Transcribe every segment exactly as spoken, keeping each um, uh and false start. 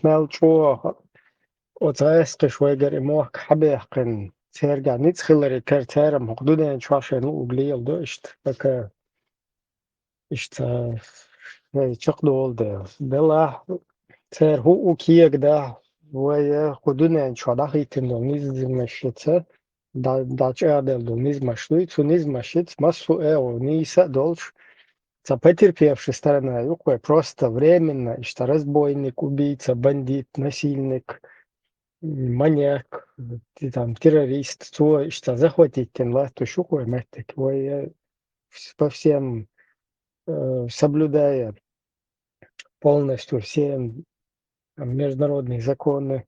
мел чӀогӀа оцу гӀаскхаша вайгара и мохк хьабаьккхина, цаьргахь ницкъ хиларе терра, цара-м хӀокху дуьнен чохь шайна луъург леладо иштта, пока иштта вай чекхдолу дела. Делахь, цара хӀуъу кегадахь, вай кху дуьнен чохь дӀахӀиттина долу низамашца, дӀа-, дӀачӀагӀделла долу низамаш дуй, цу низамашца массо а агӀо нийса а долуш, цхьа потерпевшая сторона ю-кх вай, просто временно, иштта разбойник, убийца, бандит, насильник, маньяк, ти-, там, террорист, цо иштта захватить дина латтош ю-кх вай меттиг. Вай, э, вс-, по всем, э, соблюдая полностью все, м, там, международные законы,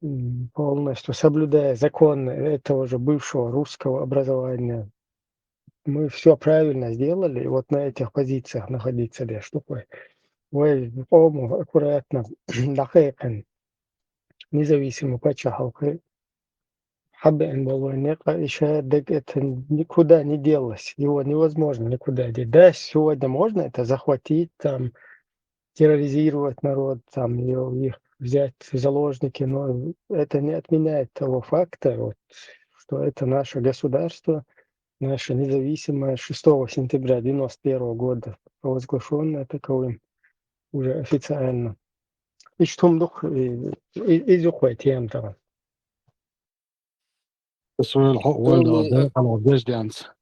м, полностью соблюдая законы этого же бывшего русского образования, мы всё правильно сделали, и вот на этих позициях находиться, да, что такое. Вай къомах аккуратно дӀакхайкхина, независимый пачхьалкх хьабеана болу вайн некъа, и ша дег, это никуда не делось, его невозможно никуда деть. Да, сегодня можно это захватить, там, терроризировать народ, там, её, их взять в заложники, но это не отменяет того факта, вот, что это наше государство, наше независимое, шестого сентября девяносто первого года провозглашённое таковым уже официально. Иштта хӀума ду-кх, и, и, иза ю-кх вай тема тахана. Ас вайл хьо вайл Что мы, декъала деш денца.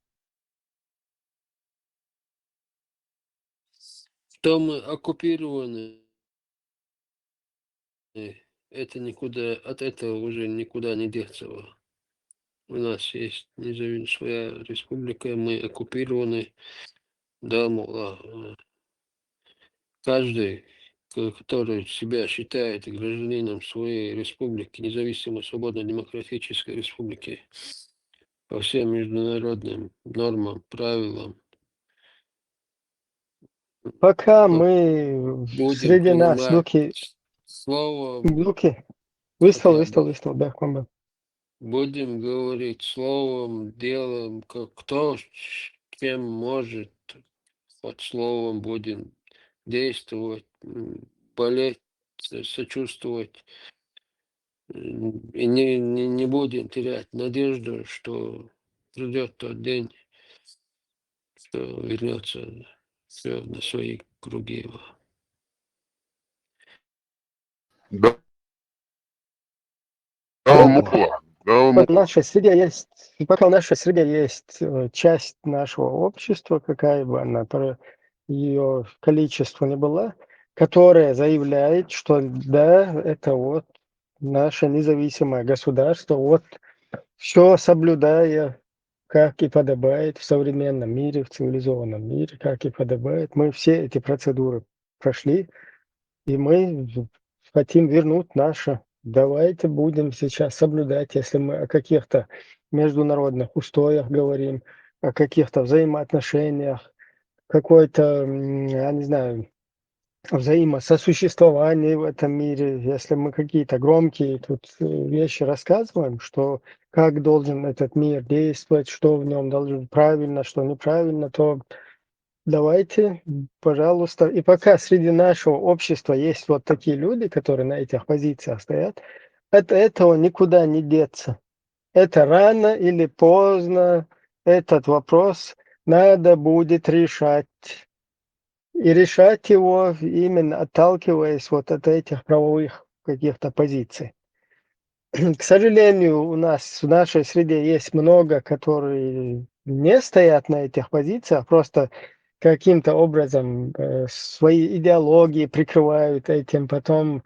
Что мы оккупированы, это никуда, от этого уже никуда не деться. У нас есть независимая своя республика, мы оккупированы, да, мол, а, э, каждый, к-, который себя считает гражданином своей республики, независимой, свободной, демократической республики, по всем международным нормам, правилам. Пока Ну, мы будем среди нас, принимать Луки, словом, Луки, выстал, это выстал, выстал, да, комбо. Будем говорить словом, делом, как кто ч-, чем может, хоть словом будем действовать, м, болеть, с-, сочувствовать. М, и не, не, не будем терять надежду, что придёт тот день, что вернётся всё на свои круги. Да. Да, ну, Мукла, да, Мукла. В нашей среде есть, пока в нашей среде есть, э, часть нашего общества, какая бы она, про-, её количество ни была, которая заявляет, что да, это вот наше независимое государство, вот всё соблюдая, как и подобает в современном мире, в цивилизованном мире, как и подобает. Мы все эти процедуры прошли, и мы хотим вернуть наше. Давайте будем сейчас соблюдать, если мы о каких-то международных устоях говорим, о каких-то взаимоотношениях, какой-то, м, я не знаю, взаимососуществовании в этом мире, если мы какие-то громкие тут, э, вещи рассказываем, что как должен этот мир действовать, что в нём должно быть правильно, что неправильно, то давайте, пожалуйста. И пока среди нашего общества есть вот такие люди, которые на этих позициях стоят, от этого никуда не деться. Это рано или поздно, этот вопрос надо будет решать. И решать его именно отталкиваясь вот от этих правовых каких-то позиций. К сожалению, у нас в нашей среде есть много, которые не стоят на этих позициях, просто каким-то образом, э, свои идеологии прикрывают этим, потом,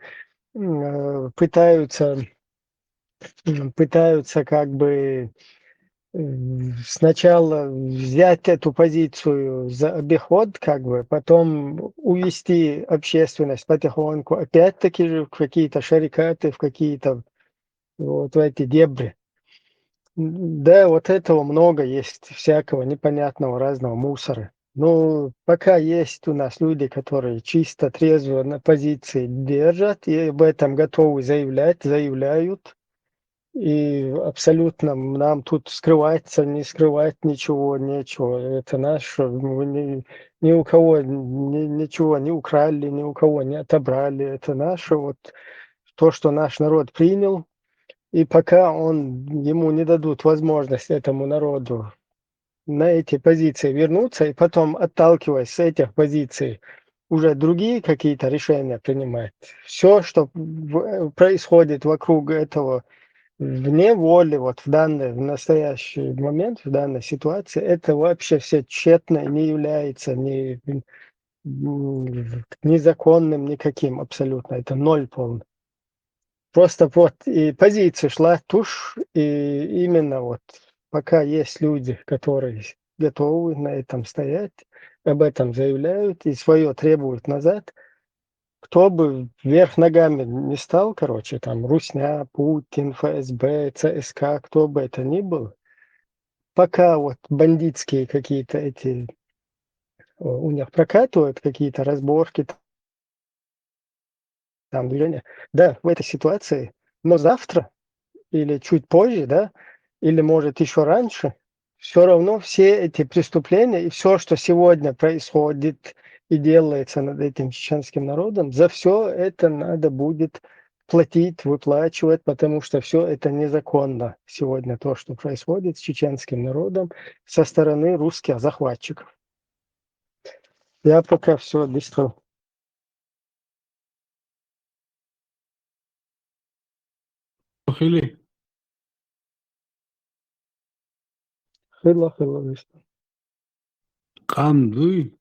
м, э, пытаются, м, пытаются как бы, м, сначала взять эту позицию за обиход, как бы, потом увести общественность потихоньку, опять-таки же в какие-то шарикаты, в какие-то вот в эти дебри. М, да, вот этого много есть, всякого непонятного, разного мусора. Ну, пока есть у нас люди, которые чисто, трезво на позиции держат и об этом готовы заявлять, заявляют, И абсолютно нам тут скрываться, не скрывать ничего, нечего. Это наше. Мы ни, ни у кого ни- ничего не украли, ни у кого не отобрали. Это наше. Вот то, что наш народ принял. И пока он, ему не дадут возможность, этому народу, на эти позиции вернуться и потом, отталкиваясь с этих позиций, уже другие какие-то решения принимать. Все, что в- происходит вокруг этого вне воли, вот в данный, в настоящий момент, в данной ситуации, это вообще все тщетно и не является ни, м, незаконным никаким абсолютно. Это ноль полный. Просто вот и позиция шла тушь, и именно вот пока есть люди, которые готовы на этом стоять, об этом заявляют и свое требуют назад, кто бы вверх ногами не стал, короче, там, русня, Путин, Ф С Б, Ц С К, кто бы это ни был, пока вот бандитские какие-то эти, э, у них прокатывают какие-то разборки, там движение. Да, в этой ситуации. Но завтра или чуть позже, да, или, может, еще раньше, все равно все эти преступления и все, что сегодня происходит и делается над этим чеченским народом, за все это надо будет платить, выплачивать, потому что все это незаконно сегодня, то, что происходит с чеченским народом со стороны русских захватчиков. Я пока все, быстро. Хили. Хила, хила, виста. Къам дуй,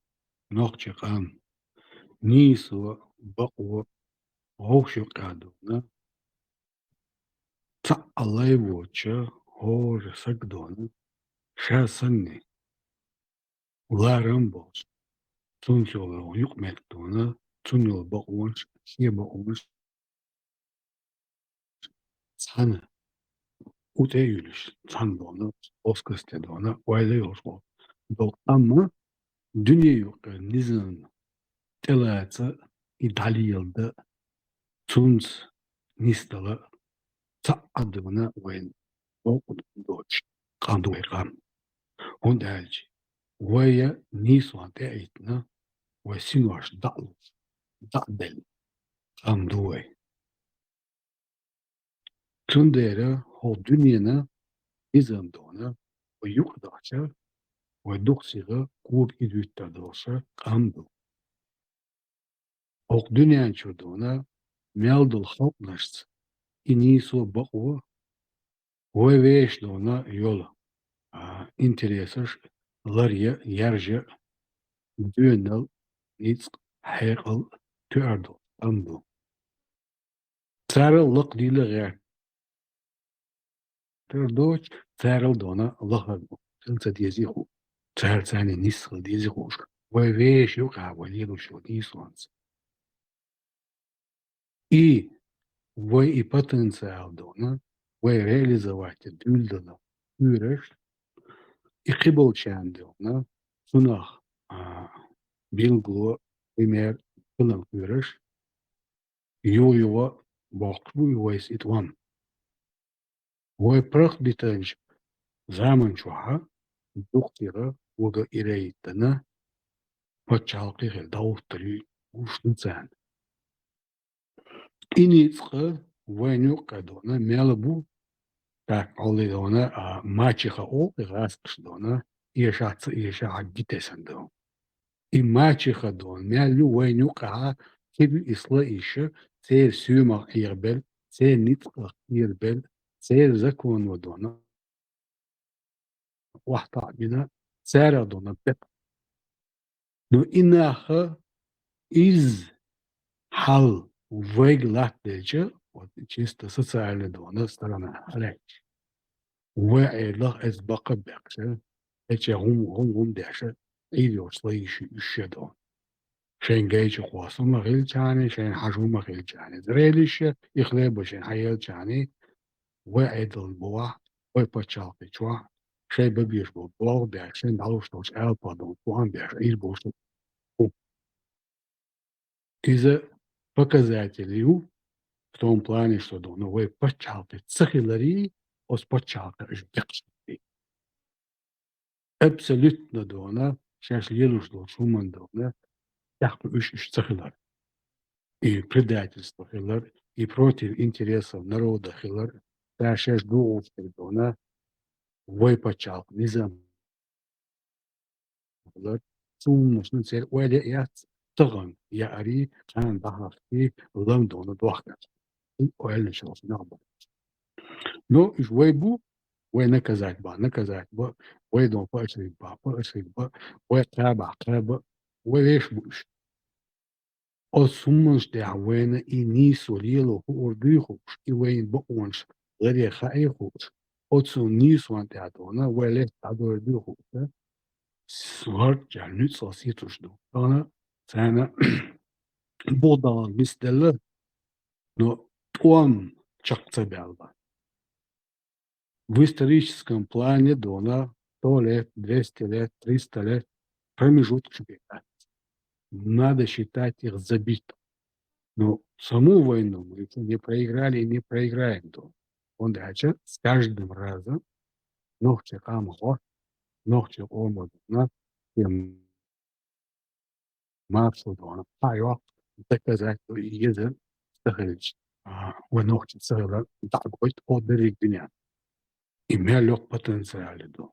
нохчи къам. Нийсо, бакъо, гъовш юкъа дона. Цхьа алай воча, гъожа саг дона. Ша санни. Ларам болча. Цунца йола юкъ-меттиг дона, цунна йола бакъонаш, шен бакъонаш. Цхьана утӀе а юлуш, цхьана дона, оскасте дона, ойла йолуш долу. Амма дуьне юкъа низам тӀелаца и дӀалелада, цунца нисдала цхьа а дона вайна боккъал доцуш къам ду вай къам. ХӀунда аьлча вай нийсонна тӀе а йитина, вай синош дӀа а луш, дӀа а делла къам ду вай. Цундела хӀокху дуьненан низам дона, вай юкъадахча, вай дукха сиха кога и дуьттар долуша къам ду. ХӀокху дуьнен чу дона мел долу халкъанашца и нийсо, бакъо вай вешан дона йолу, а, интересаш ларъян, яржан, доьналла, ницкъ, хьекъал тоьар долу къам ду. Царал лакхадийла гӀертар доцуш, царал дона лахара хила ца дезий хӀу. Цара царна нисса хила дезий хӀуш. Вай вешан юкъахь вай лелош йолу нийсонца. И вай и потенциал дона, вай реализовать дуьйладала хьоьраш, и кхиболчарна дона, цунах, а, билгало, пример, хиларна хьоьраш, юха-юха боккхуш бу и вайца и тӀом. Вай прах битанчу заман чохь дукха тӀера вага ирайттана пачхьалкхе хила дӀахӀуттар ю гуш ду царна. И ницкъ вайна юккъе дона мел бу, тӀаккха хьоле дона, а, мачеха олу и гӀазкхаша дона, эшахь ца эшахь гитесна ду. И мачеха дона мел ю вайна юккъехь, кхин ю и слаиша, церан соьмах Ӏехабелла, церан ницкъах кхерабелла, церан законо дона охьатаӀбина, царах дона бекъ. Ну, и наха иза хьал вайга латтаделча, вот чисто социальный дона сторона хьалаьцча, вай Ӏедалах иза бакъ а бекъча, эча хӀума, хӀума, хӀума деша, Ӏийр йолчу слаиша уьш ша дона. Шайн гайчу хосу ма хилчарний, шайн хьажу ма хилчарний, зрелище и хлеба шайн хьаелчарний, вай Ӏедална бохахь, вай пачхьалкхе чохь, шайн бан безаш болу болх беш, шайн дӀалуш долчу алапа долу кхоам беш, Ӏийр болуш ду. Иза показатель ю, в том плане, что, дона, вай паччахьалкхе ца хилари, оцу паччахьалкхе уьш бекхаш хилари. Абсолютно, дона, шаьш лелош долчу хӀуманна, дона, тӀехь уьш, уьш ца хилар. И предательство хилар, и против интересов народа хилар, ша шаьш догӀуш дерг, дона, вай паччахьалкх низам хилар, цу хӀуманашна церан ойла яц, тахана яари, кхана дӀахьахти, лам, дона, дохкар. И ойланаш йолуш нах бара. Но уьш вай бу, вай наказать бан, наказать бан, вай, дона, поощрить бан, поощрить бан, вай кхаба, кхаба, вай вешан бу уьш. Оцу хӀуманаш тӀехь вайна и нийсо лело хуур дуй хууш, и вайн бакъонаш ларъян хаий хууш, оцу нийсонна тӀехь, дона, вай лаьцна дӀадойр дуй хууш, сурт чӀагӀ нуьцкъала сецаш ду. Тахана царна бухадалар нисделла, но тӀом чекх ца баьлла. В историческом плане, дона, сто лет, двести лет, триста лет промежуткаш бен дац. Надо считать их забитым. Но саму войну мы ещё не проиграли и не проиграем, дона. ХӀунда аьлча с каждым разом нохчийн къам гӀо, нохчийн къомо, дона, тем маршо, дона, хьайоккху, доказать ду и еза ца хилча, а, вай нохчий ца хилар дӀа а гойту оха дерриг дуьненна. И мел йоккха потенциал ду.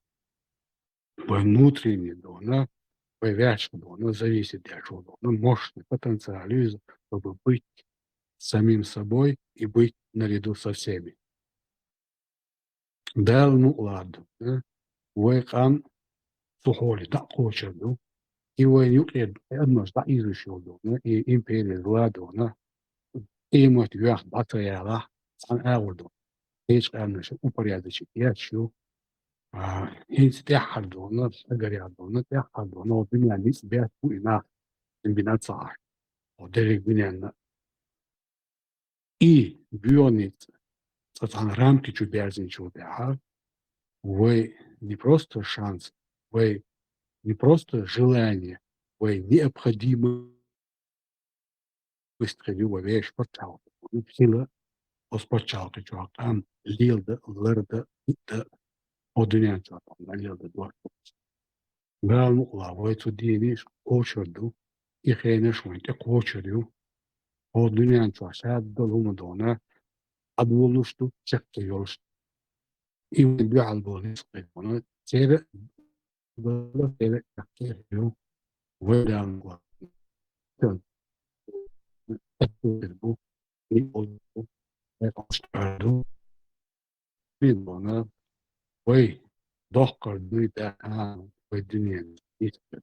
Вай внутренний, дона, вай ваьшка, дона, зависит деш волу, дона, мощный потенциал ю иза, чтобы быть самим собой и быть наряду со всеми. Дала мукъ ларду, а? Вай къам цу хьоле дӀа а кхочур ду. И вайна юкъера адамаш дӀаийзош йолу, дона, и импери зла, дона, къемат вехь дӀа ца ялахь, цхьана агӀор, дона, кхечу къаьмнаша упорядочить еш ю. А, хӀинца тӀаьххьара, дона, агаръяр, дона, тӀаьххьара, дона, оха дуьненна ницкъ беш бу и нах, комбинация ахь. Оха дерриг дуьненна и боьха ницкъ цкъа цхьана рамки чу берзинчул тӀаьхьа, вай не просто шанс, вай не просто желание, вай необходимость хир ю вай вешан пачхьалкх хила, оцу пачхьалкхе чохь къам леладан, лардан, хӀиъдан, оха дуьнен чохь къам леладан дош. Дала мукъ лахь, вай цу дийне кхочур ду, и хенаш вайн тӀе кхочур ю. Хьо дуьнен чохь шадолу хӀума, дона, Ӏадволуш ду, чекхдолуш ду. И вайн дуьхьал болу ницкъ, дона, церан а, церан а чекхдолуш ю. Вай Дала мукъ лахь, бу, и олу, вай къамаш ду. Билггала, вай доккхар дуй тӀаккха вай дуьненан иштта.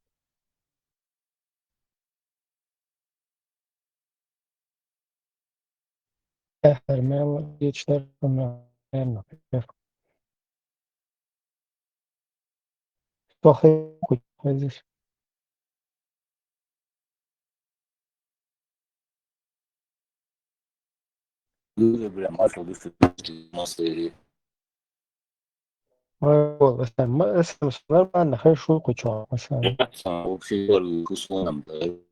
Эххар мел гечдар, мел тохе кучхезиш. Бля, масло дышит, масло или. Ой, вот, это, м-, это всё нормально, хорошо, кучок, на самом деле. Вообще, условно, да.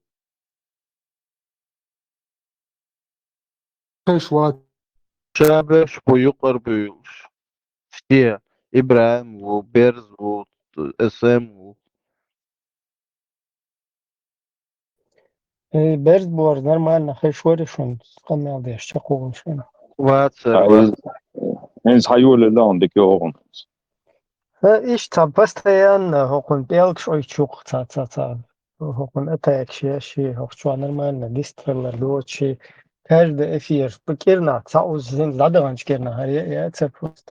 Кхин шуьга. Шабаш, бу юкъара буьйлуш. Все. ИбрахӀим ву, Берз ву, СМ ву. Э, Берз бохург нормально, хезаш вара шуна, къамел деш, чекхвогӀуш вара. Вацара. А, вац. ХӀинца хьан йолалла хьуна дика йогӀу? Э, иштта цхьа постоянно хӀокхунна пӀелгаш ойтуш ю-кх цхьа, цхьа, цхьа. ХӀокхунна атакаш еш, хӀокху чохь нормально дистхилар доцуш, каждый эфир, кӀирнах, цхьа уззина дӀадаханчу кӀирнах, хӀара е-, яцара просто.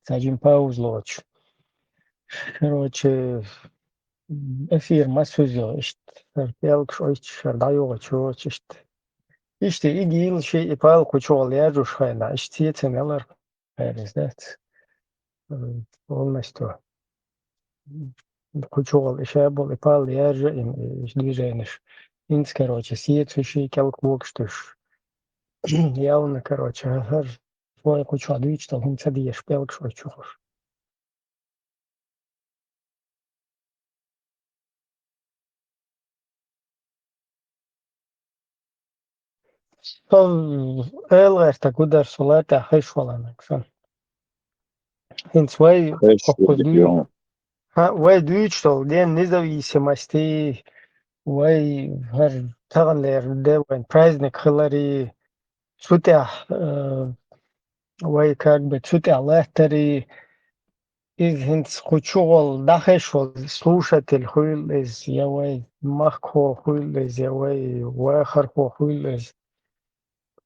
Цхьа жима пауза лоцуш. Короче, эфир ма суьзза, иштта, хӀара пӀелгаш ойтуш, хӀара дӀайогӀучу йоцуш, иштта. Иштта, и гийла ши, и пал кху чугӀа лежуш хенахь, иштта цецан ялар. Хаьриза дац. Э, полностью. Кху чугӀа и ша болу, и пал яржа, и, и движенеш. ХӀинца, короче, сецаш и кӀелг вогуш туьш. Явна, короче, хӀара вай кху чохь дуьйцуш долу хӀума ца дезаш, пӀелгаш ойтуш ю-кх уьш. Со эл гӀертаг гудар со латӀа хиш валанаг сан. ХӀинца вай хӀокху дуй-, хӀа, вай дуьйцуш долу ден независимости, вай хӀара таханлера де вайн праздник хилари, цу тӀехь, э, вай как бы цу тӀехь латтари, иза хӀинца кху чугӀол дахеш волу слушатель хуьлу иза, я вай махкахо хуьлу иза, я вай вахархо хуьлу иза.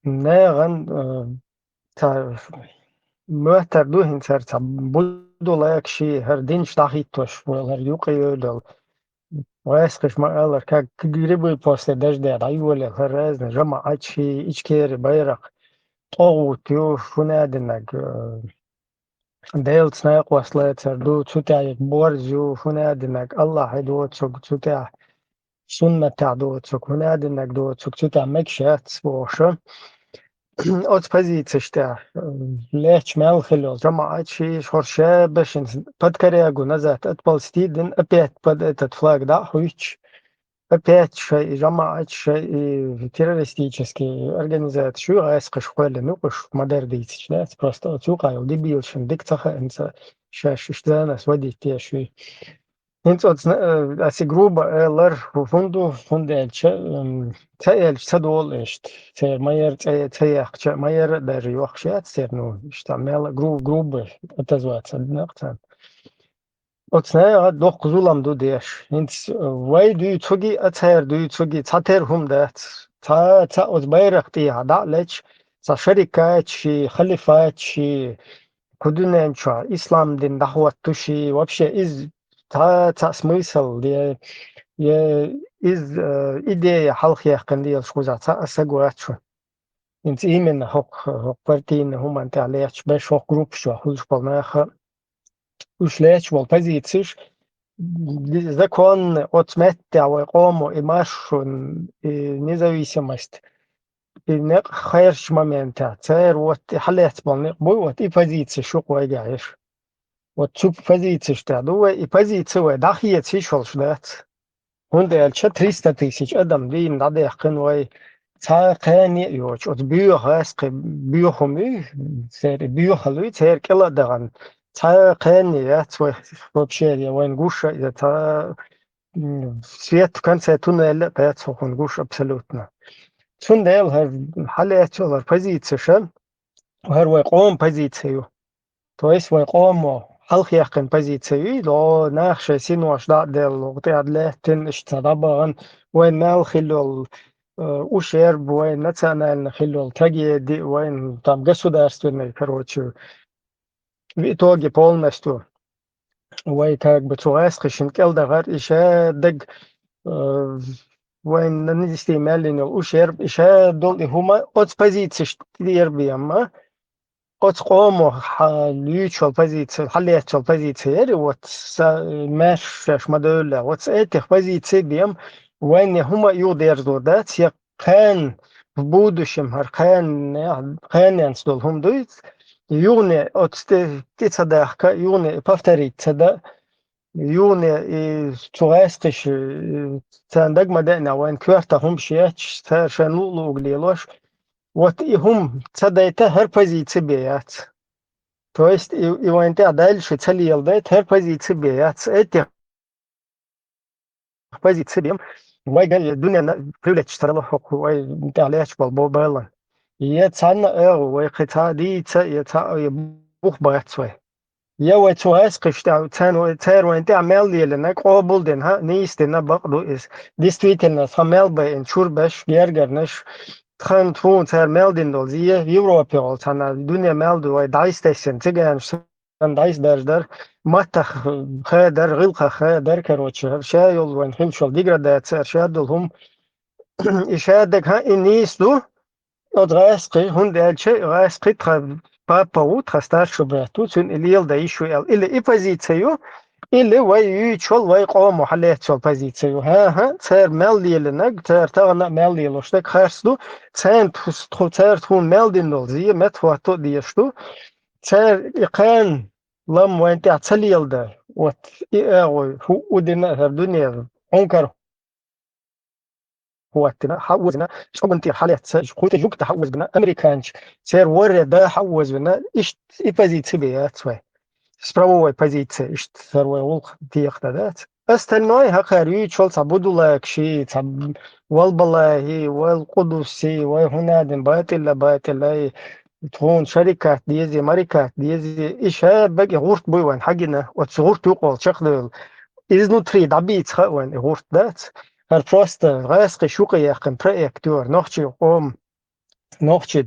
Нагахь, э, ца моьттар ду хӀинца хӀара ца буду лакши, хӀара динаш дӀахӀиттош вала, хӀара юкъа йолу. Вайсхаш ма аллара, как грибы после дождя дӀайолаелла хӀара разный жамаӀатчи, Ичкери байракх тӀогӀут ю, хӀун а динарг, э, Делаца накъост лацар ду, цу тӀехь борз ю, хӀун а динарг, Аллахье доцург, цу тӀехь суннатехь доцург, хӀун а динарг доцург, цу тӀехь мегаш яц бохуша. Оцу позицеш тӀехь, э, лечча мел хила йолу жамаӀат шиша, хӀорш ша бешин подкорягу назад отползти дин, опять под этот флаг дӀа а хуьттуш, опять шайн и жамаӀат, шайн и террористический организацеш ю, гӀайскхаш кхоьллина ю, уьш ма-дарра дийцича, дац, просто оцу юкъа йолу дебилшна дика ца хаанца шаьш иштта занас вадийтеш ю. ХӀинца оцу, э, ас и грубо элар, хӀун ду, хӀунда аьлча, м, ца элча ца долу иштта. Церан ма яра цӀе ца яхча, ма яра а даже йохуш яц церан, ну, иштта мел гру-, грубо отозваться дина царна. Оцу наха доккха зулам ду деш. ХӀинца вай дуьйцуги, а цара дуьйцуги, цхьатера хӀума дац. Цхьа, цхьа оцу байракх тӀехьа дӀа а леча, цхьа шарикатчи, халифатчи, кху дуьнен чохь ислам дин дӀахӀоттуш и, вообще иза цхьа, цхьа смысл, я, я иза, э, идея хьалхаяьккхина лелаш кхузахь цхьа а саг вац шу. ХӀинца именно хӀокху, хӀокху партийна хӀуманна тӀехь лехча беш хӀокху группаш чохь хуьлуш болу наха, уьш лечу болу позицеш, законно оцу меттехь вай къомо и маршо, и независимость, и некъ херчу моментехь, церан вот и хьалец болу некъ буй, вот и позицеш шу вайгахь еш. Вот цу позицеш тӀехь ду вай, и позиция вай дӀахеца йиш йолуш дац. ХӀунда аьлча триста тысяч адам дийна дӀадаьккхина вай, цхьа кхане а йоцуш, оцу боьха гӀаскхи боьха хӀума ю, церан и боьхалла ю, церан кӀела а дахана. Цхьа кхане яц вай вообще, я вайна гуш а, я цхьа, м, свет в конце туннеля а кхаьчна хӀокхунна гуш абсолютно. Цундела хӀара хьалаэцча хӀара позицеш, хӀара вай къоман позиция ю. То есть вай къомо хьалхаяьккхина позиция ю, ло, нах шайн синош дӀа а делла, тӀе а лаьттина, иштта дӀабахана, вайн мел хила йолу, э, ущерб, вайн национальный хила йолу трагеди, вайн там государственный, короче, в итоге полностью вай как бы цу гӀаскхишна кӀел дахар, и ша даг, э, вайн нанести мел йина йолу ущерб, и ша долу и хӀума оцу позицеш тӀера бен ма, оцу къомо хьан луьйчу йолу позиция, хьан лецчу йолу позиция яри, вот са-, маьрша шаьш ма-девлла. Вот с этих позиций бен вайна хӀума а юхадерзор дац, я кхана в будущем хӀара кхана, кханенца долу хӀума дуй, юхане оцу тӀе, тӀе ца дахка, юхане повторить ца да, юхане и цу гӀаскхиш, э, царна дага ма деъна, вайн коьрта хӀумаш ечаш, цара шайн луъ-луъуг лелош, вот и хӀума ца дайта хӀара позиция бен яц. То есть и, и вайн тӀехь дальше ца леладайта хӀара позиция бен яц. Этих позиция бен вай ган дуьненна привлечь ца ло хӀокху вай тӀехь лечу болу бо-, балан. Я цхьанна а агӀу вай кхин цхьа дийца, я цхьа а, я бух бац вай. Я вай цу гӀаскхиш тӀехь, царна вай, цара вайн тӀехь мел лелина, къобал дина, хӀа, нийса дина, бакъ ду иза. Действительно, цхьа мел байина, чуьра беш, гергарнаш, тхан тхуна цара мел дина долу зен, Европе гӀолу цхьана, дуьне мел ду вай, дӀайстесина, циганаш санна, дӀайсбаьржа дара, маттах хадар, гӀиллакхах хадар, короче, ша йолу вайн хилчул деградация, ша долу хӀума, и ша даг, хӀа, и нийса ду, оцу гӀаскхи, хӀунда аьлча гӀаскхи тхан папа ву, тхан старший брат ву, цуьнан и леладан йиш ю аьлла. Или и позиция ю, или вай юьйчул вай къомо хьалецчул позиция ю. ХӀан-хӀа, цара мел лелинарг, цара тахана а мел лелош дерг харц ду, царна тху-, тху-, цара тхуна мел дина долу зен меттахӀотто а дезаш ду, цара и кхана лам вайн тӀехь ца леладан, вот и агӀой, хӀуъу дина а хӀара дуьне, хьуна кара хӀоттина, хьаозина, чӀугун тӀера хьалаьцна, кхуьйтта жугта хьаозбина, американча, церан ворхӀе да хьаозбина, иштта и позици бе яц вай. С правовой позиции, иштта сар вай гӀуллакх дехар дац. Остальное хӀокхара юьйцуш йолу цхьа Будулакши, цхьа Валбалахи, вай Къудуси, вай хӀунадин батӀилла, батӀиллай, тхуна шарикат дези, марикат дези, и шабаг и гӀурт буй вайн хьагина, оцу гӀурт юкъа волу чекхдевлла. Изнутри дӀабийца хаьа вайн и гӀурт дац. ХӀара просто гӀаскхи шуьйкъа яьккхина проект ю хӀара, нохчий къоман, нохчий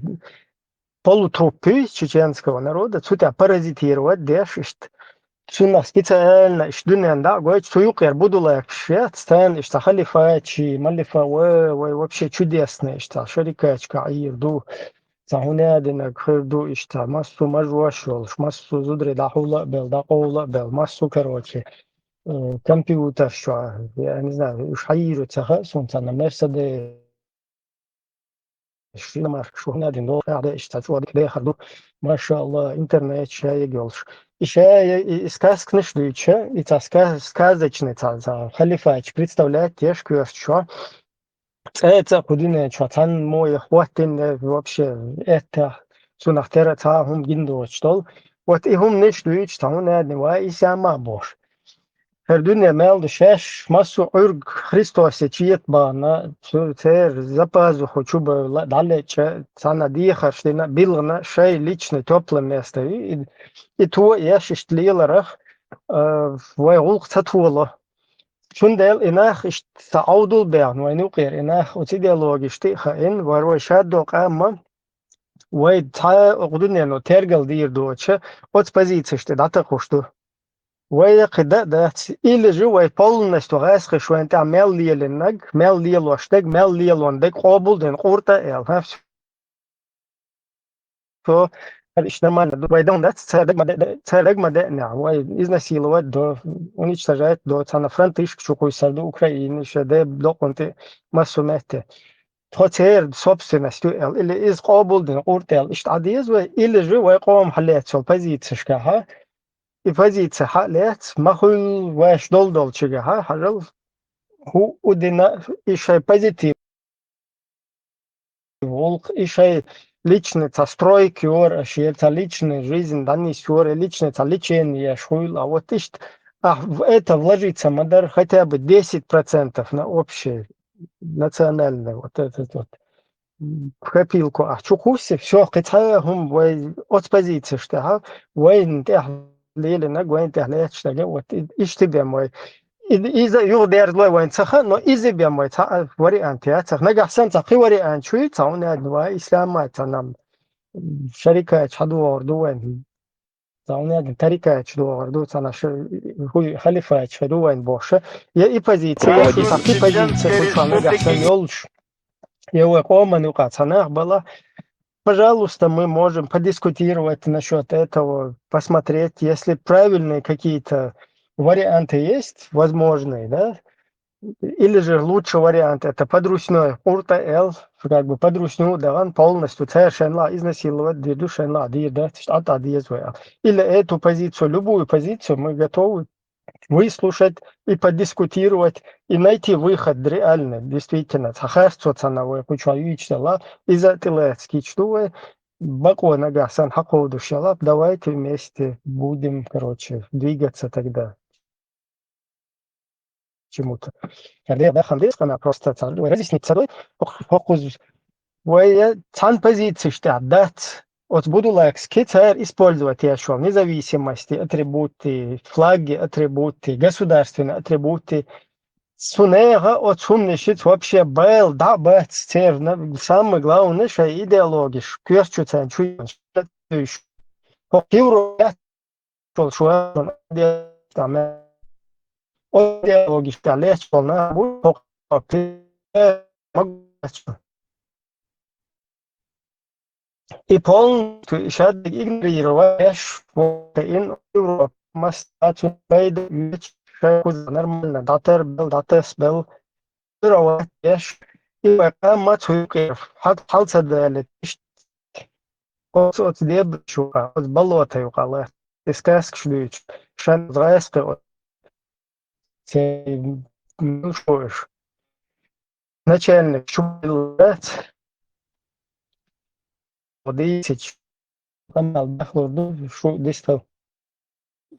полутруппы чеченского народа, цу тӀехь паразитировать деш иштта. Цунах специально иштта дуьненна дӀа а гойтуш, цу юкъера Будулакши яц, царна иштта халифачи, малифа, вай, вай вообще чудесный, иштта шарикачка Ӏийр ду, цхьа хӀунадинарг хир ду, иштта массо а мажош йолуш, массо а зударий дӀахьула а белла, дӀакъовла а белла, массо а, короче, э, компьютер чохь, я не знаю, уьш хьайийр ю ца хаьа суна, царна Мерседес, шина марка, шу хӀунадин доху, ахьа дайша цхьа чӀогӀа дика дехар ду. Машалла, интернет ша яга йолуш. И ша я-, и, и сказканаш дуьйцуша, и цхьа ска-, сказочный цхьа, цхьа халифача представлять деш коьртачо. ЦӀе а ца кху дуьнен чохь цхьанна мо я хӀоттина, вообще, эттех, цунах тера цхьа а хӀума гина доцуш долу. Вот и хӀуманаш дуьйцуш, цхьа хӀунадин вай, и сама бохуш. ХӀара дуьне мел ду шаьш, массо а Ӏуьрг Христос я чета бахана, цу церан за пазуху чу бевлла, дӀалечкъа, цхьана дехарш дина, билггана, шайн личный тёплое место ю, и, и то а еш иштта леларах, а, вай гӀуллакх ца толо. Цундела и нах иштта ца Ӏовдал бехна, вайн юкъера и нах оцу идеологиш тӀе а хаийна, вай, вай шадо къамма, вай цхьа а кху дуьнено тергал дийр доцуша, оцу позицеш тӀе дӀатакхуш ду. Вай кхин дан а дац, или же вай полностью гӀаскхиш вайн тӀехь мел лелийнарг, мел лелош дерг, мел лелон дерг къобалдина къуртӀа а аьлла, хӀа, всё, иштта нормально ду. Вай дан дац, цара даг ма де-, цара даг ма деънехь, вай изнасиловать до, уничтожать до, цхьана фронтишка чу кхуьйсур ду Украина, ша де докъун тӀе массо а метте. Тхо церан собственность ю аьлла, или иза къобалдина къуртӀа аьлла, иштта Ӏа деза вай, или же вай къоман хьалаьцна йолу позицешкахьа, и позиция хьа а лаьцна, ма хуьллу вайша долу долчуьнгахьа, хьажал, хӀу а дина, и шайн позитив гӀуллакх, и шайн личный цхьа стройка йора, шен цхьа личный жизнь дӀанисйора, личный цхьа лечение еш хуьлу, а вот иштта, а, в это вложиться ма дара хотя бы десять процентов на общее, национальное, вот это вот, м, копилку а чу кхуссий, всё, кхин цхьа а хӀума вай оцу позицеш тӀехь, вайна тӀехь лелийнарг, вайна тӀехь лаьтташ дерг, вот и-, иштта бен вай. И-, иза юхадерзалой вайн ца хаьа, но иза бен вай цхьа а вариант яцара. Нагахь санна цхьа кхин вариант ю, цхьа хӀунда аьлла вай ислам а цхьа нам шарикаташ хьадогӀур ду вайн. Цхьа хӀунда аьлла тарикаташ догӀур ду, цхьа наш хӀуй халифаташ хир ду вайн бохуша. Я и позиция, я шу цхьа кхин позиция хуьлуш нагахь санна йолуш. Я вай къоман юкъа цхьа нах бала. Пожалуйста, мы можем подискутировать насчёт этого, посмотреть, если правильные какие-то варианты есть, возможные, да? Или же лучший вариант — это под руснёй къуртӀа аьлла, как бы под русню дахана полностью, цара шайна лаахь изнасиловать дийр ду, шайна лаахь дийр дац, иштта Ӏа деза вай аьлла. Или эту позицию, любую позицию мы готовы выслушать и подискутировать, и найти выход реальный, действительно. Цхьа харцо цхьана вай кху чохь юьйцуш делахь, иза тӀелаца гича ду вай, бакъо нагахь санна хьакховдуш делахь, давайте вместе будем, короче, двигаться тогда к чему-то. Я, я, я, хан деза, просто цхьа вай разъясниться дой, хӀокхуза вай, э, цхьана позицеш тӀехь дац. Оцу Будулакши цара использовать еш йолу независимости атрибуты, флаги атрибуты, государственные атрибуты. Цу нехан оцу хӀуманашца вообще байла дӀа а бац церан, самое главное, шайн идеологиш коьртачу царна чу йоьллуш. ХӀокху Европа волуш ван де-, там, э, о, идеологиш тӀехь летташ волу нах бу, хӀокху И полностью шадерг игнорировать еш, вот, ин Европа масса цу пайда юьйцуш, шайн кхуза нормально дӀатарбел, дӀатасбел, игнорировать еш, и вай къам ма цу юкъера хьал-, хьал ца далийта, иштта оцу, оцу дебаш юкъа, оцу болота юкъа латта, и сказкаш дуьйцуш, шайн гӀаьскхи оцу, церан муьлш бу уьш. Начальник, шу дац? Десять. Канал дахлур ду, шу дистал.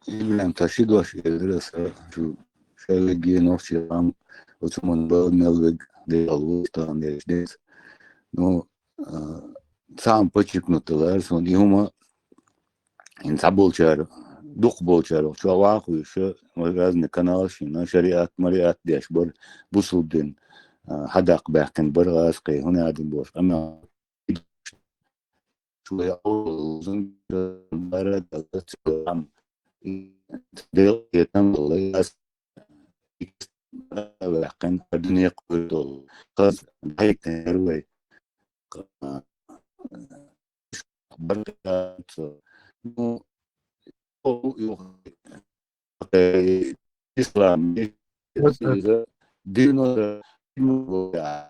Иллем, таши дош элира са, шу шелеги нохчи ам, оцуман бал мелвег де алвустан деш дес. Ну, а, цам подчеркнуть лар, сон ихума ин ца болчар, дух болчар, чу ваху шу, разный канал шина, шариат, мариат деш бар, бусулдин, а, хадак бахкин бар, газ кай, хуна адин бош. Ама шулай аузун бара да цам. Дел етам лай ас. Бахкин адын якур дол. Каз байтер вай. Баркат. Ну, о, о, э, ислам, э, Вот так. Э, девяносто седьмого года,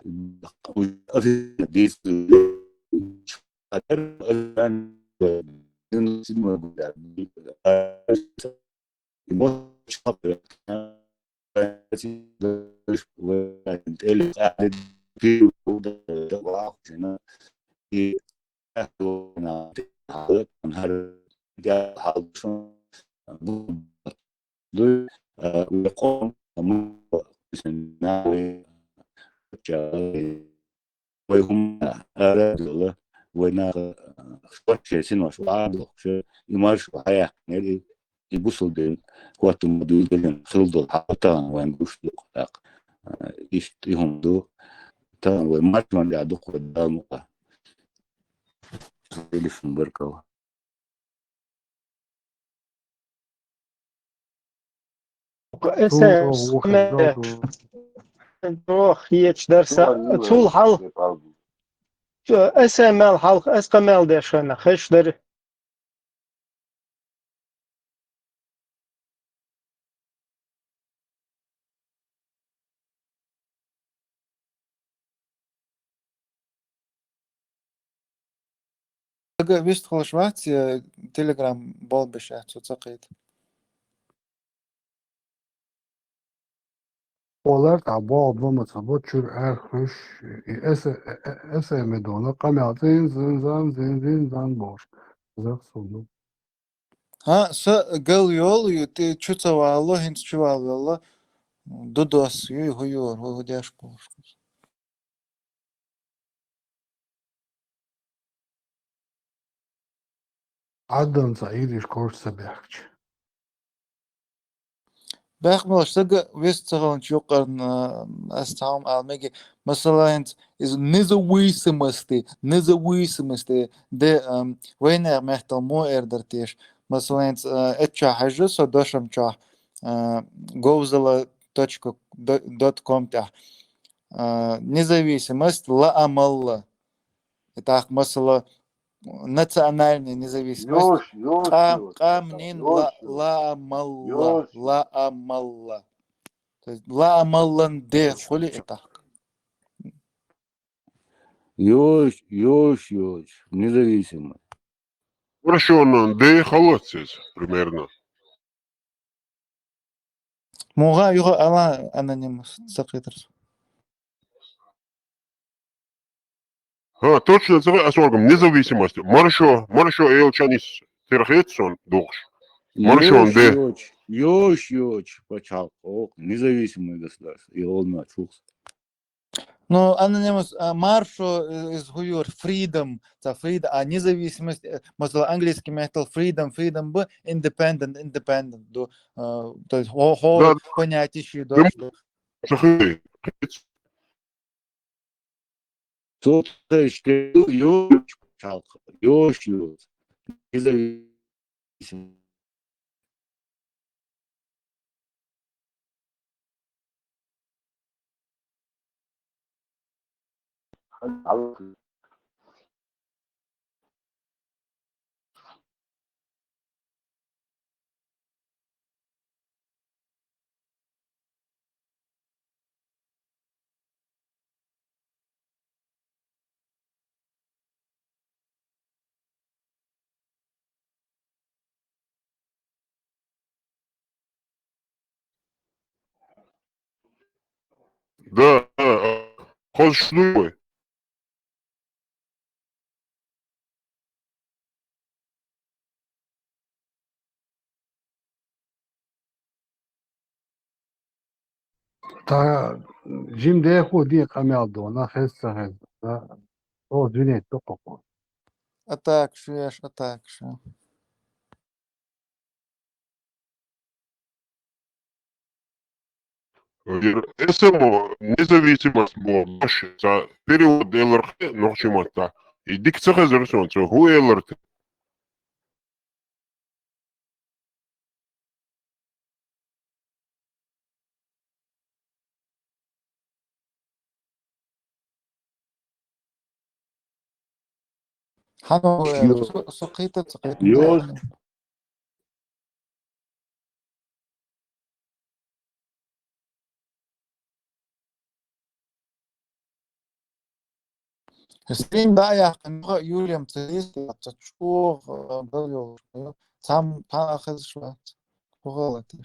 официально действует. А первый официально девяносто седьмого года. И вот человек, э, Вай хӀума ара дала, вай наха, а, шорт шайсин ваш ваӀа дохуша, и марш ваӀа яхкинера, и, и бусулден хӀоттам ма дуй дезен хила долу хьал тахана вайн гуш ду-кх тӀаккха. А, иштта и хӀума ду. Тахана вай марш ван да дукха вай Дала мукъа. Телефон баркалла. Эсэ Чул вухь мел деш. Чул. Ох, ечу дар са. Чул хьал. Эсэ мел хьалха, эс къамел деш хана, хеш дара. Ага, вистхуьлуш вац, я Telegram болх беш яц, цо ца кхета. Олар тӀа болх бу ма ца бу, чуьра аьлла хуьш, и эса-, э-, э-, эсай ме дона, къамел зин, зин, зан, зин, зин, зан бохуш. Зах суна. ХӀа, са гал йолу ю, тӀе чу ца валло, хӀинца чу валла велла, ду дос, юй, хӀу юр, хӀу, хӀу деш бохуш. Ӏаддан ца ийриш корчу ца бехкча. Бехк молуш сага вест ца хилча юкъарна, ас цхьа хӀума ала меги. Масала, хӀинца иза независимости, независимости, де, ам, вайнех мехтал мо эр дар теш. Масала, хӀинца, а, эцча хьажа со дошам чохь, а, говзала точка дот ком тӀехь. А, независимость, лаамалла. И тӀаккха масала, национальная независимость. Йош, йош, Къам-, йош, къамнин йош, ла-, йош. Лаамалла, Йош. Лаамалла. То есть лаамаллан де хуьлу и тӀаккха. Йош, йош, йош. Независимый. Хорошо, но де халац иза, примерно. Муха юха ала анонимус сакхитарс. ХӀа, точно, ца хаа, ас олгам независимость. Маршо, маршо элчанис терхет сон духш. Маршо Йош, де. Йош, йош, йош, пачхьалкх, ох, независимое государство. И олна чухс. Ну, анонимус, а, маршо, э, из хуюр, freedom, ца freedom, а независимость, э, масала, английский мехтал freedom, freedom бу, independent, independent ду, а, то есть хо-, хо-, Да, да. Понятие ши Да. Дош ду. Ца хи-, Цо тхаьш тӀе йош чалха, йош йоц. Иза Да, а, Хоза шу дуй вай? Та жим дехо ден къамел дона, хеза ца хеза. О, дуьне тохо. А так шу еш, а так шу. Эсэмо независимость бо, баш, ца перевод элар хи нохчи матта. И дик ца хезар сон, ца ху элар те. Хьан, э, Ё-, со, со кхетац, кхетац. Ё-, Стрим дӀа а яьккхина, юха а Юлем ца дийца, ца чӀогӀа, э, бал йолуш ю. Цхьамма пхьа а хезаш вац. ХӀун гӀалат ю?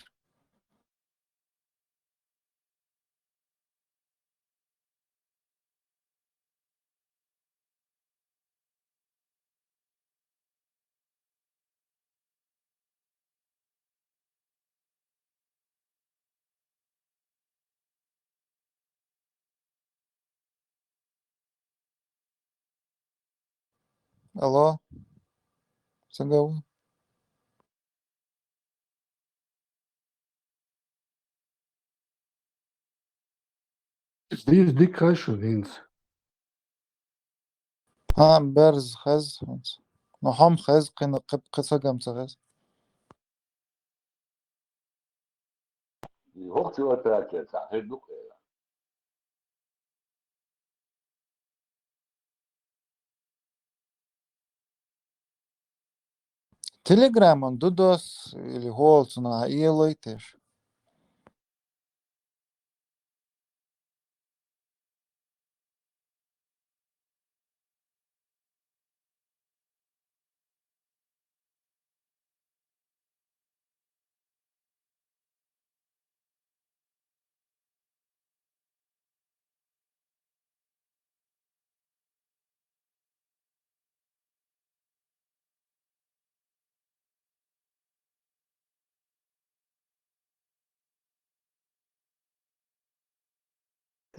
Алло. Сагал. Дийс дика хезаш ду хӀинца. ХӀаъ, берза хеза хӀинца. Ну, хьо-м хеза, кхин, кхин, кхин сагам ца хеза. ХӀокху чу отряд ца хир ду-кх. Телеграман ду дос или хӀолцунах иелойтеш?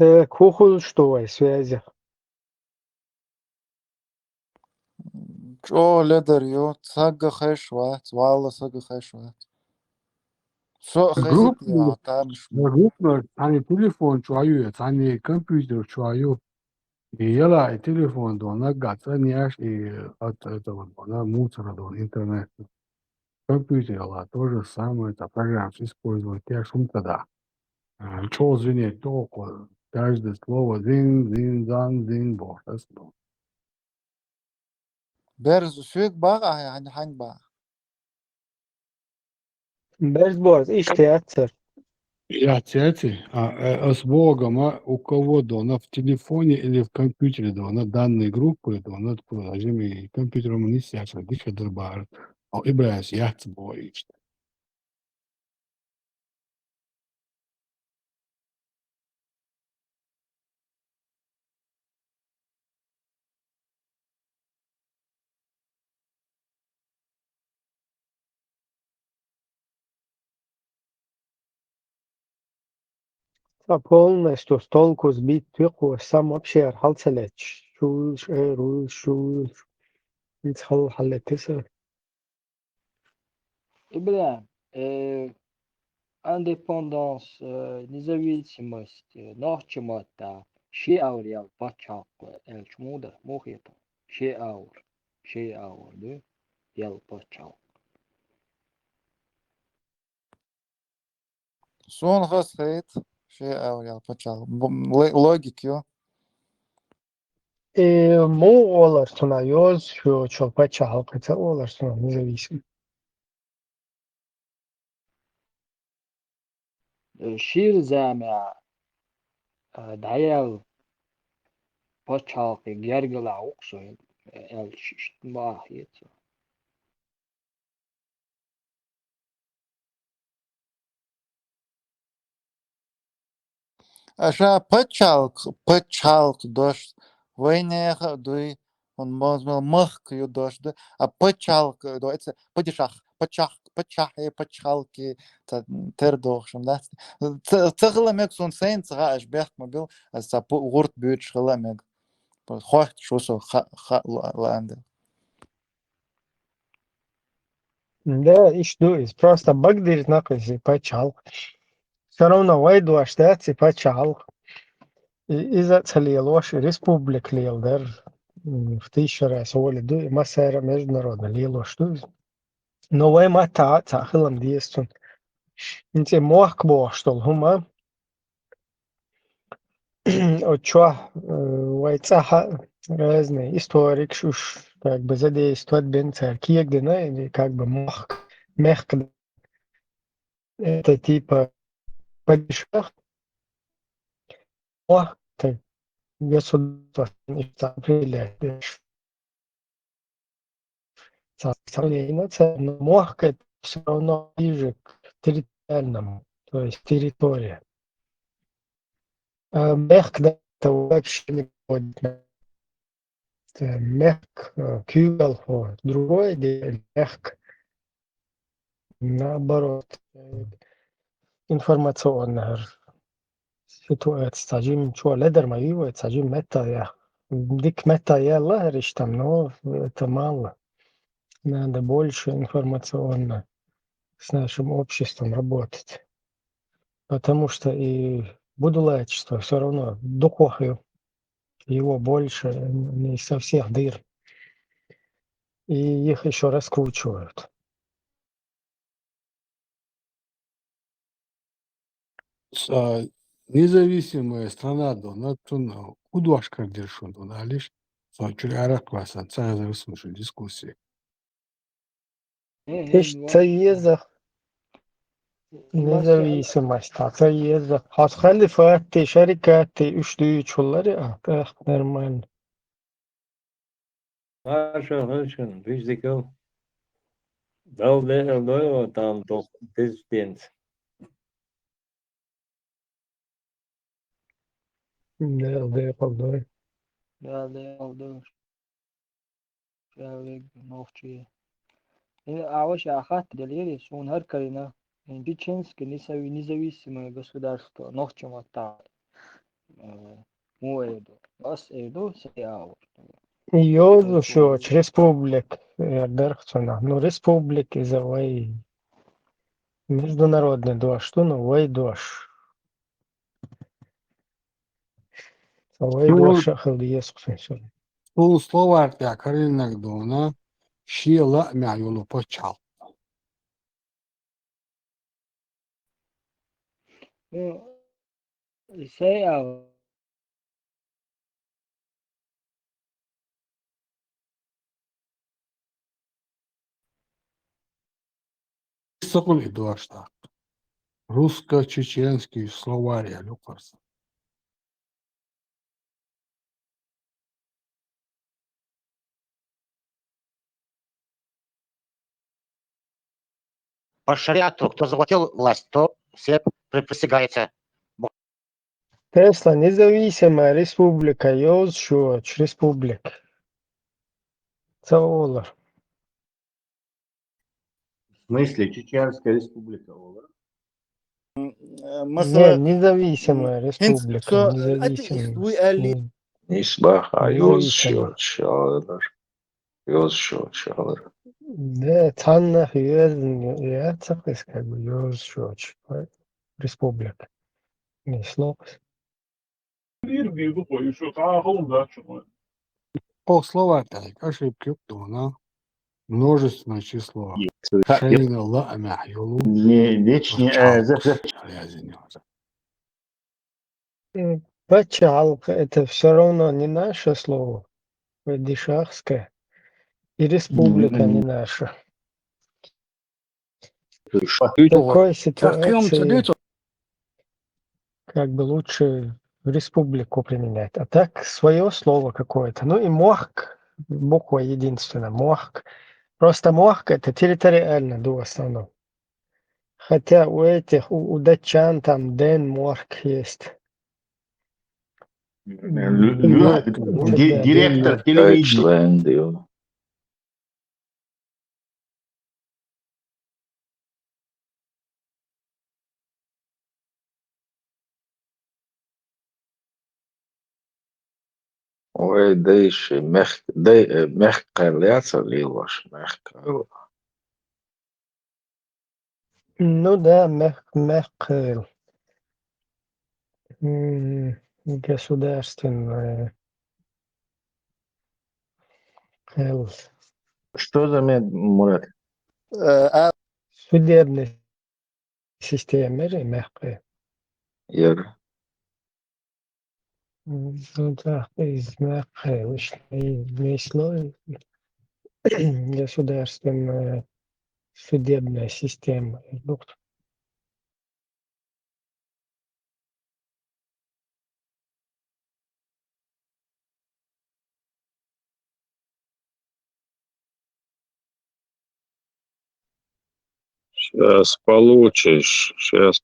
Так, хӀун хуьлуш ду вай связях? ЧӀогӀа ледар ю, сага хезаш вац, валла сага хезаш вац. Со а хезийта, группа, я, тамаш. Группа, цхьана телефон чу а ю, цхьана компьютер чу а ю. И яла и телефон дона, наггахь цӀанъеш, и от этого дона, мусора дона, интернет. Компьютер яла то же самое, цхьа программа использовать еш хӀума ца дахь. А, чӀогӀа звенеть тоху, каждое слово зин, зин, зан, зин бохуш, аса боху. Берза, соьга боху ахь, хьан, хьанга боху? Берза боху, иштта яцара. Яц, яц. А, э, ас боху-м, у кого дона в телефоне или в компьютере дона, данной группы дона, даже и компьютером не сейчас, а дика дар бахара. А ИбрахӀима яц боху иштта. Цхьа полностью с толку сбитый кхо, сам вообще хьал ца лаьтташ. Шу вуьйлуш, эр вуьйлуш, шу вуьйлуш. Иза хьал хьаллетта сан. ИбрахӀим, э, индепенденс, э, независимость, э, нохчийн маттахь ши аур ял пачхьалкх аьлча муха дар, муха хета? Ши аур, ши аур ду ял пачхьалкх. Суна хазахета, ши аур ял пачхьалкх. Б-, ло-, логика ю. Э, муха олар цунах, йоза шу чул пачхьалкх ца олар цунах, независим. Э, шира замехь, э, дӀаяьлла пачхьалкхе гергала ву-кх со, э, аьлча, иштта ма хета. Аша паччахьалкх, паччахьалкх дош вайнаьха а дуй, он мозмал махка ю дош ду, а паччахьалкх ду, это падишах, паччах, паччахьи, паччахьалкхи, ца тер дохшим, да? Ца, ца хила мег сон сайн ца ха аш бехк ма бил, а ца пу-, гурт бючш хила мег. Хохт шу со ха, ха, ла, ланде. Да, иш ду из. Просто багдир нахуй из паччахьалкх. Всё равно вай дош дац и паччахьалкх. И из а ца лелош, и республик лел дар. М, в тысячу раз воля ду, и массара международно лелош ду из. Но вай матта а ца хилам деза цун. Инце мохк бохш дол хӀума. От чохь, э, вай цӀахь а разные историкаш уж как бы задействовать бен цара кегдина, или как бы мохк, мехк, это типа падишах, мохк, так, государство, цхьа определять деш. Цхьа, цхьа лейна, цхьа, но мохк это всё равно ближе к территориальному, то есть территория. А мехк, да, это вообще не подходит. Это мехк, э, куьйгалхо, другое дело, мехк. Наоборот, информационная ситуация. Цхьа жимма чо ледар ма вий вай, цхьа жимма меттах я. Дика меттах яьлла хӀара иштта, но это мало. Надо больше информационно с нашим обществом работать. Потому что и будулайчество всё равно дукхох ю. Его больше не со всех дыр. И их ещё раскручивают. Ца независимая страна дона, цунна хӀун дош кардира шуна дона, алиш, со чуьра арахквасан, ца хезар шун дискуссия. Мгм, иштта ца еза. Независимость, ца еза. Хьо халифатти, шарикатти, уьш дуьйцуш хӀуллари а, тӀаккха нормально. Маршал хилчун, виждикал. Дал дехал дойо, там дох дезтенц. Дал дехал дой. Дал дехал дой. Шавег нохчи. Э, аваш ахат делери, сун хӀар карина. Чеченское незави-, независимое государство, нохчи матта. Э, му эду. Ас эду, се аву. Йозушоч республик, э, дарх цунах. Ну, республик иза вай международный дош, ду, ну, вай дош. Вай дош а хила деза кху. Цул словарь тӀехь карийнарг дона, шен лаамехь йолу пачхьалкх. Ну, сай а. Сакъули дош тӀаккха. Русско-чеченский словарь аьлла ю кхарса. По шариату, кто захватил власть, то все при-, присягается. Тесла независимая республика, йозушоч республик. Ца олар. В смысле, Чеченская республика олар? М, э, не, масала, независимая, м, республика, хӀинца со, э, атеист независимая. Вуй аьлли. М. Исбаха, независимая. Йозушоч олар. Йозушоч олар. Да, цхьаннах йоза, я ца хеза, как бы, йозушоч, э, республика. Не слов. Кху словарь тӀехь ошибка ю дона. Множественное число. Шайна лаамехь йолу. Не, вечно, э, за, за. М, пачхьалкх, это всё равно не наше слово. Падишахское. И республика не наша. Такой ситуации как бы лучше республику применять. А так своё слово какое-то. Ну и мохк, буква единственная, мохк. Просто мохк это территориально, да, в основном. Хотя у этих, у, у датчан там Денморк есть. Лю- лю- ди- Директор телевидения. Ой, дай ши, мех-, дай, э, мехкайл яцар лелаш, мехкайл. Ну да, мех-, мехкайл. М, государственная. Кайл. Что за мед, Мурат? Э, а Судебный системари мехкайл. Ер. М, ну да, из мехкайл, из несло государственная судебная система. Сейчас получишь, сейчас.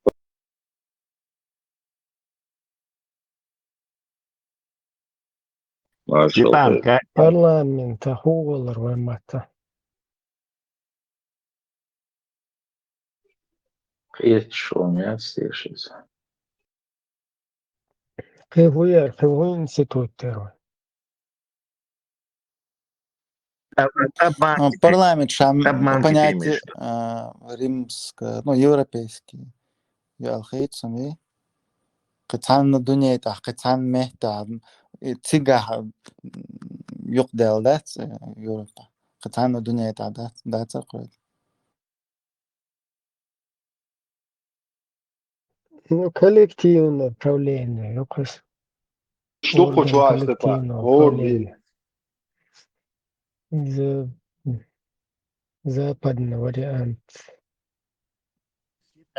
Степан, ка- Парламента хьулар вай матта. Кхеташ ву мел сешиз. Кхин хӀун яр, кхин хӀун институт тера вай? Об-, об-, обман А, теперь. Парламент шам Обман теперь понятие, имеешь. А, римское, ну, европейский. Ял хейт сами. Кхин цхьанна дуьне тӀехь, кхин цхьанна метта, и цигахь, м, юкъадаьлла дац, э, Европа. Кхин цхьанна дуьне тӀехь дац, дац а кхойтта. Ну, коллективное управление, ю кхуьс. Что Орган хочешь, Степан? коллективного Орден. управления. За-, западный вариант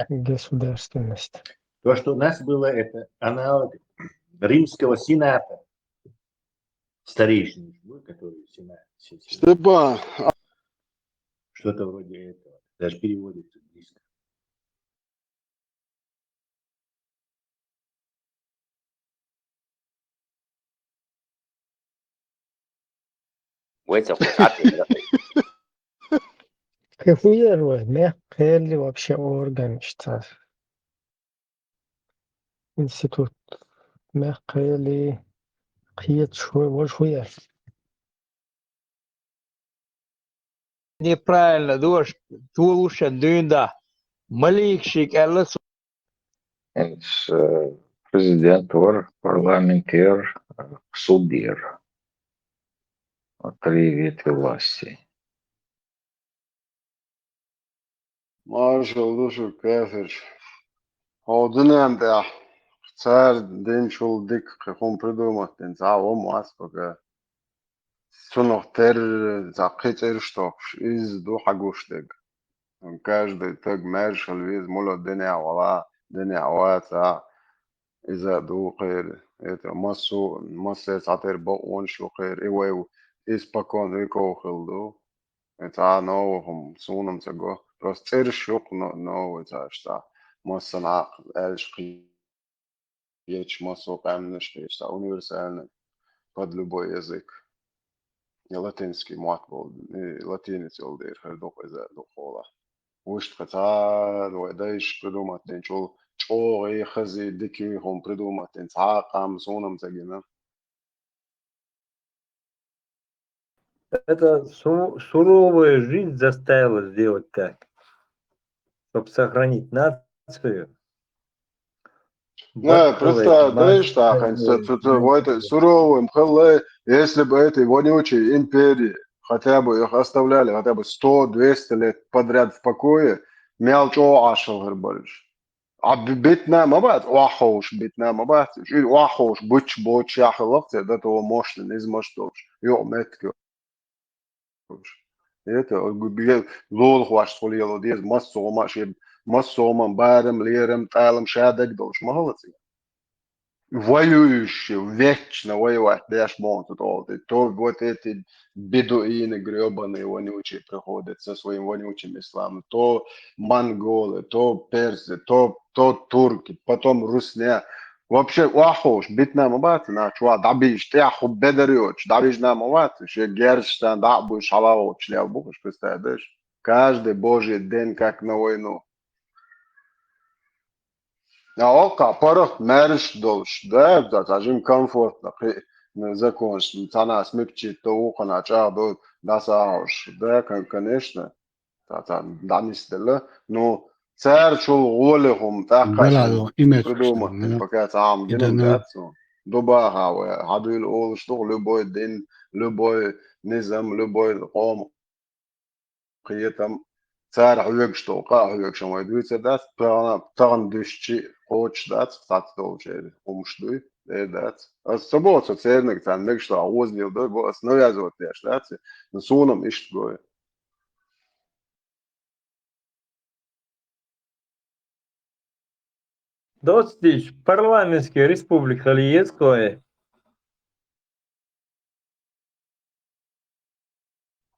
государственности. То, что у нас было, это аналог римского сената. Старейшины же были, которые сенат, се-, сенат. Степан, Что-то вроде этого. Даже переводится близко. Вай ца хӀун цхьаъ тӀе. Кхин хӀун яр вай, мехкайл вообще орган иштта. Институт мехкайл, кхеташ вай, вай хӀун яр. Неправильно, дош, чулуша дуьйна да. Малик шиъ аьлла цо. Эс, э, президент вара, парламент яра, э, суд яра. Три ветви власти. Маршал ду шуьга, кафираш. Хьо дуьнен тӀехь цара динчул дика кхин хӀума придумать дина цхьа а вон вац пока. Цунах терра цхьа кхин цӀераш тохкуш, иза ду хьан гуш дерг. Каждый таг маьрша хила веза, мула динехь вала, динехь ваца, иза а ду кхера. Это массо, массеран цхьатерра бакъонаш ю кхера. И вай у-, испокон веков хилла ду. И цхьа а новый хӀума суна-м ца го. Просто цӀераш ю-кх но-, новый цхьа а цхьа. Массанхьа а аьлча кхин кхеташ, массо а къаьмнаш кхеташ, цхьа универсальный под любой язык. И латинский мотт болу, и латинец йолу дера хир ду-кх иза дукха хьолахь. Вуьшта кхин цхьа а вай дайша придумать динчул чӀогӀа хаза, дика хӀума придумать дина цхьа а къам суна-м ца гина. Это су-, суровая жизнь заставила сделать так, чтоб сохранить нацию. Да, представь, да, что, конечно, это суровым хилла, если бы этой вонючей империи хотя бы их оставляли хотя бы сто-двести лет подряд в покое, мел чӀогӀа Ӏаш хир бара уьш. А би-, битина ма бац, охьаховш битина ма бац. Уьш охьаховш буьтуш боцуш яхь хилла-кх церан, до того мощный, низамаш долуш, юкъаметтиг йолуш. Это, лулахошца гӀо лело деза, массо а хӀума шен, массо а хӀума барам, лерам, тӀалам ша дагадолуш ма хилла цигахь. Воюющие, вечно воевать деш ма ву цу тӀе. То вот эти бедуины грёбаные, вонючие приходят со своим вонючим исламом. То монголы, то персы, то, то турки, потом русня. Вообще, охьаховш битна ма бац, нах чуа дӀабийш, тӀехь хӀу бедар йоцуш, дӀабийш на ма вац, шен герзаш царна дӀа а буьйш, хьала а воцуш лел бу, уьш, представь, деш. Каждый божий день как на войну. А оккха паргӀат маьрша долуш, да, да, цхьа жима комфортно, кхин, законаш, цхьана смягчить до, вукхана чӀагӀдо, дӀасахьош, да, кон-, конечно. Цхьа, цхьа дӀанисделла. Ну, цаьрчул гӀоле хӀума тӀаккха Белало, имеч придумать, придумать, пока цхьа хӀума дина дац. Дубаха вай, хьадуьйла олуш ду, любой дин, любой низам, любой къоман кхетам, цара хьоьгуш долу, къа а хьоьгуш вай дуьйцур дац, тахана, тахана дуьстича кхочуш дац, цхьацца долчеран хӀумаш дуй, эр дац. Ас ца боху, со церниг царна мегаш лахь гӀозалла дой, бо ас навязывать деш дац, но суна-м иштта гой. Достиж, парламентский республика хила еза кхо.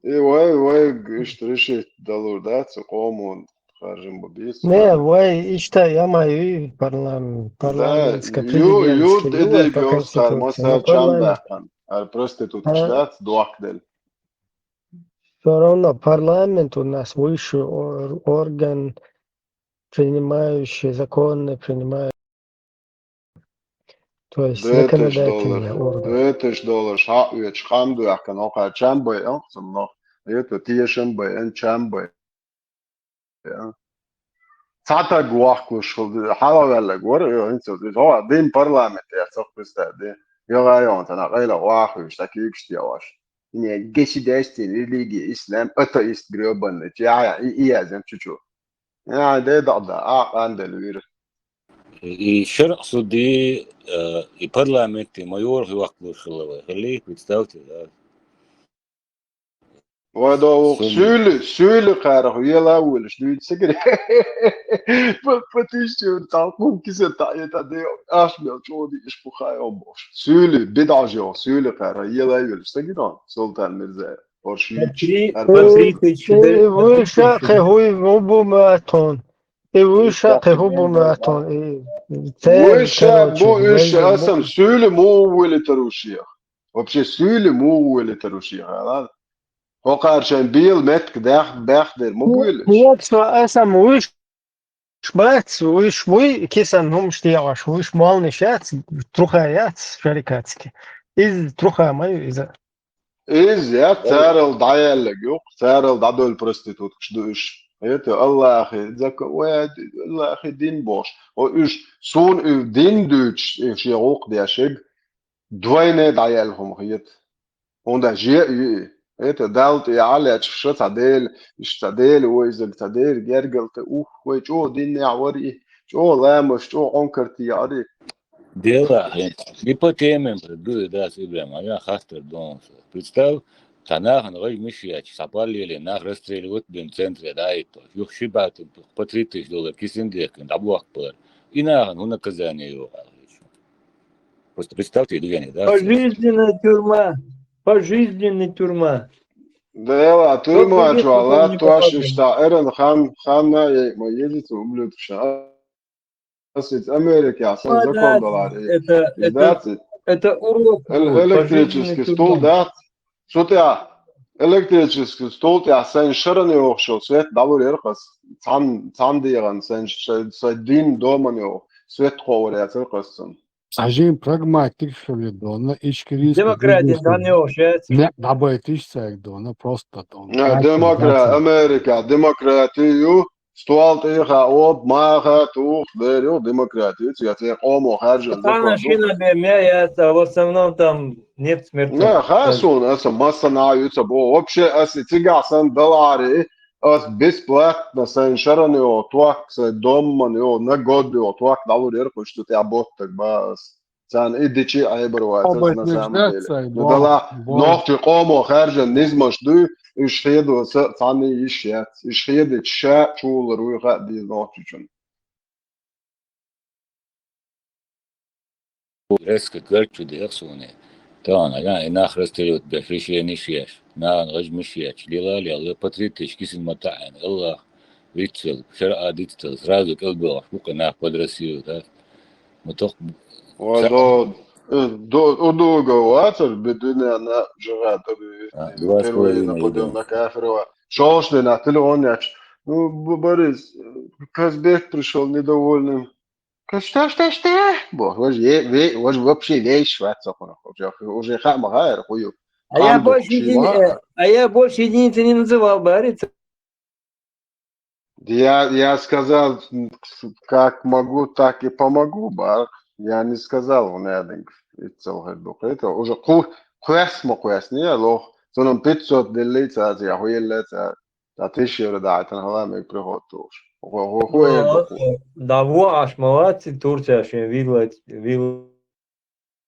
И вай, вай, иштта решить далур дац, къоман харжам бан бийца. Не, вай, иштта я ма ю парламент, да, парламентская ю, ю президентская, тӀедега ю, йоцу хар, конституции, масар, ну, чам парламент. Баьккхина, хар проституткаш, а, дац, дохкаделла. Всё равно парламент у нас высший ор-, орган, принимающий законы, принимающий. То есть законодательный орган. Дуьташ долуш, хьаъ оьцуш къам дуьхкина, хӀокхара чам байъина, цунах, это тешам байъина, чам байъина. Цхьа таг воккхуш хӀу-, хьалаваьлларг вара, хӀинца, хӀо, дин парламент яц, представь, дин. ЙогӀа йогӀун цхьана къайла вахуьйтуш, цхьа кийкаш теваш. Не, государственная религия ислам, атеист грёбаный, чу, я, и, и я зем чу-чу. Я, де да, да, а, къандел вира. И шаръ суди, э, и парламенти майор хӀуьхкалуш хилла вай. Хилли, представьте, да. Вай до вух суьйли, суьйли кхарах вела а вуьйлуш дуьйцу сагри. По, по тысяче цхьа кху кисет таӀе тӀа де, аш мел чӀогӀа диъаш бу хай ом бохуш. Суьйли, бидӀажо, суьйли кхарах ела а вуьйлуш сагри он, Султан Мирзаев. Орши. Патри-, патриотич, э, вуьйша кхе хӀуй, хӀу бу ма тхуна. И вуьйша кхе хӀу бу ма тхуна. И, и, вуьйша бу, короче, уьш вай асам бу. Суьйли муха вуьйлитар ву шех? Вообще, суьйли муха вуьйлитар ву шех, ала? ХӀокхара шайн бела меттиг дах-, бахдер ма буьйлуш. Нет, со, асам вуьш бац, вуьш вуй, кисан хӀумаш дегӀаш, вуьш молниш яц, труха яц, шарикатски. Иза труха ма ю, иза. Иза яц, царал дӀаяьллаг юкъ, царал дӀадойла проституткаш ду уьш. Это Аллахи, зака-, ой, Аллахи дин бохуш. О, уьш, суна и дин дуьйцуш, и шен гӀуллакх деш ерг, двойне дӀаяьлла хӀума хета. ХӀунда же а ю и. Это Далла тӀехьа лечкъаш цхьа Дела, иштта цхьа Дела вайзаг, цхьа Дела гергалта, ух, вай чӀогӀа динехь вара и, чӀогӀа ламаш, чӀогӀа Ӏункарте яра и. Дела, хӀинца, и по теме ду и дац, Ибрахим, а я хаттар дон со. Представь, цхьа нахана гӀайгӀа миш ечу, цхьа паллеле нах расстреливать бен центре дӀа а йитталаш. Юха ши бӀе, по тридцать тысяч доллар кисин дехкина, дӀабохкабар. И нахана хӀун наказание йоху? Просто представьте, движение, да? Пожизненная тюрьма. Пожизненная тюрьма. Да, ела, тюрьма чохь латтош иштта, эран хан, ханна а ма езица ублюдкаш. Ас иза Америкехь сан закон далар. Это, это, это урок. Электрический стул дац. Цу тӀехь, электрический стул тӀехь сайн шарана йохуш йолу свет дӀалур яра ас. Цхьан, цхьан дегӀан сайн, сайн, сайн дин доман йоху свет кховар яцара ас цунна. Цхьа жин прагматик хилла дона, ишкарийский. Демократия дан йохуш яц. Не, дӀабайтиш цаьрга дона, просто дона. Не, демокра-, Америка, демократия ю, стол тӀехьа об, маха, тух, дер ю, демократия ю, цигахь церан къомо хаьржина. Цхьана закон ду. Шина бен ме яц, а в основном там нет смерти. Не, хаа суна, аса массанхьа ю ца боху. Вообще, аса цигахь сан далари, ас бесплатно сайн шаран йо ток, сайн домман йо, на год йо ток, дӀалур яра кхуьш цу тӀехь боттаг ба ас. Царна и дичи а Ӏебар вац, ас на самом деле. Ну, дала, нохчи къомо хаьржина низмаш дуй, уьш хедо са цхьанна йиш яц. Уьш хедича ша чулар вуй хаа деза нохчичун. Резко карчу дехьа суна. Тахана, ага, и нах расстреливать беш решениш еш. Нахана гӀажмиш еш. Лила, лила, патриотиш кисин ма таӀина. Аллах виццал, шаръа диццал, сразу кӀелбелгӀаш бу-кх и нах под Россию, да? Ма тох-, Ва, ца- до, э, до, у дуга вацар, бедуьнена жага, а, два с половиной, да. Нападённа кафирова. Шолш дена телефон яч. Ну, Б-, Борис, э, Казбек пришёл недовольным. Ка-, что, что, что? Бо, вож е-, ве-, вож вообще вещь вацахуна. Уже, уже ха-, ма ха-, эр хую. А я Хам больше духши едини-, ма. Э, а я больше единицы не называл, Борис. Я, я сказал, как могу, так и помогу, бар. Я не сказал, он ядинг, иццал хедбук. Это уже ку-, квес мо квес, не, лох. Сонам пятьсот делли, ца, ца, хуелле, ца, ца, тысяча евро да, это на главный приход тоже. Ху-, ху-, ху-, Ну, ху-, да, во, аш молодцы, Турция, шен вилла, вилла.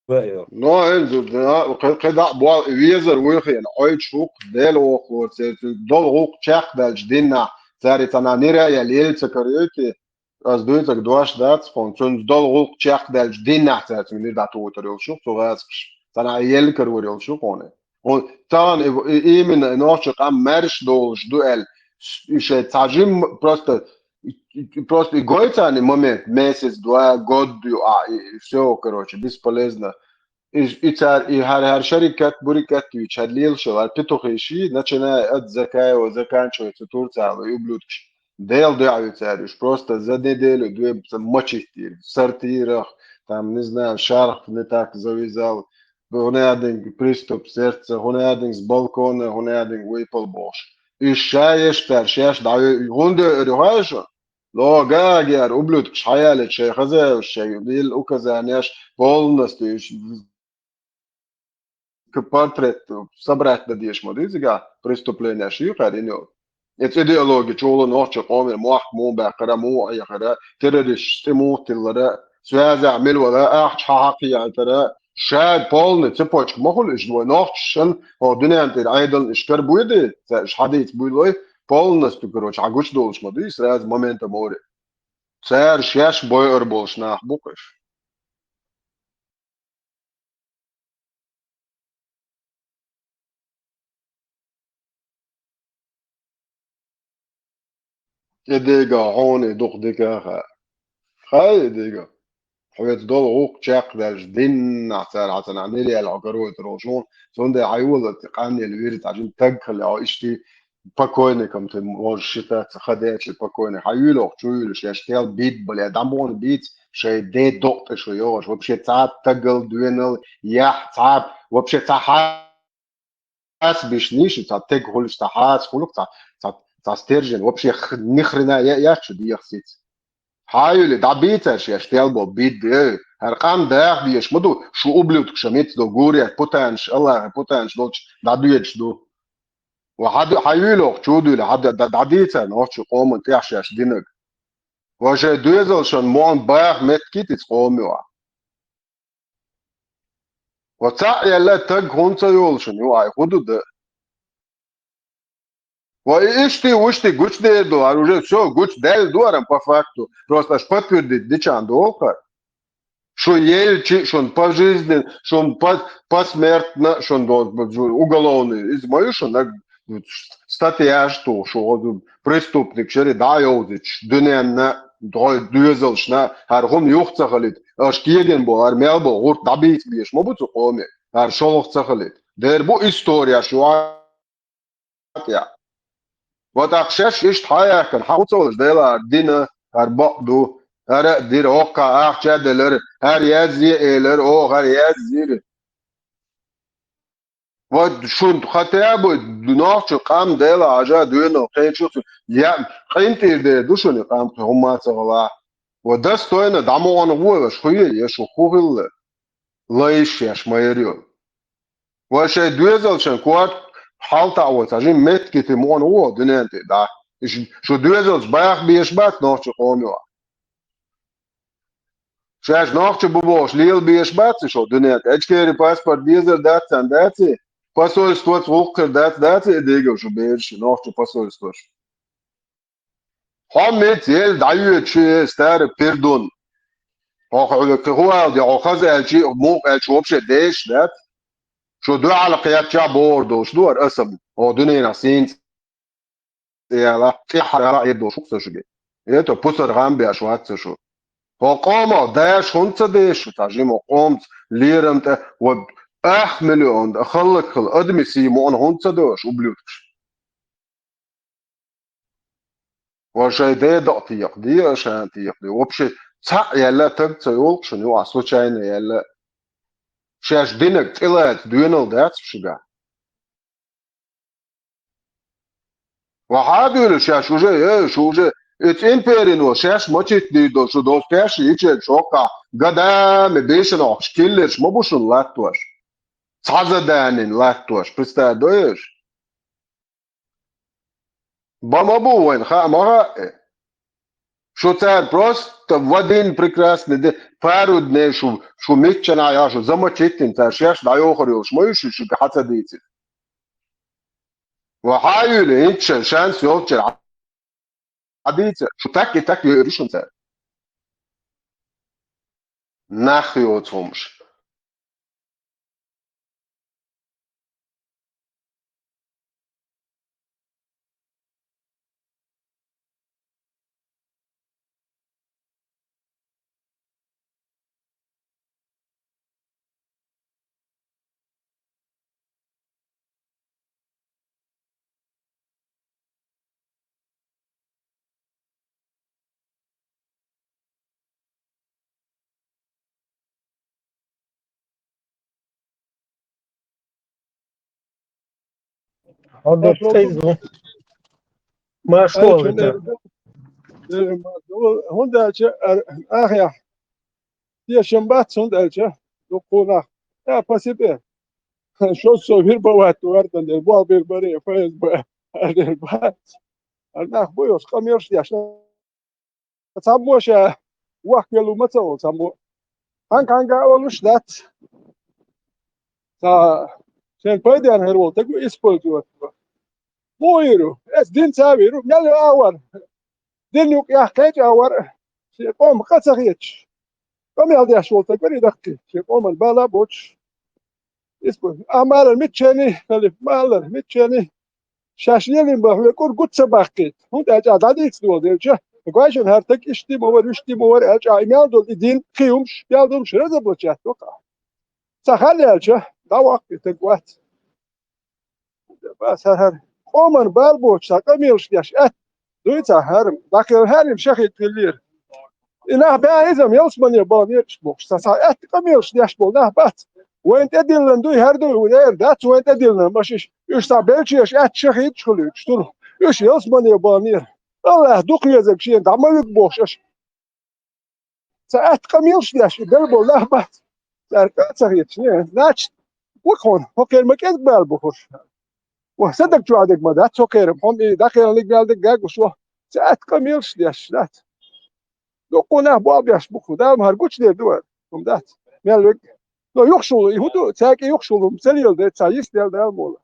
Ваё. Но, э, да, кхе-, кхе да, бо-, везар вуйхен, ойчук, дел охло, церцу, дол гук чах дальч динна, цари цана нира я лельца корёти, аз дуйцак дуаш дац, хон, цун дол гук чах дальч динна, церцу, нир да туутар ёлчук, цу газкш, цана ел кар вур ёлчук, хоне. Он, цан, и, и, именно, и нохчу кам мерш долш дуэль, с-, и шей цажим, просто, и, и, просто и гойцани момент, месяц, два, год, а, и, и всё, короче, бесполезно. И, и цар, и хар, хар шарикат, бурикат, и чадлил шо, а петухи ши, начиная от Закаева, заканчивается Турция, и ублюдки. Дел дуави цар, уж просто за неделю, две, мочить, сортирах, там, не знаю, шарф не так завязал, гунядинг приступ сердца, гунядинг с балкона, гунядинг выпал бош. И шаеш цар, шеш дави, гунде рюхаешо, Но гаагяр, ублюдкаш, хьаяле шай хазаевш, шай лил указанеш полностью ш-, к-, портрет собрать да деш ма дизига, преступление ши харинё. Эц идеология чула нохча къомер, мохк му бахара, му айхара, террорист, стиму тиллара, связа мил вала, ахч хахи айтара, шай полный цепочка махул иш двой нохча шан, о, дунянтир айдал иш кар буйди, ца иш хадиц буйлой, полностью, короче, хагуч долуш ма ди, сразу моментом море. Цара шаьш бойур болуш нах бу-кх уьш. И дега хьуна дукха дика а хаьа. Хай и дега. Хьоьца долу гӀуллакх чекхдаьлча диннахь цара хьан цанахь нелла хьо каройтур волчу, цундела хьан йолалц къанъелла вирза хьажа таг хила хьо иштта покойником ты можешь считаться, ходячий покойник. Хьан юьйлоху чу юьйлуш, я шаьш тел бийд бале, дӀа муха бийц, шайн де докъ тӀе шу йогӀуш. Вообще цхьа тагал, доьнал, яхь, цхьа, вообще цхьа хьас биш нийш, цхьа тег хуьлуш, цхьа хьас хуьлуш, цхьа, цхьа, цхьа стержень, вообще х-, ни хрена я, яц шу дехьа сиц. Хьан юьйле, дӀабийцар шаьш тел бо бийд, эй, хӀара къам даха дезаш ма ду, шу ублюдкаш а миц ду, гур яц, путанаш, Аллахьан путанаш долчу дӀадоьдуш ду. Ва хьан ду-, хьан юьйлоху чу дуьйле, хьан д-, д-, дӀадийцар нохчу къоман тӀехь шаьш динарг. Ва шайн доьзалшан муьлхха баха меттиг ю иза къомо. Ва цхьаъ яьлла таг хӀунда ца йолу шуна ю, ай, хӀун ду дан? Ва и иштта, вуьшта гучудер ду, хӀара уже всё, гучудаьлла ду хӀара по факту. Просто аша подтвердить дича доху хӀара. Шу елчи, шун пожизненно, шун по-, посмертно, шун до-, уголовный, иза ма ю шун, статьяш тухуш, шу преступник шари дӀа а йовзуьйтуш, дуьненна, дой доьзалшна, хӀара хӀума юха ца хилийта, аша кегина бо, хӀара мел бо, гӀурт дӀабийца безаш ма бу цу къоме, хӀара шолгӀа ца хилийта. Дера бу историяш ю а тӀехь. Ва тӀаккха шаьш иштта хьан яхкана, хьан хӀун ца волуш, Дела, хӀара дина, хӀара бакъ ду, хӀара а дира, хӀокху ахча а делара, хӀара язъе а элира, оха хӀара язйира. Ва шун хотя бы нохчу къам Дела хьажа доьнал кхечу, я къинтӀера дер ду шуна и къам кхин хӀумма а ца гӀала. Ва достойно дӀа муха гӀо ваша хуье, я шу хӀун хилла? Лайш шаьш ма яра йолу. Ва шайн доьзалшан корта хьалтаӀо ца жин меттигита муха гӀо дуьнен тӀе дӀа. Иш шу доьзалш баха беш бац нохчу къомо. Шаьш нохчу бу бохуш лела беш бац шу дуьнен тӀе. Эчкери паспорт дезар дац царна даци? Посольствоца гӀуллакх хир дац даци и дегар шу бераш, нохчу посольствош? Хьо меца ел дӀайоьду шу, э, старый пердун? Хьо хьуьлуьйту хӀу аьлла де, хьо хаза аьлчи, мукъа аьлчи вообще деш дац? Шу дуьхьал кхетча бохур долуш ду хӀара асам, хьо дуьненахь сийна цӀе яла, цӀе хьара эр долуш ву-кх со шуьга. Это пусар гӀам беш вац со шу. Хьо къомах даш хӀунда ца деш шу, цхьа жима къомца лерам тӀе, ва ах миллион да, халлак хила, адмиси муъна хӀунда ца дош, ублюдкаш? Ва шай дедо тиякъ дий, а шан тиякъ дий. Вообще, цхьаъ яьлла таг ца йолу шуна юкъахь, случайно яьлла. Шаьш динарг тӀелаца доьналла дац шуьгахь. Ва хьан дуьйла шаьш уже, э, шу уже, и цӀинперино шаьш мачитта дийр долу шу долу пеши ичерг шоккхахь, гадами бешанохуш киллерш ма бу шуна латтош. Цхьа заданин латтош, представь, доеш? Бан ма бу вайн, хаа ма хаьа. Шу цара просто в один прекрасный день, пару дней шу, шу миччанхьа я, шу замочить йина, цара шаьш дӀайохур йолуш ма ю шу, шуьга хьан ца дийцира. Ва хьан юьйлу, хӀинца шан шанс йолччара хьан дийцира? Шу так и так йойур ю шуна цара. Нах йоцу хӀумаш. Хьо ду тайзу. Машхо вита. ХӀунда аьлча, ар-, ахьа, тешам бац, хӀунда аьлча, дуккхунах. Я, пасибе. Шо со вир бават, вардан дер, бал бир баре, ФСБ, ар дер бац. Ар нах бу йос, къамелаш деш. Цхьаммо ша вахкелу ма ца олу цхьаммо. Хьан-хьанга олуш дац. Ца шен пайден хӀара волу тагу использовать. Муха йир ву? Эс дин ца вир ву? Мел а вара? Дин юкъ яхкхеча а вара? Шен къоман къа ца хеташ. Къамел деш волу таг вара и даккхий. Шен къоман бала а боцуш. Испу-, а малар миччани, халиф, малар миччани, шаьш лелийна бан хьоькъур гуц ца баккхийта. ХӀунда аьлча а дӀадийца долу делча, гойшан хӀара таг иштта ма вара, иштта ма вара аьлча а, и мел долу и дин, кхин хӀумаш, мел долуш разоблачать до кхаъ. Ца хьал аьлча, дӀаваккха и таг вац. Бас хӀара, хӀара къоман бала боцуш, цхьа къамелаш деш, атта дуй цхьа хӀара, дӀакхел хӀара шахид хиллера. И нах баьхизам ялсмане баханера иштта бохуш, сан схьа аьтта къамелаш деш болу нах бац. Вайн тӀедиллина дуй, хӀара дуй, ву эр дац вайн тӀедиллина, машиш, уьш схьа белчеш аьтта шахидаш хуьлуьйтуш тур. Уьш ялсмане баханера. Аллах дукха везарг шена дӀа ма вуьгу бохуш аша. Ца аьтта къамелаш деш, и бел болу нах бац. Цара кӀа а ца хеташ, не, значит, ву хьуна, хӀокхеран ма кӀезиг бала бу хӀорш. Ва садаг чохь дерг ма дац хӀокхеран, хьуна и дӀакхелниг мел дерг гагуш ву. Ца аьтта къамелаш деш дац. Дуккха нах болх беш бу хӀу, Дала ма хӀара гучудер ду вара, хӀума дац. Мел вег. Но юхашул, и хӀун ду, цаьркӀе юхашул хӀума ца леладе, ца йист дел Дала мола.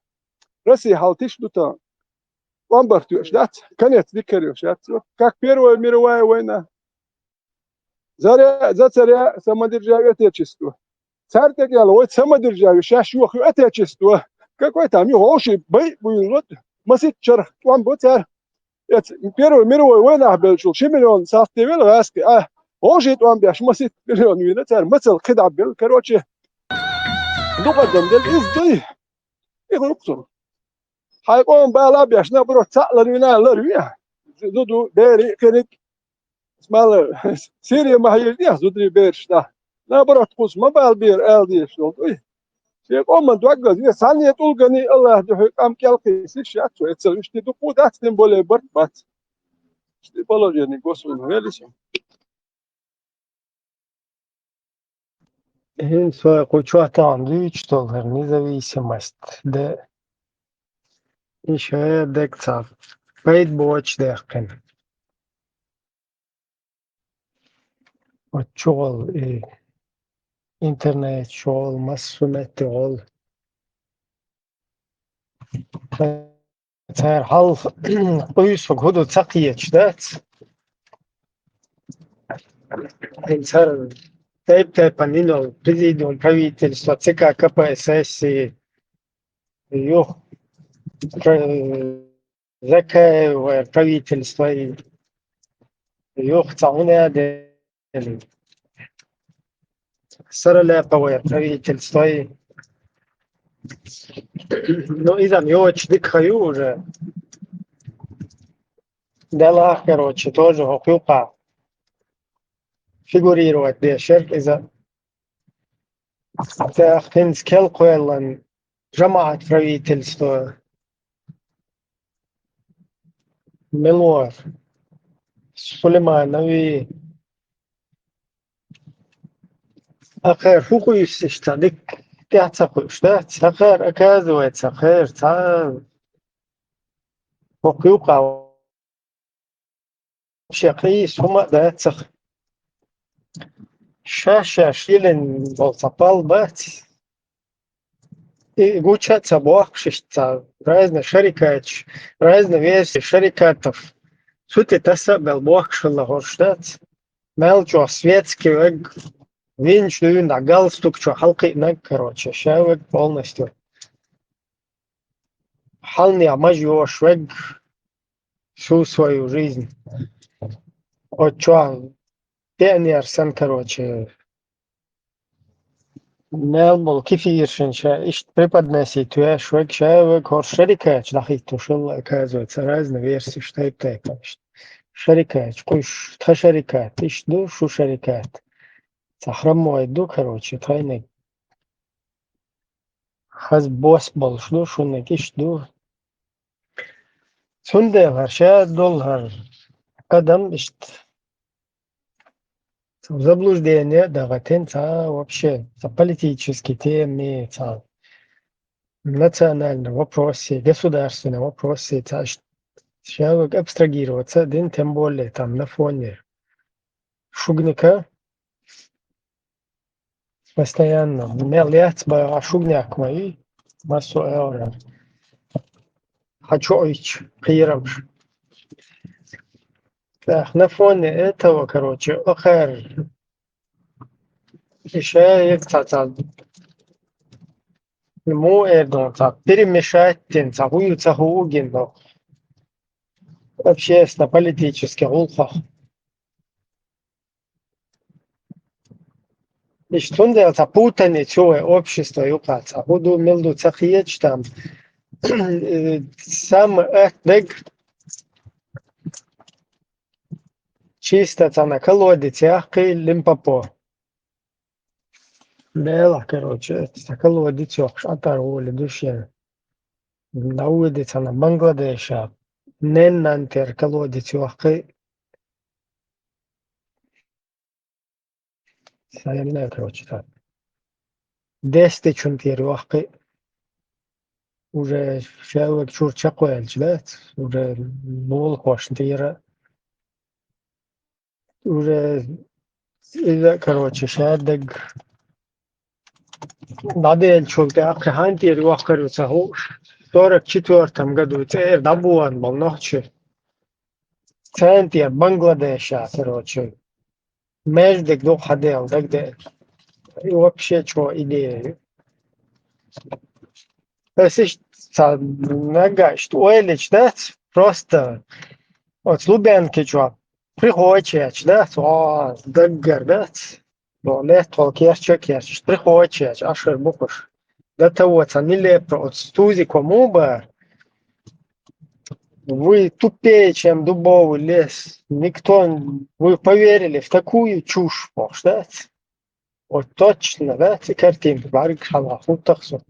Россия хьал тиш ду тан. ТӀом барх тоьаш дац, конец дикареш яц. Как Первая мировая война. Заря, за царя самодержавие отечество. Цара тӀекӀел вай самодержавие шаьш йоху отечество. Какой там, ю, хӀоши бай буйла, масит чарх тӀом бу цара. Эц Первой мировой войнах беллачул ши миллион салтте вела гӀаски, а хӀоши тӀом беш масит миллион вийна цара, мацал кхидӀа белла, короче. Дукъадам делла иза дуй. И хӀукху. Хьайн къоман бала беш, наоборот, цхьаъ ларвина, ларви. Зуду, бери, кхериг. Смала, Сирия ма хьийжа дехьа, зударий бераш да. Наоборот, кхуьнца ма бала бера, ала дезаш долу дуй. Шен къоман доггаза, ве цхьанне тӀулгани Аллах дуьхьа къам кӀел кхийсиш яц, цо эцал иштта дукха дац, тем более барт бац. Иштта положение государства велиса. ХӀинца вай кху чохь тахана дуьйцуш долу хӀара независимость де, и шайн дег ца пайда боцуш даьккхина. Оцу чухула и интернет чухула, массо а метте гӀолла. Цара хьалха къуьйсург хӀун ду ца кхеташ дац? ХӀинца хӀара тайп-тайпана йина йолу президиум, правительство, ЦК КПСС, юха Закаев правительство, юха цхьа хӀун а де, Саралаповое правительство. Ну, иза йоч дика хаю уже. Дела, короче, тоже хокъюкъа фигурировать дешер иза. Цехинс келхуэллан жамаат правительство. Мелуар. Сулейманови. Ахер хукъуйсиш цадик тяца хуш, да? Цахер, оказывается, ахер, ца хокъюкъа шекъи сума да цах. Ша-ша шилин бол цапал бац. И гуча ца бохшиш ца разные шарикач, разные версии шарикатов. Сути таса бел бохшила хорш дац. Мел чо светский вег, винч дуюн да галстук чо халкъи наг, короче, ша вег полностью. Хални амаж йош вег всю свою жизнь. От чо пионер сан, короче, мел бол кефиршин ша ишт преподносить веш вег, ша вег хорш шарикач дахит тушил, оказывается, разные версии, что это, конечно. Шарикач, куш, та шарикат, ишт ду, шу шарикат. Цахрамой ду, короче, тайный. Хаз бос болш ду, шуннаг ишт ду. Цундел хар ша дол хар адам ишт. Ца заблуждение дагатен ца вообще, ца политические темы, ца национальные вопросы, государственные вопросы, ца ш-, человек абстрагироваться дин, тем более там на фоне шугника постоянно. Мел яц ба шугняк мои, массу эора. Хочу ич, кирам. Так, на фоне этого, короче, охар. Ещё их ца-ца. Ему это ца перемешать тен, ца хую, ца хугин, но общественно-политический улхах. Ишт цундел ца путаница общество юкъа ца худу милду ца хиеч там. Э, сам эх чисто ца на колодец яхкъи Лимпопо. Бела, короче, ца колодец яхш атар воли душе. Давиди ца на Бангладеша. Нен нантер колодец яхкъи. Саялла, короче, так. Десте чун тир вахкъи. Уже человек чур чакъвелч, да? Уже лул хош тира. Уже иза, короче, шадаг. Надел чул те ахъи хан тир вахкъи ца ху. Сорок четвёртом году цер дабуан бал нохчи. Центр Бангладеша, короче. Междик дух хадел, дагде. И вообще, чё идея? Эсиш ца нагаш, ойлич, да? Просто от Лубянки чё? Приходишь, да? О, даггар, да? Но нет, он керча, керча. Приходишь, ашер букуш. До того, ца нелепо, от стузи кому бы. Вы тупее, чем дубовый лес. Никто, вы поверили в такую чушь, может, да? Вот точно, да? Ци картинка, барик хала, хутахсу.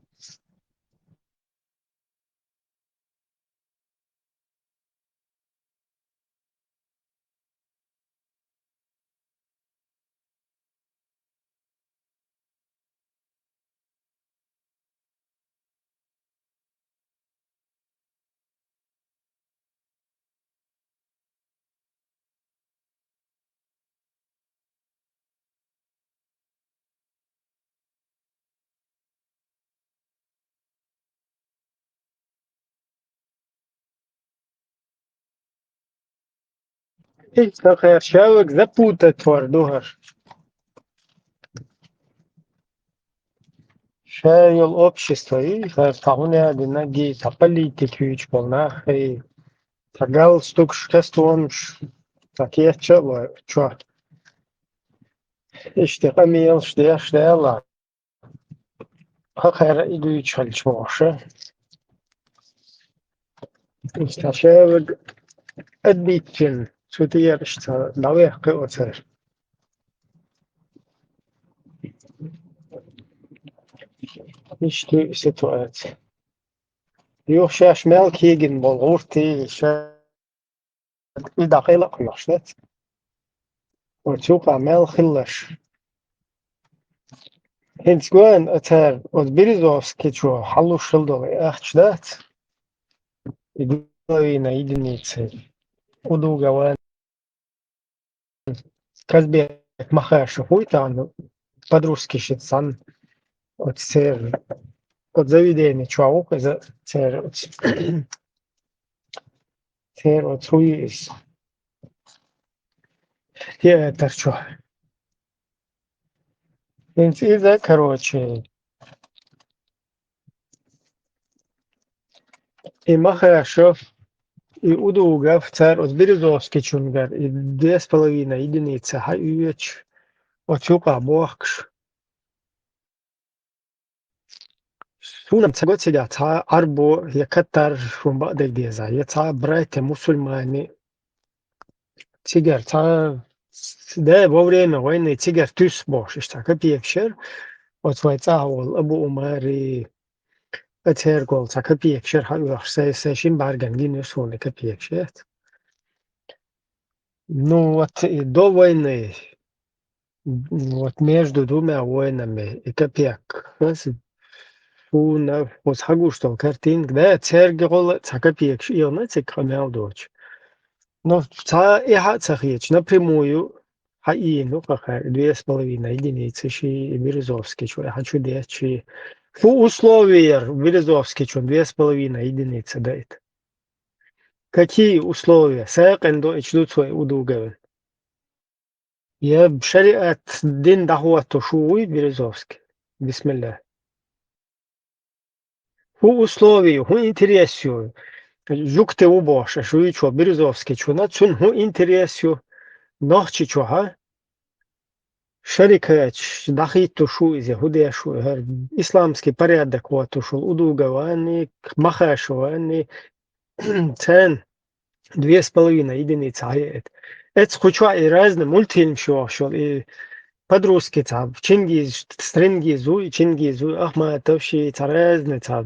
Ишта хер шаваг запутать вар дугар. Шайол общество и хер тагуня динаги та политик юч болнахи. Та галстук шкастуамш, та кеча ва чо. Иштта къамелаш деш Дала, хӀокхара и дуьйцуш хилча бохуша. Иштта шаьлаг адбитчина цу тӀера иштта дӀавехкхи оцара. Иштта ситуация. Юха шаьш мел кегина болу гӀуртий, ша и дӀакъайла а кхоьхьуш дац. Оцу юкъа мел хилларш. ХӀинца гоьна а цара оцу Березовскийчо хьалуш хила долу и ахча дац. И половина единицы. Удугова Казбек Махаша хуй тахана, подружки шица цхьаьна оцу церан, оцу заведени чохь ву-кх иза, церан оцу, церан оцу хуй иза. Театр чохь. ХӀинца иза, короче, и Махашев, и Удугов, цара оцу Березовскийчуьнгара и две с половиной единицы хьаоьцуш, оцу юкъа бохкуш. Суна ца го цигахь цхьа Ӏарбо я катар шун бакъдерг деза, я цхьа братья мусульмане, цигара цхьа, да, во время войны цигара туьйсу бохуш, иштта копеек шер, оцу вай цӀахь волу Абу Умари, а церга волу цхьа копеек шер хьаоьхуш, сайн, сайн шин бӀаьргана гина ю суна копеек шер. Ну, вот и до войны, вот между двумя войнами и копеек. Суна оцу хьагуш долу картинка, да, церга гӀолла цхьа копеекаш ийгӀина цига къамел доцуш. Но цхьа и хьа а ца хеташ, напрямую хьаийна ву кхаха две с половиной единицы ши и Березовскийчу, и хьан чу детташ ши. Фу условияр Березовскийчун две с половиной единицы дайта? Какие условия? Сакъин до ичу ду цо и Удуговна. Я шариат дин дӀахӀоттуш вуй Березовский? Бисмилла. ХӀун условия, хӀун интерес ю? Жугти ву бохуш, аша вуьйчо Березовскийчуна, цунна хӀун интерес ю? Нохчийчохьа шарикаташ дӀахӀиттуш ву иза, хӀун деш ву, хӀара исламский порядок хӀоттуш волу Удуговани, Махашевани, царна две с половиной единицы хьаеъта. Эцу кху чохь и разный мультфильмаш йохуш йолу, и подружки цхьа, Чингиз, Стрингиз ву, и Чингиз ву, Ахматов ши, цхьа разный цхьа,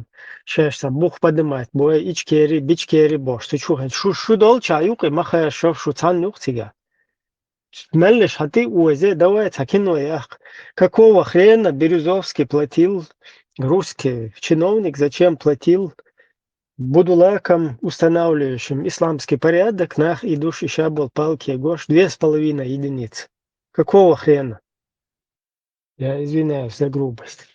шаьш цхьа бух поднимать бой, ичкери, бичкери бохуш, цу чу хӀинца шу, шу долча юкъа, Махашев шу цхьанна юкъа цига. Меллиш хьан тӀе оза, давай цхьа кино яккха. Какого хрена Березовский платил, русский чиновник, зачем платил будулакам, устанавливающим исламский порядок, нах идуш и ша бол палки гош две с половиной единицы. Какого хрена? Я извиняюсь за грубость.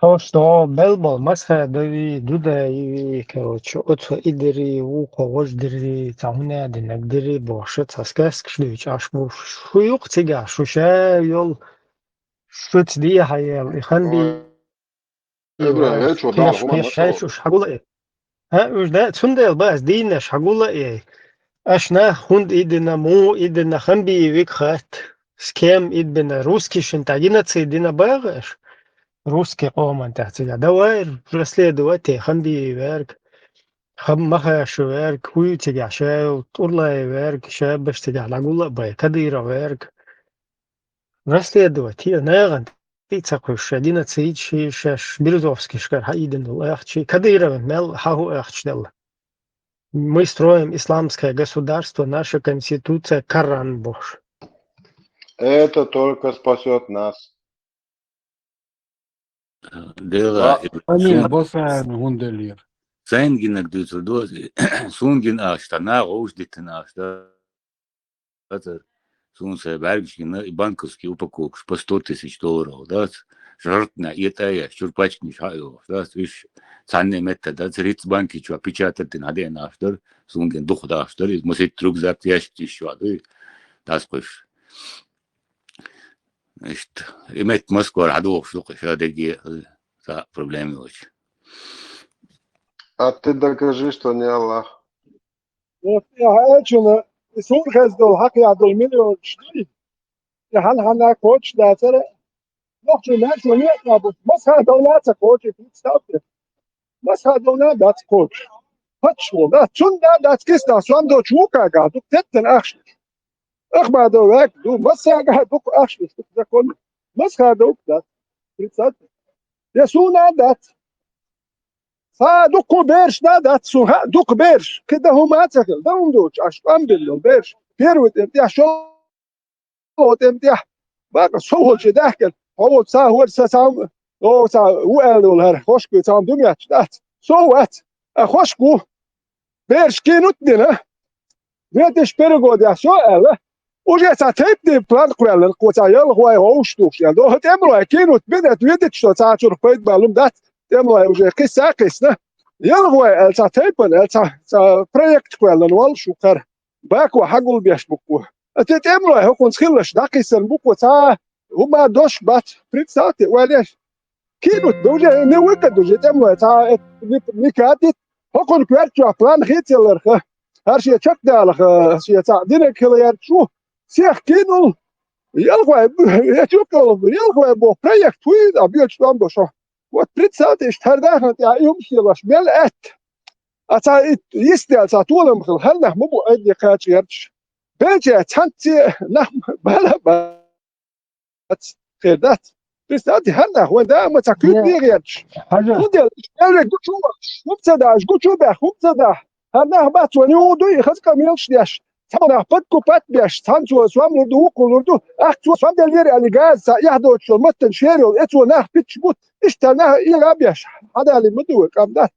Хьош догӀу мел болу масхьа дави, дудаеви, короче, оцо и дери, вукхо важа дери, цхьа хӀуна динарг дери бохуша, цхьа сказкаш дуьйцу Ӏаш бу. Шу юкъа цигахь, шу ша йолу, шуьца дехьа ела, и хан би. Ой, Эбрахим, хӀечо, Дала хӀума ма шайш ца уьш хьагула э. ХӀа, уьш да, цундела бац дийнаш хьагула э. Аш нах хӀунда идина, муха идина, ханбийвиг хатта, с кем идбина, русский шин тӀа геноцид дина багӀа аш? Русский къоман тӀа цига. Давай расследовать те, ханбийверг, хам махаша верг, хуй цигахь шайл, тӀурлай верг, шабаш цигахь лагула а бай, Кадыров верг. Расследовать е, нагӀан тӀе ца кхуьш, ша геноцид ши, шаьш Березовскийшкара хьаийдина долу ахча, Кадыровна мел хьан хӀу ахча делла? Мы строим исламское государство, наша конституция Коран бохуш. Это только спасет нас. Дела. Амин, босса гьунделир. Сайн гинаг дуьйцур ду, суна гина ахча, нагӀа вовш дитина ахча. Суна сайн бӀаргаш гина, и банковский упаковкаш по сто тысяч долларов дац. Жартна, и тая, чурпачкниш хьаъ йогӀуш дац. Уьш цхьанне метта дац, риц банки чу печатать дина хьадеана ахча дар, суна гина духа дахаш дар, из масит рюкзак ящик тиш чу дуй, дац кхуьш. Иштта, и метта Москвара хьадохуш ду кхуьш, а деге, цхьа проблема йолчу. А ты докажи, что не Аллах. Вот я хӀаьчина, и сур хездал хьакъ яхь долу миллионаш дуй. И хьан-хьанна кхочуш дацара. Нохчий маьрша ма летта бу. Масха долна ца кхочу, представьте. Масха долна дац кхочу. Паччахь ву, да, цунна да дац кисна, сом доцу вукага, ду теттан ахча. Ахма до век, ду, массага ду ахча, ду закон. Масха долу дац. Представьте. Я суна дац. Ха, дукха бераш да дац, суна, ха, дукха бераш. Кхин дан хӀума а ца хилла, дан хӀума доцуш, аш тӀом бина йолу бераш. Первый тӀем тӀехь, шо тӀем тӀехь. Бакъ, со волчу даьхкина, хьо волчу ца хӀора са сам, о, ца ву аьлла долу хӀара, хошку цхьа ду метташ дац. Со вац, а хошку. Бераш кинут дина. Две тысячи первый годехь со аьлла. Уже цхьа тайп-тайп план кхоьллина, кхо цхьа ялхой вовш тухуш аьлла. Оха тӀемалой кинут бина, это видит, что цхьа чуьра пайда балун дац. ТӀемалой уже кхисса а кхисна. Ялхой аьлла цхьа тайпана, аьлла цхьа, цхьа проект кхоьллина валла шу кхара. Бако хьагулбеш букку. А те тӀемалой хӀокхунца хиллаш дӀакхиссина букку цхьа хӀума дош бац. Представьте, валеш. Кинут, да уже не выход уже тӀемалой цхьа, э, не, не катит. ХӀокхунна коьртачохь план хийцаларха. ХӀара шен чекхдалаха, шен цхьа динарг хила ярчу. Сех кинул. Ялхой, я чуккалу, ялхой бо, проект хуй, а бьёчу тӀом бо шо. Вот представьте, иштта хӀара дахана тӀехь и хӀума шелаш, мел аьтта. А цхьа и, йистел цхьа толам хила, хӀара нах ма бу айде кхача ярчаш. Белча цхьанцци нах бала бац. Хер дац. Представьте, хӀара нах вайн да ма цхьа куьйга гӀерташ. ХӀунда аьлча, элве гучу, хӀума ца дахь, гучу бех, хӀума ца дахь. ХӀара нах бац вайн юху ду, и хаза къамелаш деш. Цхьа нах подкупать беш, цхьанцо сом лур ду, вукхо лур ду. Ахь цо сом деллера аьлла газа цхьа эхь доцуш йолу маттана шер йолу, эцо нах питча бут. Иштта нах ира беш, хьадали ма ду вай къам дац.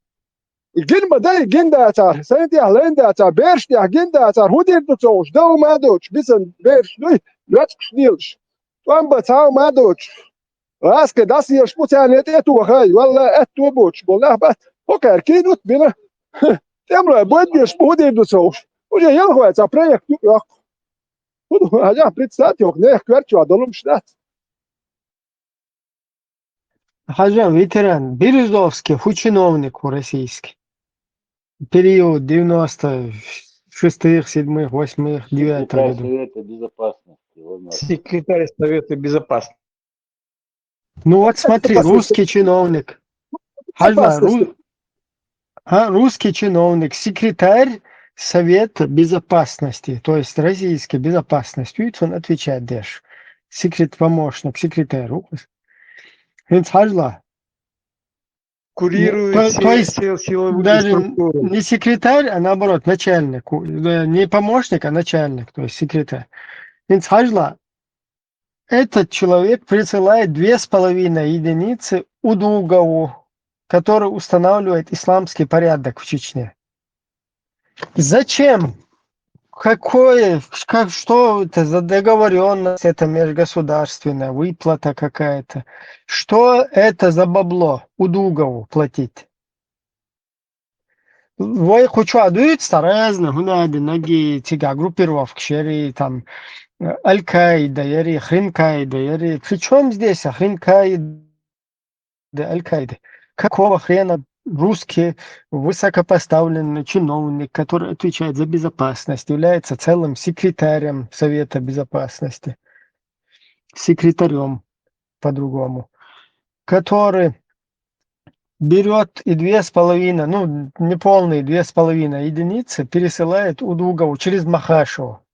Гин ма дай, гин дацара, сайн тӀехь лайн дацара, бераш тӀехь гин дацара, хӀун дийр ду ца хууш, дов ма доцуш, бисан бераш дуй, лоьцкуш дийлаш. ТӀом бан цхьа а ма доцуш. Аска дас еш бу царна тӀе а тухай, валла, аьтто боцуш болу нах бац. ХӀокхара кинут бина. ТӀемалой бойд беш бу, хӀун дийр ду ца хууш. Уже ялхой цхьа проект ю йоккху. ХӀун ду, хьажахь, представьте, хӀокху нехан коьртачохь долу хӀумаш дац. Хьажа, ветеран, Березовский, хӀун чиновник ву российский? Период девяносто шестых, седьмых, восьмых, девятых Секретарь годов. Совета Безопасности. Вот, значит. Секретарь Совета Безопасности. Ну вот смотри, Безопасности. Русский чиновник. Хьажа, Безопасности. ру-, а, русский чиновник, секретарь Совета Безопасности, то есть российской безопасности. Видите, он отвечает дальше. Секрет-, помощник, секретарь. ХӀинца хьажа. Курирует То- все, то есть все силовые Даже структуры. не секретарь, а наоборот, начальник. Ку-, да, не помощник, а начальник, то есть секретарь. ХӀинца хьажа, этот человек присылает две с половиной единицы Удугову, который устанавливает исламский порядок в Чечне. Зачем? Какое, как, что это за договорённость, это межгосударственная выплата какая-то? Что это за бабло Удугову платить? Вай кху чохь дуьйцу цхьа разные, хӀун аьлла, нагий цигахь группировкаш яри, там, э, Аль-Каида яри, Хрен-Каида яри. При чём здесь Хрен-Каида, Аль-Каида? Какого хрена русский высокопоставленный чиновник, который отвечает за безопасность, является целым секретарем Совета Безопасности, секретарём по-другому, который берёт и две с половиной, ну, неполные две с половиной единицы пересылает Удугову через Махашева.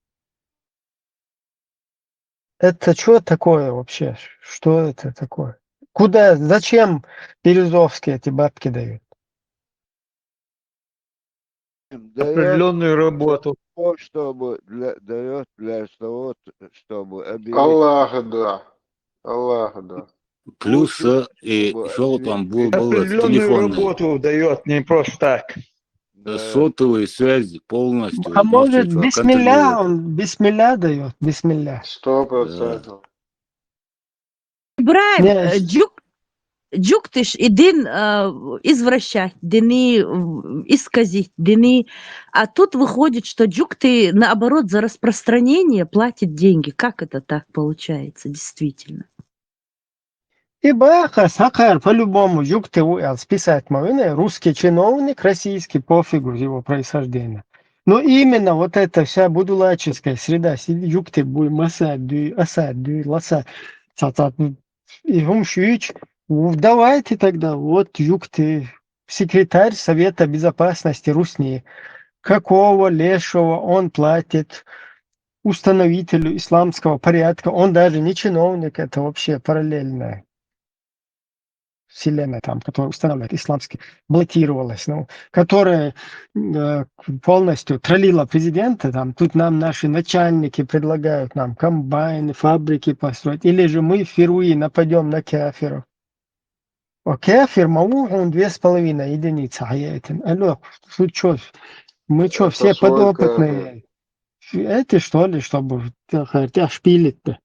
Это чё такое вообще? Что это такое? Куда, зачем Березовский эти бабки даёт? Определённую работу. То, чтобы для, даёт для того, чтобы обеспечить. Аллаху дуа. Аллаху дуа. Плюс э, и еще там был, было Определённую телефонный, работу дает, не просто так. Да. Сотовые связи полностью. А может, Мосфет бисмилля, контролирует. Он бисмилля дает, бисмилля. Сто процентов. Ибрагим, Не, э, с- жук, жук тиш и дин э, извращать, дини м, исказить, дини. А тут выходит, что жук ты наоборот за распространение платит деньги. Как это так получается, действительно? И баха сакар по-любому жук ты у эл списать мавина, русский чиновник, российский, пофигу его происхождение. Но именно вот эта вся будулаческая среда, си- жук ты буй, масадуй, асадуй, ласа, цацат, и хум шуич, у- давайте тогда, вот жук ты, секретарь Совета Безопасности Русни, какого лешего он платит установителю исламского порядка, он даже не чиновник, это вообще параллельная вселенная, там, которая устанавливает исламский, баллотировалась, ну, которая э, полностью троллила президента, там, тут нам наши начальники предлагают нам комбайны, фабрики построить, или же мы впервые нападем на кафиров. А кафир, маву, он две с половиной единицы, а я это, алло, вы чё, мы чё, Это все свой подопытные? Эти, что ли, чтобы тя шпилить-то?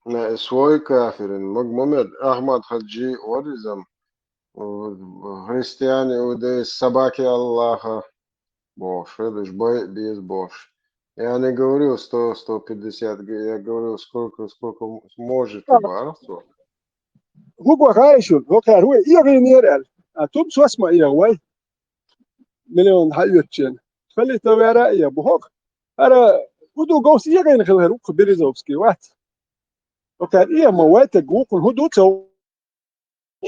Не, свой кафирин. Мог момент Ахмад Хаджи оризам. Христиане, иудеи, собаки Аллаха. Боже, это ж бой без Боже. Я не говорил сто, сто пятьдесят, г- я говорил, сколько, сколько м- может Да. Барсу. Гугва хайшун, гокар хуй, иогин ерел. А тум сосма иогвай. Миллион хайочен. Хали тавера ио бухок. Ара, уду гос иогин хилхер ук Березовский ват. Окар ио ма вайта гукун худу цо.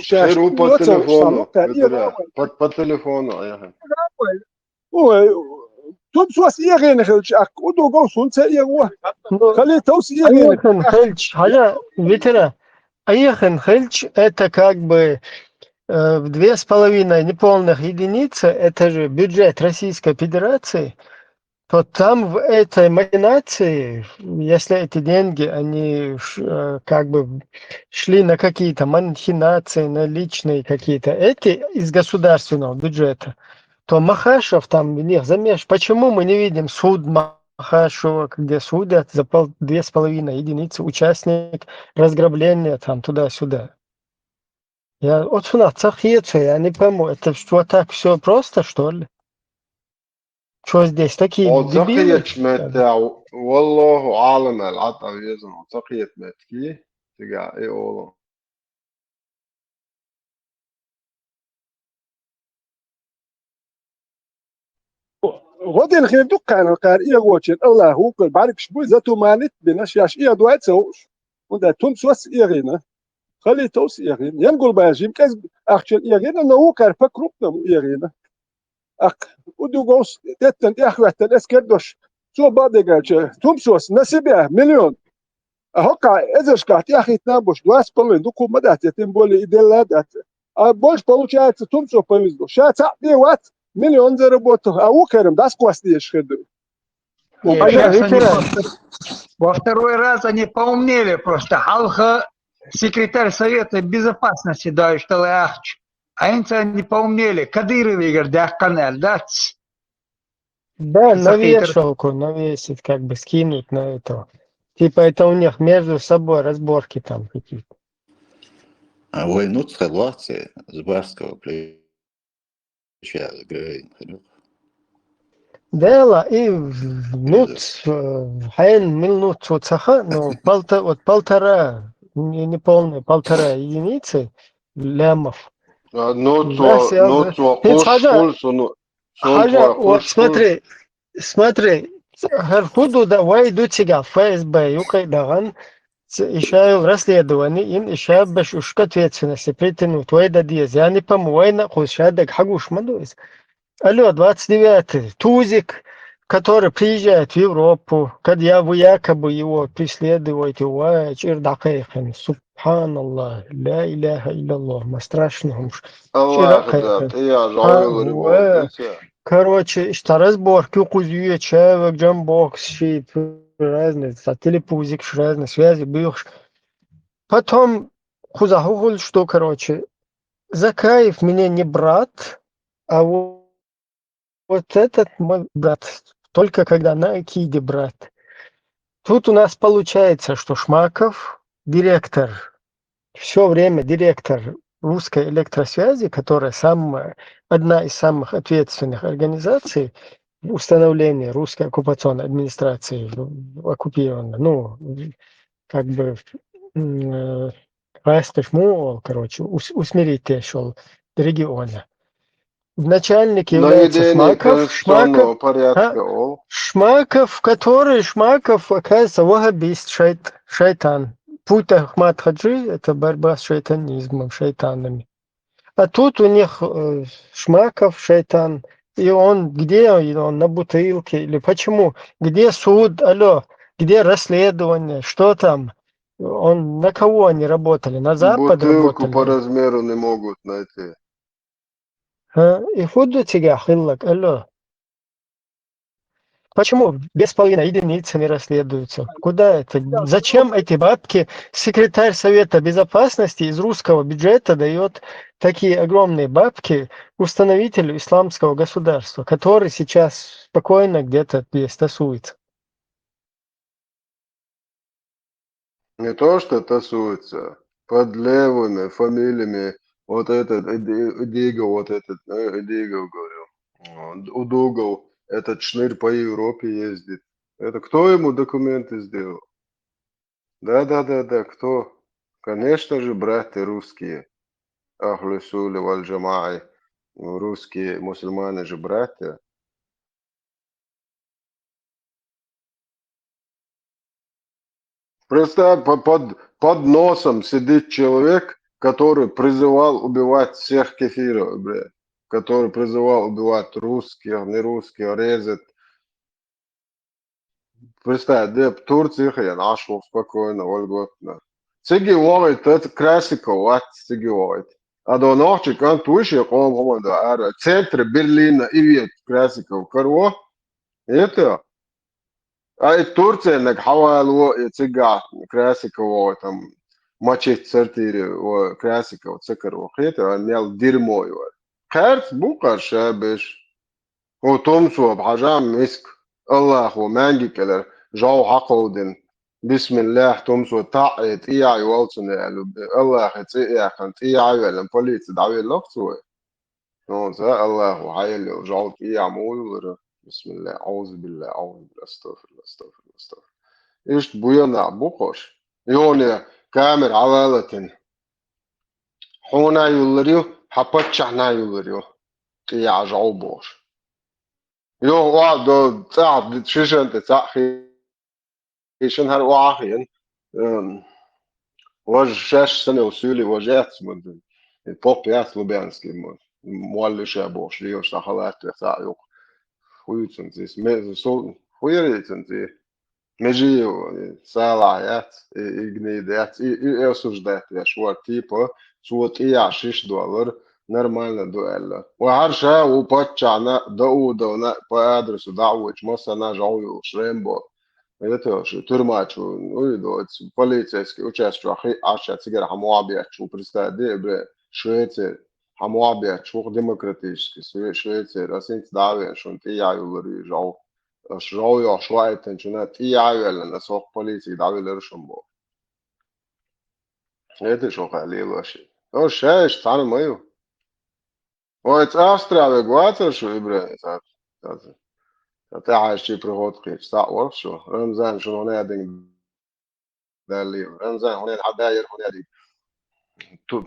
Шеру по телефону. Окар ио По, по телефону, ага. Ой, тум сос иогин хилч ак, уду гос хунца иогва. Ну, Хали тос иогин. Айяхин хельч, хажа, ветера, айяхин хельч, это как бы э, в две с половиной неполных единицы, это же бюджет Российской Федерации, то там в этой махинации, если эти деньги, они ш- э, как бы шли на какие-то махинации, на личные какие-то эти из государственного бюджета, то Махашев там в них замеш. Почему мы не видим суд Махашева, где судят за пол, две с половиной единицы участник разграбления там туда-сюда? Я вот сюда цахиеце, я не пойму, это что, так все просто, что ли? Что здесь такие О дебилы? цахиеч меття, валлаху алам ал ата везан, о цахиет метки, тига и оло. Годин хир дуккан кар ио гочен Аллах укр баркш буй затуманит бина шаш ио дуайца уш. Унда тум сос иогина. Хали тос иогин. Ян гулбажим каз ахчен иогина, но укар по крупному иогина. Ак, уду гос теттен яхветтен эскердош. Цо бадегалча тум сос на себя миллион. А хока эзершкат яхит на буш два с половиной, дуку мадат, тем более и делла дат. А больше получается тум сос повезло. Ша ца ват миллион заработал, а укерем дас класс не шхеду. Нет, А я сейчас они ветеран. просто, во второй раз они поумнели просто. Халха, секретарь Совета Безопасности, да, что ахч. А инца они поумнели. Кадыров Игорь Дахканер, да? Да, на Захейтер. вешалку навесить, как бы скинуть на этого. Типа это у них между собой разборки там какие-то. А войну согласие с барского плеча, говорит. Дело и внут, э, хайн минут вот саха, ну, полта-, вот полтора, не, не полная, полтора единицы лямов. А, Ну, Да, то, серьёзно. ну, то, Ты уж, схода- уж, ну, сон Хажа, твой, вот уж, смотри, смотри, хар худу да вай ду тига ФСБ юкай даган, ц-, ишайл расследование, ин ишаб беш уж к ответственности притянуть, вай да диез, я не пойму, вай на хуй шадак хагуш мадуиз. Алло, двадцать девятый, тузик, который приезжает в Европу, когда я, вы якобы его преследуете, ва, чӀир дӀакхайкхина. Субханаллах, ля иляха илляллах, ма страшно хӀумаш. Аллах, да, тӀе я жавелар. Короче, иштта разборка юкъуз юеча, ваг Джамбокс, ши разные, са телепузикаш разные, связи бюхш. Потом кхуза хӀу хул, что, короче, Закаев мне не брат, а вот вот этот мой брат, только когда на Экиде брат. Тут у нас получается, что Шмаков, директор, все время директор русской электросвязи, которая самая, одна из самых ответственных организаций в установлении русской оккупационной администрации в- оккупированной, ну, как бы, м, э, къасташ мо, короче, ус- усмирить тешал региона. Начальник является Шмаков. Шмаков, порядка, а? Шмаков, который, Шмаков, оказывается, ваххабист, шайт- шайтан. Путь Ахмад Хаджи — это борьба с шайтанизмом, шайтанами. А тут у них э, Шмаков, шайтан. И он где? Он на бутылке? Или почему? Где суд? Алло, где расследование? Что там? Он на кого они работали? На Запад работали? Бутылку по размеру не могут найти. А? И худу тебя хиллак, алло. Почему без половины единицами расследуются? Куда это? Зачем эти бабки? Секретарь Совета Безопасности из русского бюджета дает такие огромные бабки установителю исламского государства, который сейчас спокойно где-то здесь тасуется. Не то, что тасуется, под левыми фамилиями, вот этот, Иди- Идига, вот этот, э, Идига, говорю, вот, Удугов, этот шнырь по Европе ездит. Это кто ему документы сделал? Да, да, да, да, кто? Конечно же, братья русские. Ахлю Суля валь Джамаи. Русские мусульмане же братья. Представь, по- под, под носом сидит человек, который призывал убивать всех кефиров, бля, который призывал убивать русских, не русских, резать. Представь, де Турция хрен, ашло спокойно, вольготно. Циги вогит, это Красиков, а циги вогит. А до ночи кан туши ком хоман да ара. Центр Берлина и вет Красиков. Карво? Это? А и Турция наг хавалу и цига Красиков там мочить сортире у Красиков цикарво. Это а мел дерьмо его. Карц букар шабеш. О, тумсо, бхажам миск. Аллаху манги келер. Жау хакодин. Бисмиллах, тумсо, таъ, тия, юалцуне, Аллах, ци, яхан, тия, велен, полиция, дави лохцуе. Ну, за Аллаху, хайли, жау, тия, мулура. Бисмиллах, аузу биллах, аузу биллах, астагфируллах, астагфируллах, астагфируллах. Ишт буяна, букош. Ёне, камер, алалатин. Хьуна юлларю, хьа паччахьна юлларю. Тия, жау, бош. Йо, ва, до, ца, шишен, те, ца, хи, шишен, хар, ва, хи, эн. Эм, вож шаш сане усули, вож яц, мон. Поп яц лубянский, мон. Муаллиша бош, лиош, та халат, ца, юк. Хуйцун, здесь, ме, сол, хуйрицун, здесь. Межиев, сала яц, и, и гнида яц, и, и, и осуждать я, шуар, типа, цо тия шиш доллар, нормально дуэлла. Ва харша, у паччана, да удовна, по адресу, да уч, масана, жау, шрембо. Это, ш-, тюрьма, чу, ну, и до, полицейский участок, хи, аша, цигара, хамуабия, чу, представь, де, бре, Швеция, хамуабия, чу, демократический, Шве-, Швеция, расинц, да, вен, шун, тия, юллар, жау. Аш жау йош вайтан чуна тия веллана сох полиция давилер шумбо. Это шо халил ваши. О, шеш, цан мою. Ой, ц Австрия ве гвацер шо ибре, цат. Цат. Цат, ай, чи приход кич, ца орх шо. Рамзан шо не один дали. Рамзан, он хада ер, он один. Ту-,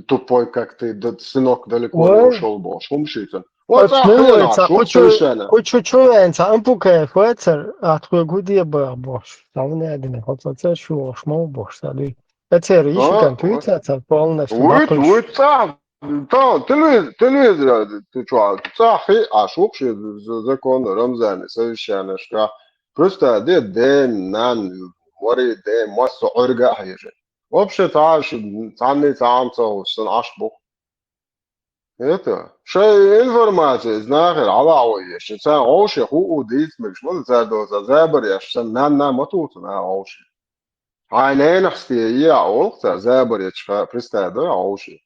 тупой, как ты, да, сынок, далеко не ушёл, бош. Хумшицын. Ва, ца хрена, шо совершенно. Кучу чувенца, ампука, фуэцер, а твой гудия бабош. Там не один, хоть оце шо, шмо бош, сади. Эцер, ищи компьютер, ца полностью. Вот, вот, ца. Та, телевиз-, телевизор, ты чё, цахи, а шух ши з-, законно Рамзане совещание, что просто де, ден, нан, вари, ден, массо орга хьежи. Вообще, та, ш-, цанни, цан, цо, сан аш бух. Это, шай информация, знахер, ала ой, ещё цан, оуше, ху, у, дис, мик, шмон, цар, до, за, забар, ещё сан, нан, нан, мату, цан, а, оуше. Хьайн ненахь сте я олхца, забар ечха, представь, да, оуши.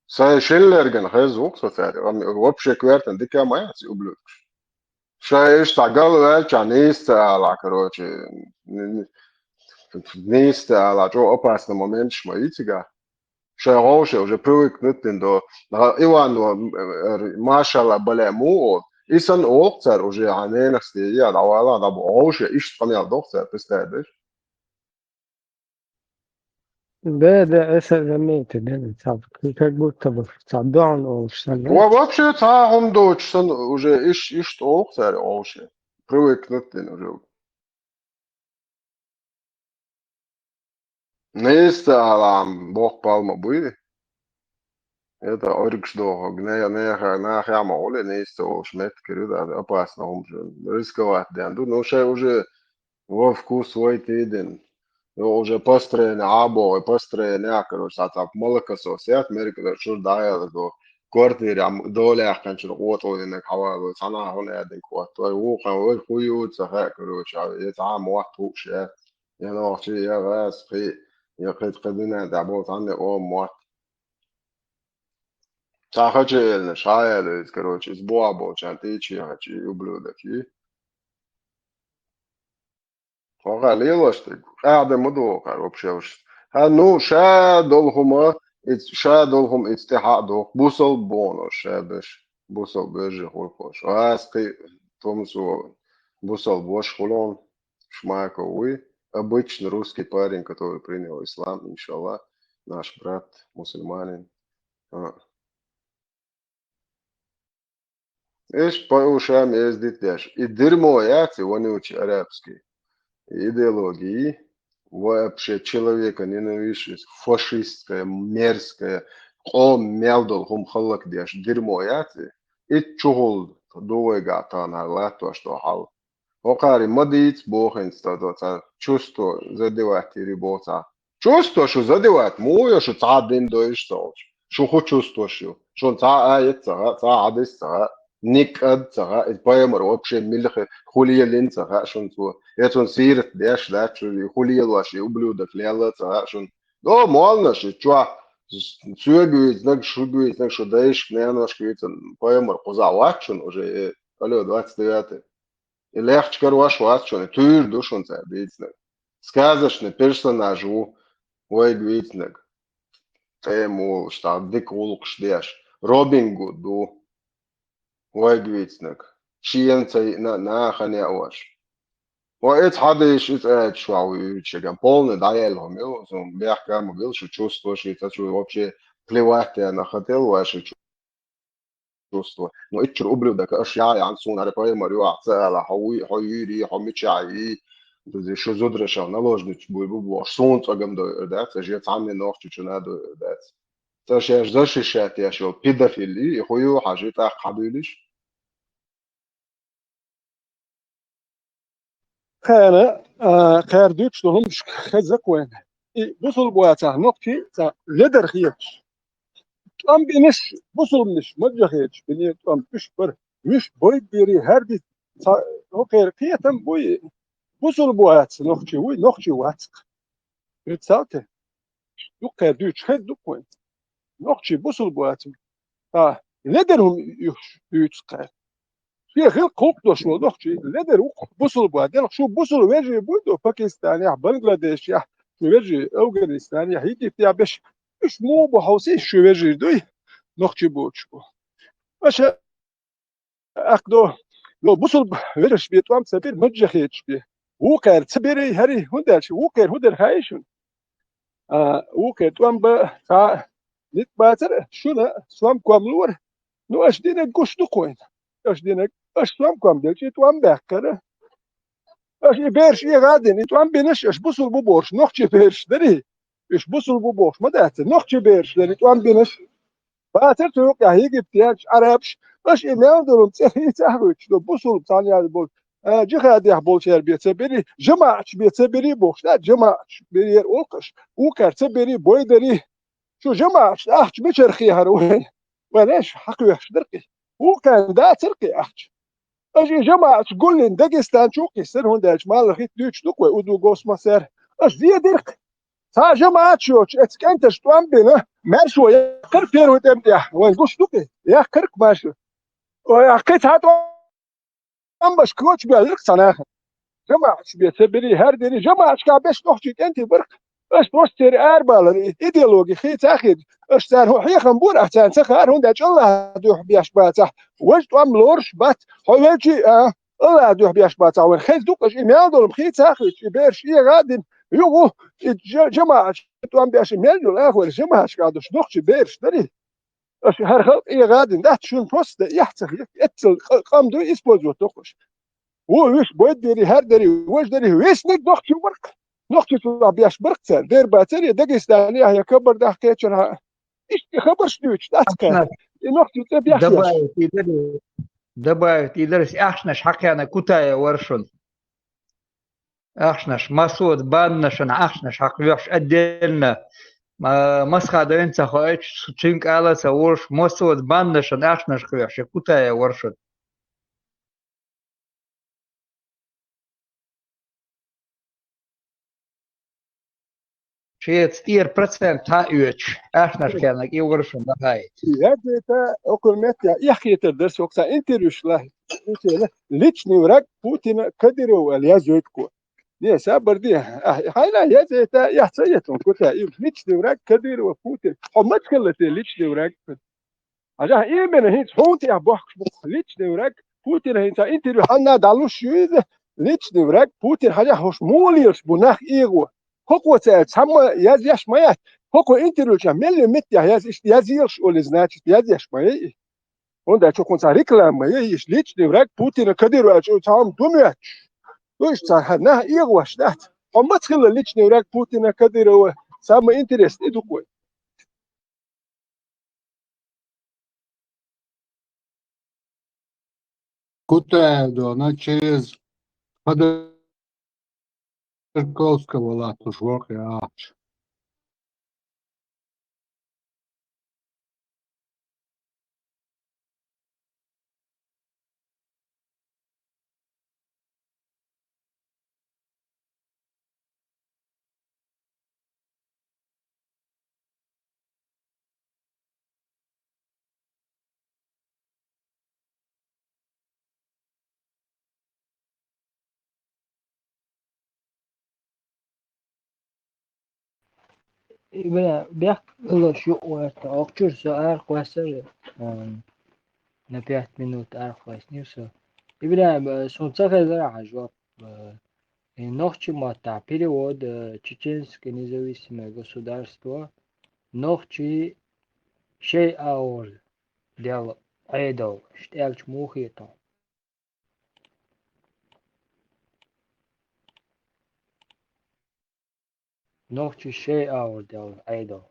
Сай шиллерген хай звук соцари, вообще квертан дика маяц, ублюдкаш. Шай иш та гал валча, нейсца ала, короче, н-, н-, нейсца ала, чё опасный момент шма итига. Шай гъовше уже привыкнуть дин до. Иван, э, машалла, бале му, исан олхцар уже, а ненахсти, я, давала, да, гъовше, иш къамял дохцар, представь, да? Да, да, это заметил, да, да, как будто бы цадон олхсан, да? Во-, вообще, цахум дочсан уже иш, иш олхцар, гъовше. Привыкнуть дин уже. Нейсца алам бохпал ма буй. Это оргш дохо, гнея, неха, нахя ма оле, нейсца олш мет кирю, да, опасно, он же рисковать, да. Ну, ну, шай уже во вкус войти дин. Ну, уже построение, або, построение, короче, а там молокосос, я, Америка, да, чур да, я, да, квартира, ам, доля, конечно, вот, он, инак, хавал, сана, он, я, дин, квартира, у, хан, ой, хую, ца, ха, короче, а, это, а, муат, у, ше. Я нохчи, я газ, хи, я кыт кыдына да бол танны о мот. Цахачы эльны, шаялы, короче, из буа болчан, ты чи хачи, ублюдок, и. Ога лилош ты, ада муду, вообще уж. Ха, ну, ша долхума, иц-, ша долхум ицтеха дох, бусал боно, ша беш, бусал бежи хуй хош. Ас кы, том су, бусал бош хулон. Шмаковый, обычный русский парень, который принял ислам, иншаллах, наш брат мусульманин. А. Ишт по ушам ездит дальше. И дерьмо яц, и вонючий арабский. И идеологии, вообще человека ненавистность, фашистская, мерзкая, къом мялдол хум халлак деш, дерьмо яц, и чухул дувайга тана латто, что хал. Окари мадиц бохин ста до ца чувство задевать или боца. Чувство, что задевать, муя, что ца дин доиш солч. Что ху чувство, что. Что ца аят ца, ца адис ца, ник ад ца, и поэмар вообще милхи хулиелин ца, шун цу. Это он сирт деш, да, что хулиел ваш, и ублюдок, лела ца, шун. Но, молно, что, чё, сюгвиц, наг шугвиц, наг шудаиш, не наш квицен, поэмар куза вачун уже, э, алло, двадцать девятый. И легче карваш вац шуна, туьр ду шун ца бийцнаг. Сказочный персонаж ву, вайг вийцнаг. Тем улш, та дик улкш деш. Робин Гуд ду, вайг вийцнаг. Шиен ца на, на хане ваш. Ва эц хадиш, эц эц шва вийчаган. Полный даяль хом, ё, сум бяхка ма бил, шу чувство, ши ца шу вообще плевать я на хотел, ваш чувство. Но иччур ублюдок, аш я, я, ансун, аре, поймар, ю, а, цела, хо уй, хо юри, хо мичай, и, шу зудра шал наложнич буй бу, бу, аш сун цагам до, да, ца же цамне нох чучуна до, да. Ца же защищать я шо педофили, и хо ю, хажи, та хадуйлиш. Кхана, а, кхар дуьйцуш ду хӀумнаш хеза кхойна. И бусул боацахь нохчий цхьа ледар хеташ. ТӀом бинаш, бусулбанаш, маджахеташ, бине тӀом уьш бар. Уьш бойд бери, хӀарди цхьа, хӀокхера кхетам буй. Бусул боаца нохчий вуй, нохчий вацкъ. Представьте, дуккхе дуьйцуш хеза ду кхойна. Нохчий бусул боаца. А, ледар хӀума уьш дуьйцу кхаьр. Шен хилла кхулкхдош волу нохчий ледар ву-кх бусул боа. Делахь шу бусул вежарий буй до Пакистанехь, Бангладешехь, шу вежарий Афганистанехь, Египтехь беш, уьш муха бу хьовсий, шу вежарий дуй, нохчий боцуш бу. Аша акхдо, йо, бусул вежарш бен тӀом ца бира, маджахеташ бен. Вукхара ца берий, хӀарий, хӀунда аьлча, вукхара хӀун дара хаьий шуна? А, вукхе тӀом бан цхьа ницкъ бацара, шуна сом-ком лора. Ну, аша динарг гуш ду кхойна. Аша динарг, аша сом-ком делча, и тӀом баьккхара. Аша и бераш эгӀа а дина, и тӀом бинарш, аша бусул бу бохуш, нохчий бераш дарий? Уьш бусулба бу бохуш ма дац, нохчий бераш дара тӀом бинарш. Бацара цу юкъехь Египте яьлча Ӏарабаш, аша и мел долу цӀе хийца а хуьйцуш ду, бусулба цхьаьна яьлла болу, а, джихадехь болчара бен ца бери, жамаӀаташ бен ца бери бохуш дац, жамаӀаташ берера олу-кх аша, вукхара ца бери, бой дарий. Шу жамаӀаташ ахча мичара хьехьара вай? Вай леш хьакхоьхьуш дара-кх и. Вукхарна дацара-кх и ахча. Аша и жамаӀаташ гулдина Дагестан чу а кхиссина, хӀунда аьлча малар хӀитта дуьйцуш ду-кх вай, удугосмасар. Аша зен дира-кх. Цхьа жамаӀат йоцуш, эцу кӀенташа тӀом бина, маьршо яьккхира первый тӀеман тӀехь. Вайн гуш ду-кх и? Яьккхира-кх маьршо. Ой, кхин цхьа тӀом баш коча боьллира-кх цхьа нахана. ЖамаӀаташ бен ца бери, хӀара дери, жамаӀаташкахь берш нохчий кӀентий бара-кх. Аша просто церан арабалар, и идеологи хийца а хеташ, аша царна хӀун хьехам бора, ахь царна ца хаьара, хӀунда аьлча АллахӀан дуьхьа беш бацахь, важа тӀом лоруш бац, хьо велчий а, АллахӀан дуьхьа беш бацахь, вайн хеза ду-кх аша, и мел долу хийца а хуьйцуш, и бераш эгӀа а дина, юха и жа-, жамаӀаташ тӀом беш, и мел йолу ахор жамаӀаташкахь долуш нохчий бераш дарий? Аша хӀара халкъ эгӀа а дина дац, шуна просто дан эхь ца хета, эццал къ-, къам дуй, использовать доккхуш. Вон вуьш бойд дери, хӀара дери, важа дери, веснаг нохчий бара-кх. Нохчий цу беш бара-кх цара, дер бацара, я Дагестанехь, я Кабардахь кхечанхьа. Иштта и хабарш дуьйцуш дац кхара. И нохчий цӀе беш еш. Добавить и дара, добавить и дара, ахчанаш хьакхаьхна Кутаев вара шуна. Ахчанаш, массо а банданашна ахчанаш хьакхоьхьуш, отдельно, а, масха дайна ца хоуьйтуш, цуьнга ала а ца волуш, массо а банданашна ахчанаш кхоьхьуш, и Кутаев вара шуна. Шеца тӀера процент хьаоьцуш, ахчанаш кхаьхнарг и вара шуна дӀахаийта. Язйита, окху меттехь эхь хетар дара соьга цхьа интервьюш лахь, личный враг Путина Кадырова аьлла язйойту-кх. Не, сабар де. Ахь, хьайна язйита, эхь ца йита хьуна, Кутаев, и личный враг Кадырова Путин. Хьо маца хилла те личный враг? Хьажахь, именно хӀинца хьуна тӀехь бохкуш бу-кх личный враг Путина, хӀинца интервью хьанна дӀалуш ю иза, личный враг Путина, хьажахь, хӀорш муха лелаш бу нах эгӀо. ХӀокхо ца аьлча, цхьамма язъеш ма яц. ХӀокхо интервью чохь мел ю меттехь яз-, иштта язъелаш олий, значит, язъеш ма яй и. ХӀунда аьлча хӀокхунна цхьа реклама ма яй, иштта личный враг Путина Кадырова аьлча, цхьа хӀума ду моьттуш. Ду иштта цхьа нах эгӀош дац. Хьо маца хилла личный враг Путина Кадырова, самое интересное и ду-кх вай. Кутаев, да, она через Ходорковского латуш вокъ яхча. Ибра, бехк луш ю ваьрта, окху чуьра со арахь кхоьссара, ам, на пять минут арахь кхоьссинера со. Ибра, э, суна ца хезара хьан жоп, э, и нохчийн маттахь перевод, э, Чеченское независимое государство, нохчий шей агӀор делла Ӏедал, иштта аьлча муха хета хьуна? Нохчий шей агӀор делла Ӏедал.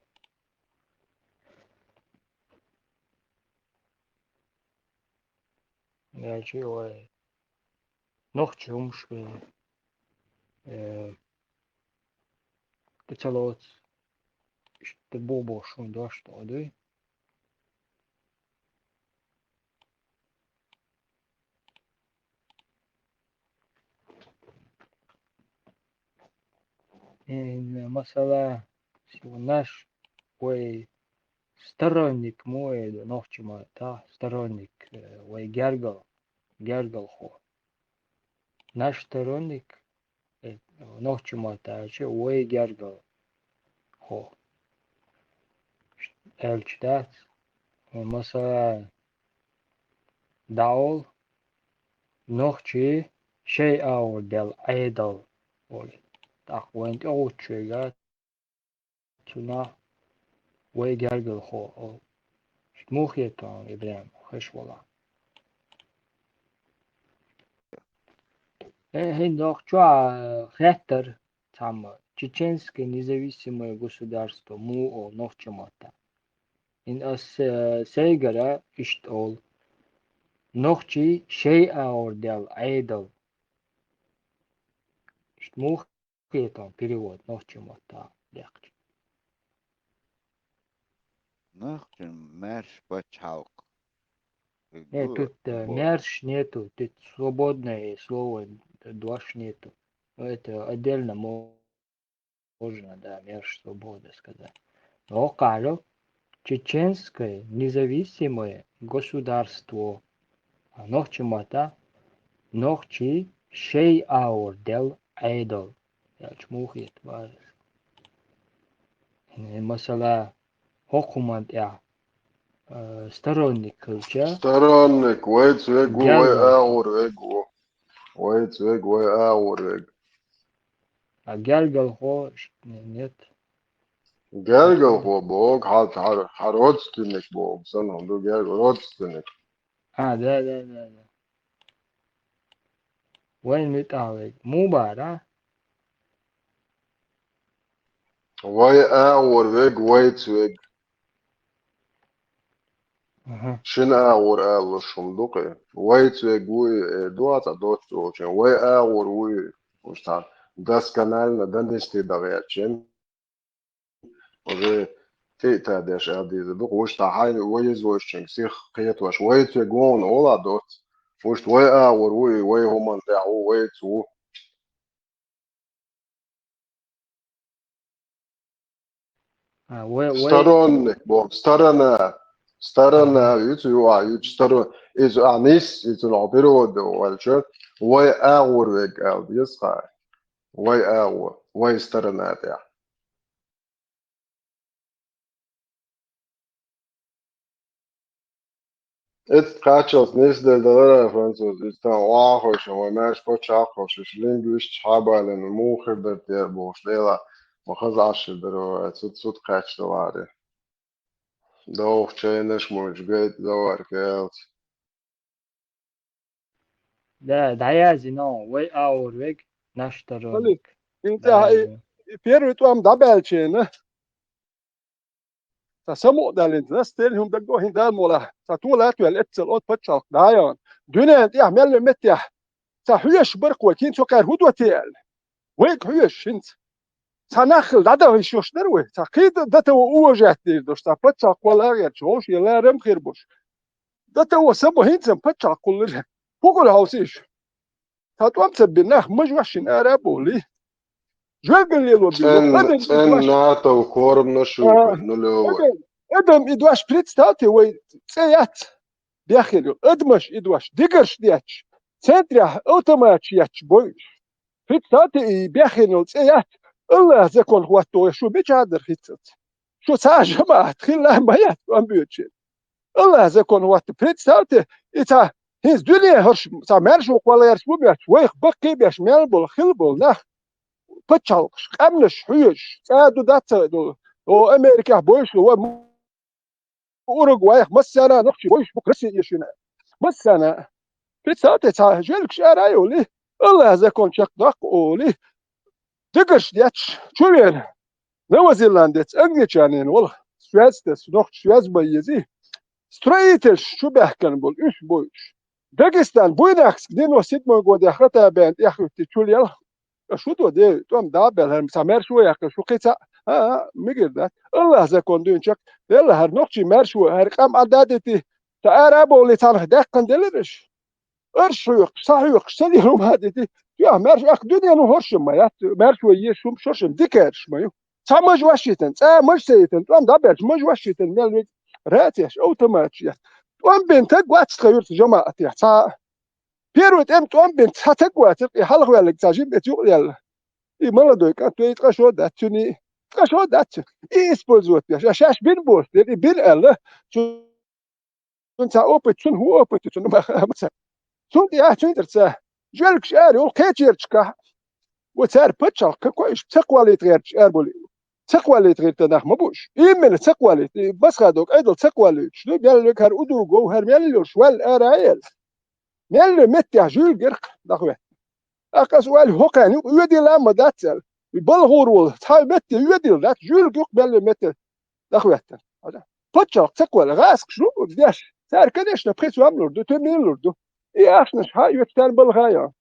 Яьлча вай нохчий хӀумаш бен, э, кхин ца лоцу, иштта бу-, бохуш хӀума дош тӀе дуй. Э, масала, наш вай сторонник мо, э, нохчийн маттахь, сторонник, э, вай гергал, гергалхо. Наш сторонник, э, нохчийн маттахь аьлча, вай гергалхо. Аьлча дац, э, масала, дӀаолу, нохчий шей агӀор делла Ӏедал олий. ТӀаккха вайна тӀе гӀуттуш верг а цунах вай гергалхо олу. Иштта муха хета хьуна, Ибрахим, хезаш валахь? Э, хӀинца доккху чохь, э, хеттара цхьамма. чеченское независимое государство, муха олу нохчийн маттахь. ХӀинца ас, э, сайгара иштта олу: нохчий шай агӀор даьлла Ӏедал. Иштта муха хетал перевод нохчийн маттахь даьккхича? Нохчийн маьрша пачхьалкх. Э, тут, э, маьрша нету, тут свободное слово, дош нету. Это отдельно можно, да, маьрша свобода сказать. Но хӀокху чеченское независимое государство. А нохчийн маттахь нохчий шай агӀор даьлла Ӏедал. Аьлча муха хета бара? Э, масала, хӀокху хӀуманна тӀехь, э, сторонник хилча, сторонник, вайца вег ву, вай агӀор вег ву. Вайца вег, вай агӀор вег. А гергарло ш-, нет. Гергарло боху, хьан, хьан, хьан родственник боху, санна хӀун ду гергарло, родственник. А, да, да, да, да. Вайн муьтӀахь вег. Муха бара? Вай агӀор вег, вайца вег. Аха. Шина агӀор алалуш хӀума ду кхин. Вайца вег ву и, э, ду цхьа доцца волчун. Вай агӀор ву и, уьш цхьа досконально донести дан гӀертачун. Уже тӀе а тадеш аьлла деза ду-кх. Уьш цхьа хьайна вай иза вайшчуьнга сиха кхетош. Вайца вег ву хьуна олу а доцца. Уьш вай агӀор ву и, вай хӀуманна тӀехь ву, вайца ву. А, вай, вай. Сторонник боху, сторона. Сторона, ага, юьцу, ю, а, юьцу, сторон-, иза, а, нис, иза, ну, перевод ваьлча, вай агӀор вег аьлла деза хьа. Вай агӀор, вай сторона тӀехь. Эцу кхаччалц нисделла далара француз, иза тхан охьахуьйшина, вай маьрша пачхьалкх а хууш, лингвисташ хьабалийна, муха хир дара тера бохуш, Дела, ма хаза Ӏаш хир дара вай, цу, цу тӀа кхаьчна варе. Довха чайнаш муьлш гайта завар каьлца. Да, дӀаязйина, вай агӀор вег, наш сторонник. ХӀинца и, и первый тӀом дӀабаьллачийн, цхьа самукъадалийна, настель хӀума дагго хӀинца Дала мукъ лахь, цхьа тола а тоьлла эццал оцу пачхьалкх дӀа а йогӀна. Дуьненна тӀехь мел йолу меттехь цхьа хьоьжуш бара-кх вай, кхин цо кхаьра хӀун до те аьлла. Вайга хьоьжуш хӀинца. Цхьа нах хилла дӀадаха йиш йолуш дара вай, цхьа кхин дан, дан тан ву уважать дийр долуш, цхьа пачхьалкх вала а гӀерташ, вовшийн ларам а хир болуш. Дан тан ву са бу хӀинца пачхьалкх кхуллура. ХӀун хуьлу хьовсийша? Цхьа тӀом ца бина нах мажош шина ара а бовлий. Жоьгган лело бина. ЦӀен-, цӀен НАТО корманаш ю, а, ну, лева. Адам, адам и дош, представьте, вай цӀе яц беххина йолу. Адамаш и дош, дигарш детташ, центрехь автоматаш етташ бойуш. Представьте, и беххина йолу цӀе яц, Аллах закон хӀотто, шу мичахь дара хӀинццалц? Шу цхьа а жамаӀат хилла а ма яц тӀом боьдучеран. Аллах закон хӀотто, представьте, и цхьа хӀинца дуьне хӀорш, цхьа маьршо кхолла гӀерташ бу моьттуш, вайх баккхий а беш, мел болу, хилла болу нах, пачхьалкхаш, къаьмнаш хьоьжуш, цӀа а ду дац ца долу, о, Америкехь бойуш ду, вай Уругвайх массарна а нохчий бойуш бу-кх Россия шина. Массарна а. Представьте, цхьа жоьлгаш ара а йолий, Аллах закон чекхдоккху олий, дигарш детташ, чу веана. Новозеландец англичанин волу, соьз тесна, нохча соьз ма езий. Строительш чу баьхкина болу, уьш бойуш. Дагестан буйнакск девяносто седьмой годехь хата бен тӀехӀуьттий чу лела. Аш хӀун до, де, тӀом дӀа а баьлла, хӀара цхьа маьршо а яьккхина, шу кхин цхьаъ, а, а, мегар дац. Аллах закон дуьйна чекх, делла хӀара нохчий маьршо, хӀара къам Ӏадда а дитий, цхьа ара а бовлий, царнах даьккхина делира аш. Арш хьоькхуш, схьахьоькхуш, ца дийр хӀума а дитий, тоьхна маьрша, ахка дуьнено хӀоршам ма яц, маьршо езаш хӀума шоршам дикараш ма ю. Цхьа мажа ваш йитина, цӀа мажа ца йитина, тӀом дӀабаьлча мажа ваш йитина, мел вега рацеш, автоматаш яц. ТӀом бина таг вац тхан юьртан жамаӀатехь, цхьа а. Первый тӀем тӀом бина цхьа таг вацара, и хьалха ваьлларг цхьа жимма эца юкъа лелла. И молодой кӀант ву, и ткъа шо дац цуьнан, ткъа шо дац цуьнан. И использовать деш, а шаьш бина бохуш дерг, и бина аьлла, цуьнан цхьа опыт, цуьнан хӀун опыт ю, цуьнан ма, ма ца. Цунна тӀехь цуьнан тӀера ца. Жоьлгаш ара йолу кхечерчахь. Ва цара пачхьалкх какой уьш ца кхоллийта гӀерташ ара болу. Ца кхоллийта гӀирта нах ма бу уьш. Именно ца кхоллийта. И басха дог Ӏедал ца кхоллуьйтуш ду, мел вега хӀара удур гов, хӀара мел йолуш ваьлла ара а елла. Мел ве меттехь жуьлгерх дӀахӀоьттина. ТӀаккха аса ваьлла хӀокхаьнна юкъа оьдийла а ма дац аьлла. балгӀур волу, цхьа метте йоьдийла дац, жуьлга юкъа мел метте дӀахӀоьттина. Паччахьалкх ца кхоьллина, гӀазкхаша ду деш. Цара, конечно, пхи сом лур ду, туьмий лур ду. И ахчанаш хьа а оьцу царна балха а йо.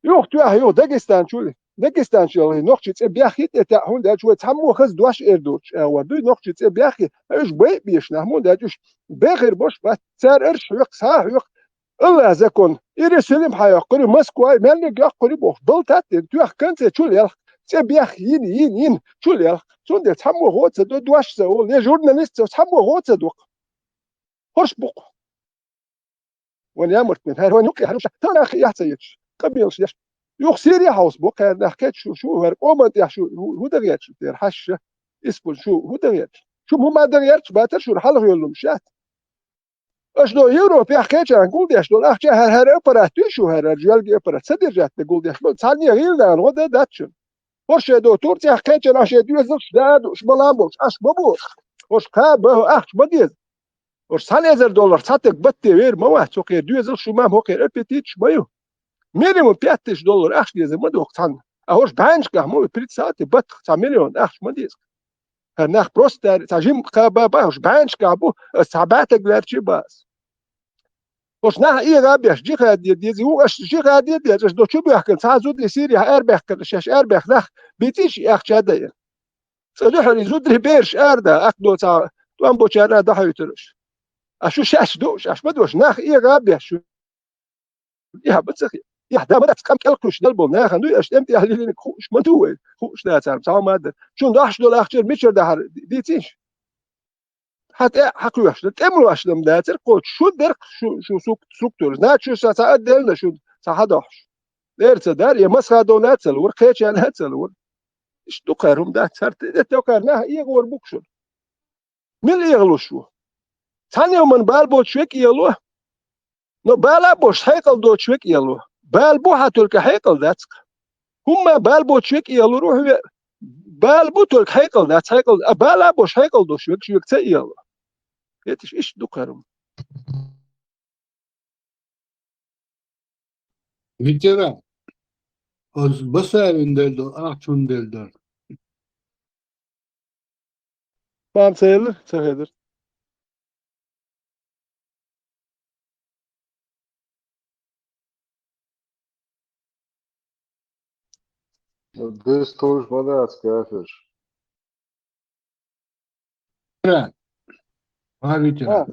Юха тоьхна, юха Дагестан чу ле. Дагестан чу ле, нохчий цӀе бехке тӀе таьӀа, хӀунда аьлча вай цхьаммо хаза дош эр доцуш агӀор дуй, нохчий цӀе бехке, уьш байа безаш нах, хӀунда аьлча уьш бехар беш бац, цара арш хьоькху, схьа а хьоькху, Аллахь закон, Иерусалим хьайоккхури, Москва, мел йоккхури бохуш, балтат дина, тоьхна конце чу лелха, цӀе бехке йина, йина, йина, чу лелха. Цундела цхьаммо гӀо ца до, дош ца олу, я журналист ца, цхьаммо гӀо ца до-кх. ХӀорш бу-кх. Вайн ямарт мен, хӀара вайн юккъе, хӀара уьш, тахана нах яхь ца йоьдуш, къамелаш деш. Юха Сири хьовса бу, кхаьрнах кхеташ шу, шу хӀара къоман тӀехь шу, хӀу-, хӀу дан гӀерташ, дера хьаьжча, испуж шу, хӀу дан гӀерташ. Шу хӀума дан гӀерташ бацара, шуна хьалха йолу хӀумаш яц. Аша до Европехь кхечарна гулдеш долу ахча хӀара, хӀара аппарат дуй шу, хӀара, хӀара жоьлган аппарат, ца держать де гулдеш долу, цхьанне гӀийла нана гӀо дан дац шуна. ХӀорш шайн до Турцехь кхечарна шайн доьзалш да а дууш, ма лам болуш, аш ма боху. ХӀорш кхаба, ахча ма деза. ХӀорш цхьана эзар доллар цхьа таг батте вер ма вац, хӀокхеран доьзалш шу ма, хӀокхеран аппетиташ ма ю. Минимум пять тысяч доллар ахча дезар ма доху цхьанна. А хӀорш бӀаьннашкахь ма ву, представьте, батах цхьа миллион ахча ма деза. ХӀара нах просто цхьа жимма кхаба бахьаш, бӀаьннашкахь бу, ас цхьа бӀаьтаг лаьрчи бац. ХӀорш нах эгӀа беш, жихаде деза, ву аш жихаде деза, аш до чу бехкана, цхьа зуда Сирия арабехкана, шаьш арабех нах бициш и ахча дайа. Цкъа дуьхьал и зударий бераш ара да, акх до цхьа тӀом бочарна дӀахьуьйтур аш. А шу шаьш дууш, аш ма дош, нах эгӀа беш шу. Яхь ма ца хи. Яхь да ма дац, къам кӀел кхуьйсуш дала болу нахана дуй, аша тӀем тӀехь лилинарг хууш ма ду вай, хууш дацара, цхьа хӀума а дан. Шуна дохьуш долу ахча мичара дахьара дийцийша? Хьан тӀе а хьан кхоьхуш дара, тӀемалош дан дацара кхочуш, шу дерг шу, шу сук-, суктура. Значит, шу сан цхьа а делла, шу цхьа хьан дохьуш. Дера ца дара, я масха довна а ца лора, кхечарна а ца лора. Иштта ду кхара хӀума дац, хӀара тӀе, тӀе кхара нах эгӀор бу-кх шуна. Мила эгӀалуш ву? Цхьана йоман бала боцуш век эгӀало? Но бала а боцуш хьекъал доцуш век эгӀало. Бала бу хьан, только хьекъал дац-кх. ХӀумма бала боцуш век эгӀалур ву хьо ве-, бала бу, только хьекъал дац, хьекъал, а бала а боцуш хьекъал доцуш век шу век ца эгӀало. Хеташ иштта ду кхара хӀума. Ветеран. Оцу Басаевн делла долу ахча хӀунда делла дара? Мам ца елира, ца хедира. Деза товш ма дац кафеш. Ра. Ха, Витя. Ха.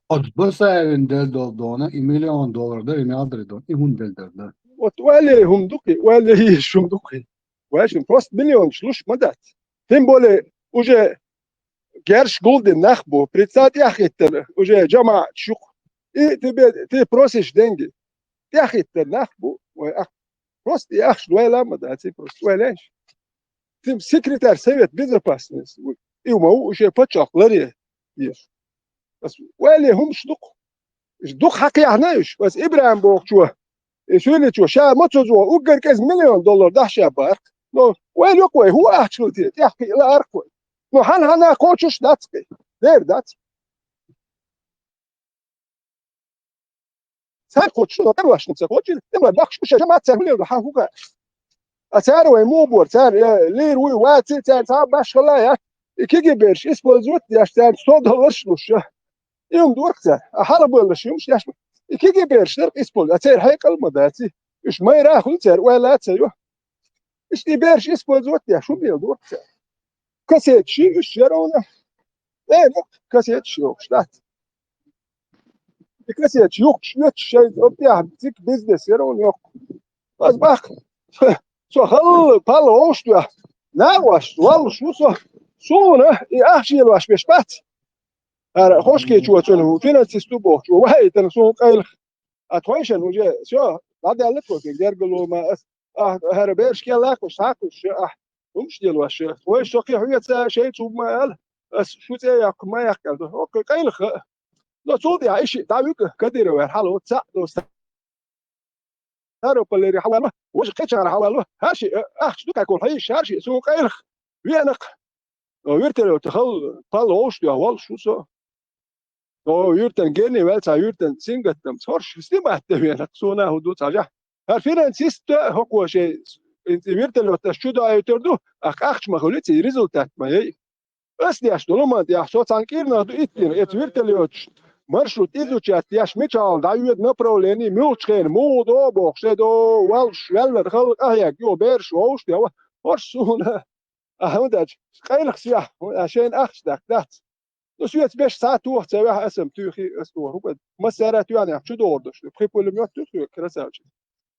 Оцу Басаевн делла долу дона, и миллион доллар дара, и мел дара дона, и хӀунда делла дара дара? Вот вале хӀума ду-кх и, вале йиш хӀума ду-кх и. Вайшин просто миллионаш луш ма дац. Тем более, уже герш гулдина нах бу, представь, тӀехӀиттина, уже жамаӀаташ ю-кх. И тебе, ты просишь деньги. ТӀехӀиттина нах бу, вай ах-, просто и ахча вайла ма дац, и просто вайла иш. Тим секретарь Совет Безопасности ву. И ма ву, уьш паччахьалкх ларъеш. Ас вале хӀумаш ду-кх. Уьш дукха хьакхехьна уьш. Ас ИбрахӀим бохучо, и суьйличо, ша ма ца зо, уггар кӀезиг миллион доллар дахь ша бахарх. Но вай луьйкъ вай, хӀун ахча хила те, тӀехь кхиъ лаарх вай. Но хьан-хьана кхочуш дац кхин. Дера дац. Цара кхочуш, но тӀемалошна ца кхочуш, тӀемалой бахкаш уьш жамаӀат цара хӀун леладо, хьан хӀун хаьа? А цара вай муха бора, цара, э, лийр вуй, ваций, цара цхьа а башхалла а яц. И кегийберш использовать деш, царна сто долларш луш, и хӀума дора-кх цара. А хьалха боллуш хӀумаш деш ма. И кегийберш дара-кх использовать, а церан хьекъал а ма даций. Уьш майра а хуьлу цара, ойла а ца йо. Иштта и берш использовать деш, хӀун леладора-кх цара? Кассеташ уьш яра хьуна. Э, ну, кассеташ йохуш дац. И кассеташ юхкуш, оьцуш шайн тӀехь дика бизнес яра хьуна йохку. Ас баккха, со халла палла вовшах тоьхна, накъост воллуш ву со. Суна и ахча лелош берш бац. ХӀара хошкечо цунна финансист ву бохучо, ваийтина суна къайлаха. А тхойшинна уже всё, дӀадаьлла тхо, гергало ма ас, а, хӀара бераш кӀел лакхуш, схьакхуьссуш, ахь хӀумаш лелош, вай со кхин хьоьца шайца хӀума ма аьлла, ас шу цӀе яккха ма яккха аьлла, хӀокху къайлаха. Но цул тӀаьхьа и шиъ дӀавуьгу Кадыровера хьалха, цхьаъ до Ставрополера хьавалло, важа кхечара хьавалло, хӀара шиъ, ахча дукхаьркур хьийзаш, хӀара шиъ суна къайлаха веана-кх. Вертолёта халла палла вовшах тоьхна воллуш ву со. О, юьртан генни ваьлла цхьа юьртан сингаттамца хӀорш снимать дан веана-кх, суна хӀун ду цхьа жахь. ХӀара финансист а хӀокхо шайн ХӀинца и вертолёт ас чу доуьйтур ду, ахча ма хуьлу, ци результат ма яй. Ас деш долу ма тӀехь, со цхьана кӀирнах ду иттина, эца вертолёташ маршрут изучать деш, мичахьал дӀайоьду направление, муьлхачу хенахь муха до а бохуш, шайн до валш, ваьллар хала къахьега, юха бераш вовш, я ва, хӀорш суна. А хӀунда аьлча, къайлах сехь, а шайна ахча даккха дац. Ну, соьца беш схьа тоха ца ваьхьа, аса-м туьйхи, аса тоха хӀу бан. Массара а тоьхнехь чу догӀур долуш ду. Пхи пулемёт ду соьга, красавчик.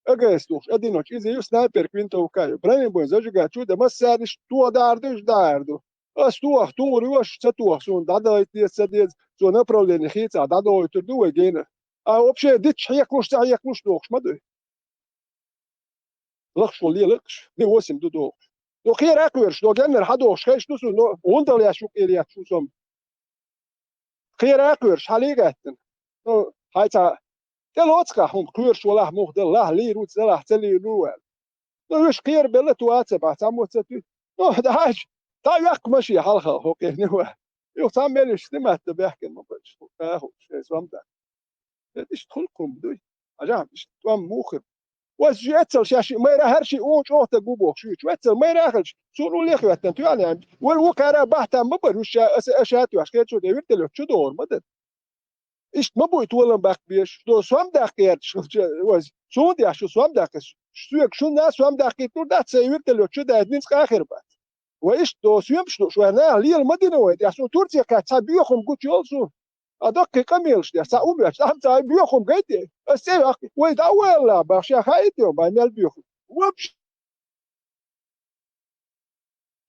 АГС тухуш, одиночка, иза ю, снайпер, винтовка ю. Бронебойн зажигать чу дан, массарниш тоха даар ду, уьш даар ду. Аса тоха, тухур ю, аса ца тоха, суна дӀадайта деза, ца деза, цо направление хийцахь дӀадоуьйтур ду вай генара. А вообще дитча хьекхалуш, ца хьекхалуш дохуш ма дуй. Лахаш волу лелакхаш, де восемь ду дохуш. Но кхера а кхоьруш, но геннара хьан дохуш хезаш ду суна, но гӀундал еш ю, кхера еш ю сом. Кхера а кхоьруш, хьан ле а гӀаьттина. Но хьайца тӀе лоцу кхахь хӀума, кхоьруш валахь муха дала, лахь лийр ву ца лахь, ца лийр ву аьлла. Но уьш кхера белла ту а ца бахь, цхьаммо ца туьй. Но дӀахьаьжча, дӀа а ваьккха машен хьалха хӀокхуьнан ван. Юха цхьамма меллиш снимать дан баьхкина ма бара, кхахьуш, шайн сом дан. Иштта хуьлу кхунба дуй. Хьажахьа, иштта тӀом муха хир. Вайша ши эццал шаьш шиъ майра хӀара шиъ вон чӀогӀа стаг ву бохуш вуьйцу. Веццал майра а хилча, суна уллехь а хӀоьттина тоьхна яьлла. Вай вукхара а бахьтам ма бара, уьш ша, аса, аша а тоьхна, кхечо де вертолёт чу догӀур ма дара. Иштта ма буй толам баккха безаш. До сом даккха гӀерташ хилча, вайша. Суна деш шу сом даккха. Соьга шуна сом даккхийта лур дац, сайн вертолёт чу даьдда, ницкъ а хир бац. Вай иштта до соьмаш лууш, вай наха лела ма дина вай, тӀехь суна Турция кхаьчча цхьа боьхам гучуйолу суна. А доккхий къамелаш деш, цхьа ум веш, ахьа цхьа боьхам гайде. Ас цӀе ваккха, вай дӀа а ваьлла, бах, ша хаийта йо, бай мел боьхам. Вообще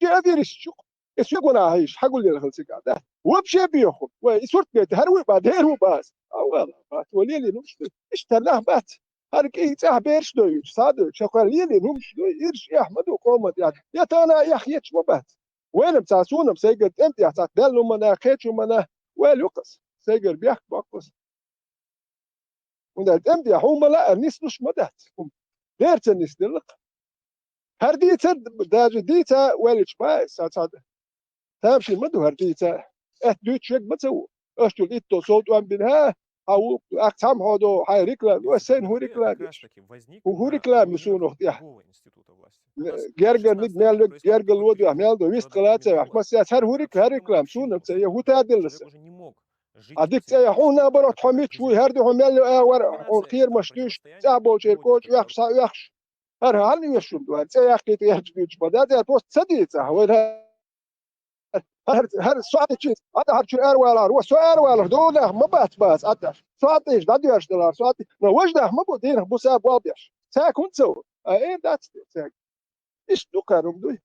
а вирис чу. И соьгунахь хьийша, хьагуллера хила цигахь, да? Вообще а боьхам. Вай, и сурт бетта, хӀара вуй ба, дера ву бац. А ваьлла, бац, вай лелийна хӀумаш ду. Иштта нах бац. ХӀара кӀий цӀехь бераш дойуьйтуш, садойтуш, хӀокхара лелийна хӀумаш ду, ирш эхь ма ду къоман тӀехь. Я тахана эхь етташ ма бац. Вайна-м цхьа, суна-м сайгара тӀем тӀехь цхьа даьлла хӀумана, кхечу хӀумана, ваьлла ю-кх ас. Сайгара бехк боккху ас. ХӀунда аьлча тӀем тӀехь хӀума ма лаьара, нислуш ма дац. Дера ца нисделла-кх. ХӀара дийцар, даже дийца ваьллачу бан, сан цхьа тамашийна ма ду хӀара дийца. Аьтта дуьйцуш верг ма ца ву. Аш чул итто сов тӀом бина, хӀа, хьан ву, ахь цхьамма хьо до, хьайн реклама, ой, сайна хӀун реклама еш? ХӀун, хӀун реклама ю суна оха тӀехь? Гергарниг мел верг, гергарло дуьхьа мел до, вистхила а ца ваьхьаш, массаьрца хӀара хӀун рек-, хӀара реклама суна ца е, хӀун тадилла сан? А дика цӀе яхь хьуна, наоборот, хьо мича вуй, хӀара ду хьо мел а вара, хьуна кхерамаш дуьйш, цӀахь болчеран коча оьхуш, схьа оьхуш. ХӀара хьанна оьшу ду, хӀара цӀе яьккхийта гӀерташ дуьйцуш ма дац, хӀара просто ца дийца, вай хӀара, хӀара соьца чу, хӀара чу аравалахь, ва со аравалахь, догӀу нах ма бац, бац, Ӏаддаш. Со Ӏаддаш, дӀадоьрзуш далахь, со Ӏаддаш. Но важа нах ма бу, дийнах буса болх беш. Цаьрга хӀунда ца ву? А, эр дац те, цаьрга. Иштта ду кхара хӀума дуй.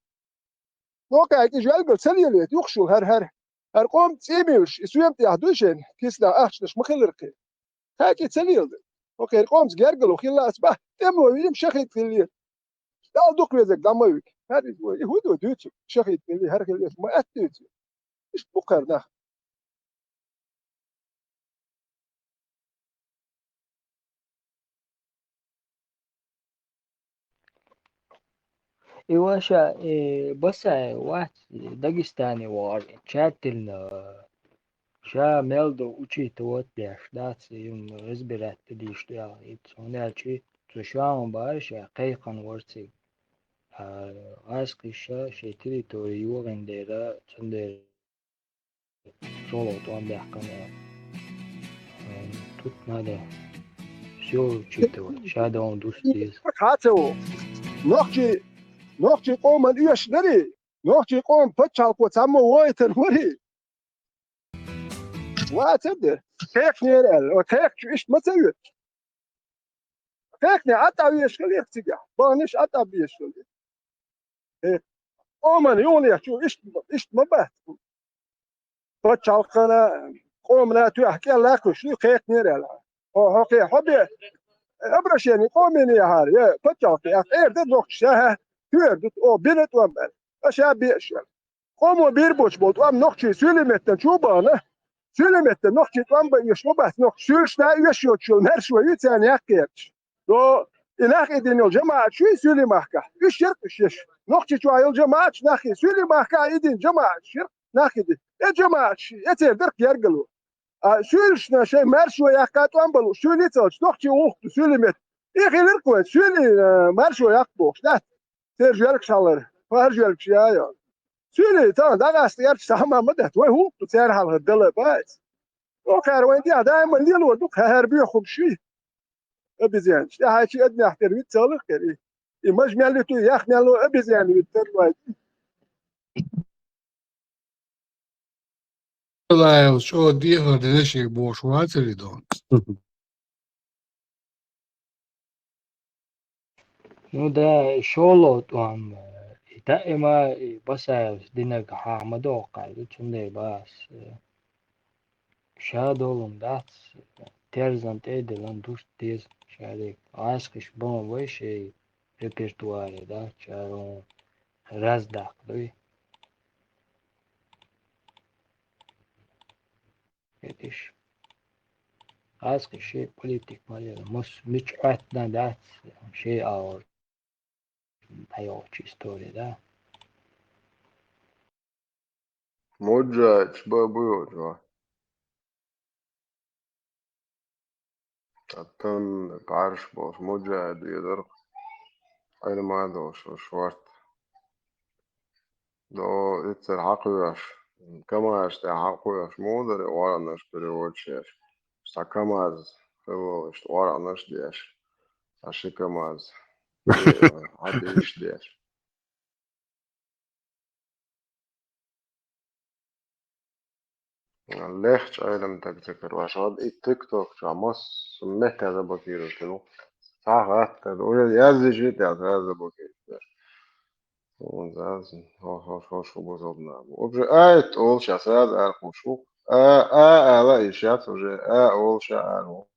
Нокхаьрга и жоьлгал ца лелайта, юхашул хӀара, хӀара. ХӀара къоман цӀий муьйлуш, и соьма тӀехь дуй шайна, киснахь ахчанаш ма хилар кхин. Кхачи ца леладай. ХӀокхеран къомца гергало хилла аса бахь, тӀемало вижим шахид хилла. Далла дукха везарг дӀа ма вига. ХӀара иза вай, и хӀун ду дуьйцург? Шахид хилла, хӀара хилла, ма атта дуьйцу. Иштта бу кхара нах. И ваша, э, басай вац, Дагестане вар, чаттилна, ша мел ду учитывать деш, дац, им разбирать деш, да, и цунячи, цу шаун бар, ша кайхан варци. А, аз киша, шей территори югин дера, цундер Соло тӀом баьккхина. Тут надо всё учитывать. Ша дан дус деза. Хьаца ву. Нохчий, нохчий къоман оьшуш дарий? Нохчий къоман пачхьалкхо цхьаммо вайтар варий? Вацар де. Кхекхнера аьлла. О, кхекхчу иштта ма ца оьцу. Кхехне Ӏа тӀа вешале цигахь, бахнеш Ӏа тӀа бешале. Э, къоман юхале чу иштта, иштта ма бац. Пачхьалкхана, къомана туьхь кӀел лакхуш ду, кхехнера аьлла. Хьо, хьо кхе, хьо бе, обращение къомене яхьара, я, пачхьалкхе, ах, эр дар нохчаш, я, хӀа, туьйр ду, о, бина тӀом аьлла. Аша беаш аьлла. Къомо бийр боцуш болу тӀом нохчий суьйлий меттана чу а бахана, суьйлий меттана нохчий тӀом бан оьшуш ма бац, нохчий суьйлаш да а оьшуш йоцуш йолу маьрша вай ю царна яккха гӀерташ. До, и нах идина йолу жамаӀаташ ю суьйлий махкахь, уьш яра-кх уьш еш. Нохчийчохь йолу жамаӀаташ нах и суьйлий махкахь идина жамаӀаташ яра-кх нах идина. Э, жамаӀаташ, эцер дара-кх гергало. А суьйлашна шайн маьрша вай яккха тӀом бан лууш, суьйлий ца луш, нохчий гӀуллакх ду, суьйлий метта. И хилира-кх вай, суьйлий, э, маьрша вай яккха бохуш, дац? церан жоьлкаш хьалара, пхьаран жоьлкаш яйо. Цуьнан тахана дӀакъаста гӀерташ цхьа хӀама ма дац, вай хӀунда ду церан хьалха дала бац. Охар вайн тӀехь даиман лелор ду, кхаьхьара боьха хӀума ши. Обезьянаш. ТӀаьхьа чи адамех тера виц ца лакхера и. И маж мел виту, ях мел ло обезьян виц тера вай. Лаевс чӀогӀа дехар дина шега бохуш вацаре дон. Ну да, шоло тӀом, и даима, и Басаевс динарг хьаха ма догӀу кхаьрда, цундела бахас, э, ша долун дац, терзан тӀе а диллан дуста деза, шадерг гӀазкхиш бан вай шей репертуаре, да, чарун раздакъ дуй. Хетиш. Аз кхин ши политик ма яра, мус мич Ӏоттана дац, ши агӀор дӀайолчу истори, да? Муджач ба буй оцу. Аттан парш болуш муджаи дедар, Ӏилма долуш шорт. До иццара хьакхоьхьуш, КамАЗ тӀехь хьакхоьхьуш муха дара и ОргӀанаш переводчеш? Цхьа КамАЗ хилла, иштта ОргӀанаш деш, цхьа ши КамАЗ хьан деш деш. Лехча Ӏелам таг ца карош, и тикток чохь массо метта заблокировать ву. Цхьа хатта, уже яззижи тя сразу заблокировать. Вон заз, хо-, хо-, хо-, хо-, бузална. Вообще, ай, тол щас сразу ар хуш ву. А, а, ала и щас уже, а, ол ша ар ву.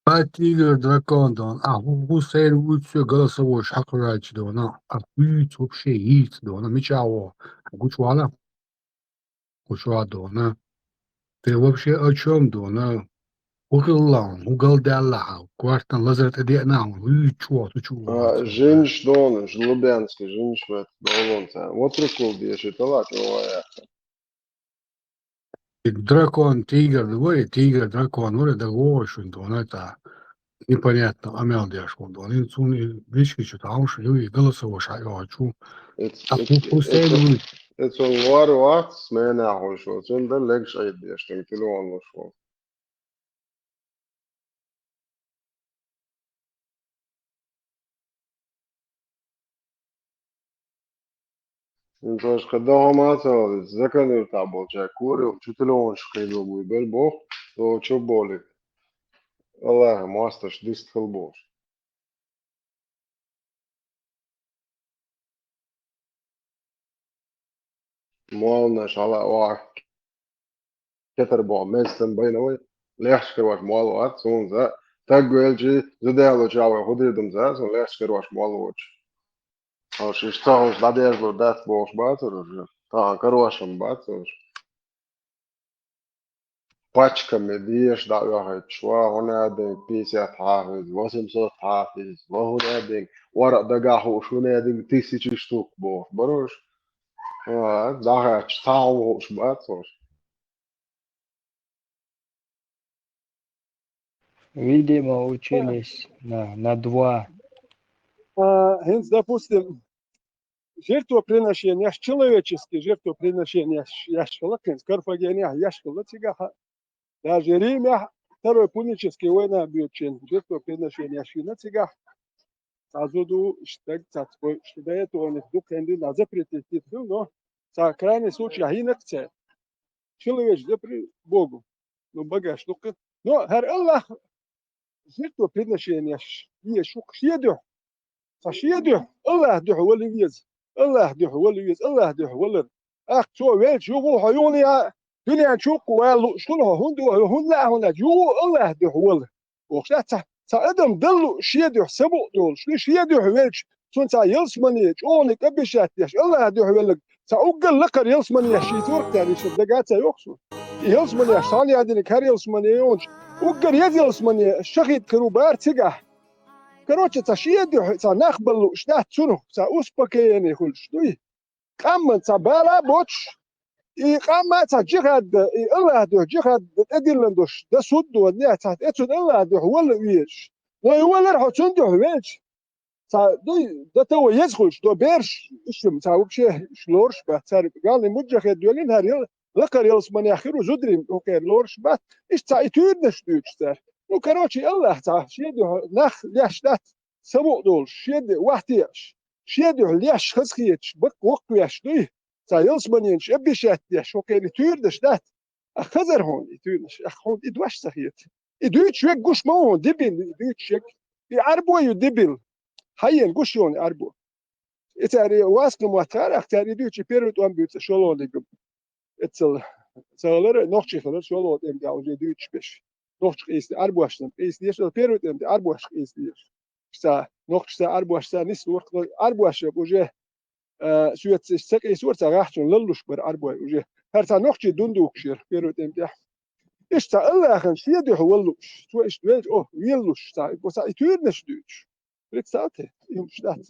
А тигр дракон дона, а хӀу-, хӀу сайна вуьйцу соь голосовой хьакхуьрача дона, а вуьйцу вообще йийца дона, мича а во, гучувала? Гучувала дона. Ты вообще о чём дона? ХӀу хилла хьуна, хӀу галдаьлла хьан, кортан лазар тӀе деана хьуна, вуьйцу чу воху, цу чу воху. А, жинаш дона, лубянский жинаш вет, долон ца. Вот прикол деши, тала чу воху яхта. И дракон, тигр, вай, тигр, дракон, вай, да вовшун, вон это непонятно, амел деш, вон, вон, ин цун и вишки чу там, что люди голосово шайо чу. Эц-, а эц-, ху-, ху-, эц-, сейн, эц-, эц-, он вар вац, смена хуш, вот, он да легш айдеш, там телефон луш, вот. Ну, то есть, когда хӀума ца валица, закануьйтахь болчаьрга корайо, чу телефонаш кхийдо буй бер боху, то чу болий. Аллахьа мосташ дист хила бохуш. Молланаш хьала а вахьа кетар боху меза сан байна вай. Лехча карош молла вац, суна за. Таг велчи, зуда ялоча вай хӀу дийр ду ма за, суна лехча карош молла воцуш. Хьо шиш ца хӀуш дӀадежлур дац бохуш бацар уже. Тахан карош-м бац уже. Пачкаме деша дӀаоьхуьйтуш, ва хӀун а динг, пятьдесят хьафиз, восемьсот хьафиз, ва хӀун а динг, вара дагахь хууш хӀун а динг, тысяча штук бохуш, бараш. А, дӀахаьтташ, цхьа хӀума хууш бац уж. Видимо, учились на, на два. А, хӀинца, допустим, жертвоприношениеш, человеческие жертвоприношениеш еш хилла кхин, Карфагенехь еш хилла цигахь, даже Римехь, Второй Пуническая война боьдучу хенахь жертвоприношениеш йина цигахь. Цхьа зуда, иштта стаг, цхьацца бой, иштта до этого у них дукха хенахь дина запретить хилла, но цхьа крайний случай хьийна-кх цара. Человеческий запрет Богу. Ну, багаш дукха. Но хӀара Аллах жертвоприношениеш еш ву-кх шен дуьхьа. Цхьа шен дуьхьа, Аллахьан дуьхьа вала веза. Аллахьан дуьхьа вала веза, Аллахьан дуьхьа валар. ТӀаккха цо велча юха хьо юхана яа, дуьнен чу кху вала лууш хуьлу хьо, хӀунда хьо, хӀунда лаьа хьуна аьлча, юха Аллахьан дуьхьа вала. Бохуш дац, цхьа, цхьа адам далла шен дуьхьа са букъ долуш, шен дуьхьа велча, цунна цхьа ялсамане, чӀогӀаниг обещать деш, Аллахьан дуьхьа велларг, цхьа уггар лакхара ялсамане шийца варх цара, иштта дага ца йоху со. И ялсаманеш цхьана яздинарг хӀара ялсамане йоцуш, уггар еза ялсамане шахид каро бара цигахь. Короче, цхьа шен дуьхьа, цхьа нах балла лууш дац цунах, цхьа успокоение хуьлуш дуй. Къаман цхьа бала а боцуш, И къам ма цхьа джихад да, и Аллахьа духьа джихад да, тӀедиллина долуш, да суд а дона, цхьа тӀе цунна Аллахьа духьа вала а везаш. Вай валар хьо цунна духьа велча. Цхьа дуй, да та вай еза хуьлуш, до бераш, иштта цхьа вообще иштта лоруш бац. Цара галли муджахед доьллина, хӀара ял-, лакхара ялсаманехь хир ву зударий, хӀокхеран лоруш бац. Иштта цхьа и туьйранаш дуьйцуш цара. Ну, короче, Аллахьа цхьа шен дуьхьа нах леш дац, самукъа долуш, шен де вахтеаш, шен дуьхьа леш хазахеташ, бакъ воккхавеш дуй. Цхьа ялсаманенаш обещать деш, хӀокхеран и туьйранаш дац. Ах, хазар хьуна и туьйранаш, ах, хьуна и дош ца хета. И дуьйцуш верг гуш ма ву хьуна, дебил и дуьйцуш верг. И Ӏарбой ю дебил. Хьаена гуш ю хьуна и Ӏарбо. И цара и васкан мотт хаар, ах, цара и дуьйцуш, и первый тӀом буьйцу шолгӀаниг. Эццал ца хилар, нохчий хилар, шолгӀа тӀем тӀехь уже дуьйцуш берш. Нохчий къийса, Ӏарбошна къийса дезаш, первый тӀем тӀе Ӏарбоша къийса дезаш. Ша, нохчашца, Ӏарбошца нислур, Ӏарбоша уже, а, соьца иштта ца къийсора, цхьа гӀахьчун лаллуш бара Ӏарбой уже. ХӀара цхьа нохчий дундукаш яра первый тӀем тӀехь. Иштта цхьа Аллахьан шен дуьхьа вала лууш, цо иштта велча, о, велалуш, цхьа, цхьа и туьйранаш дуьйцуш. Представьте, и хӀумаш дац.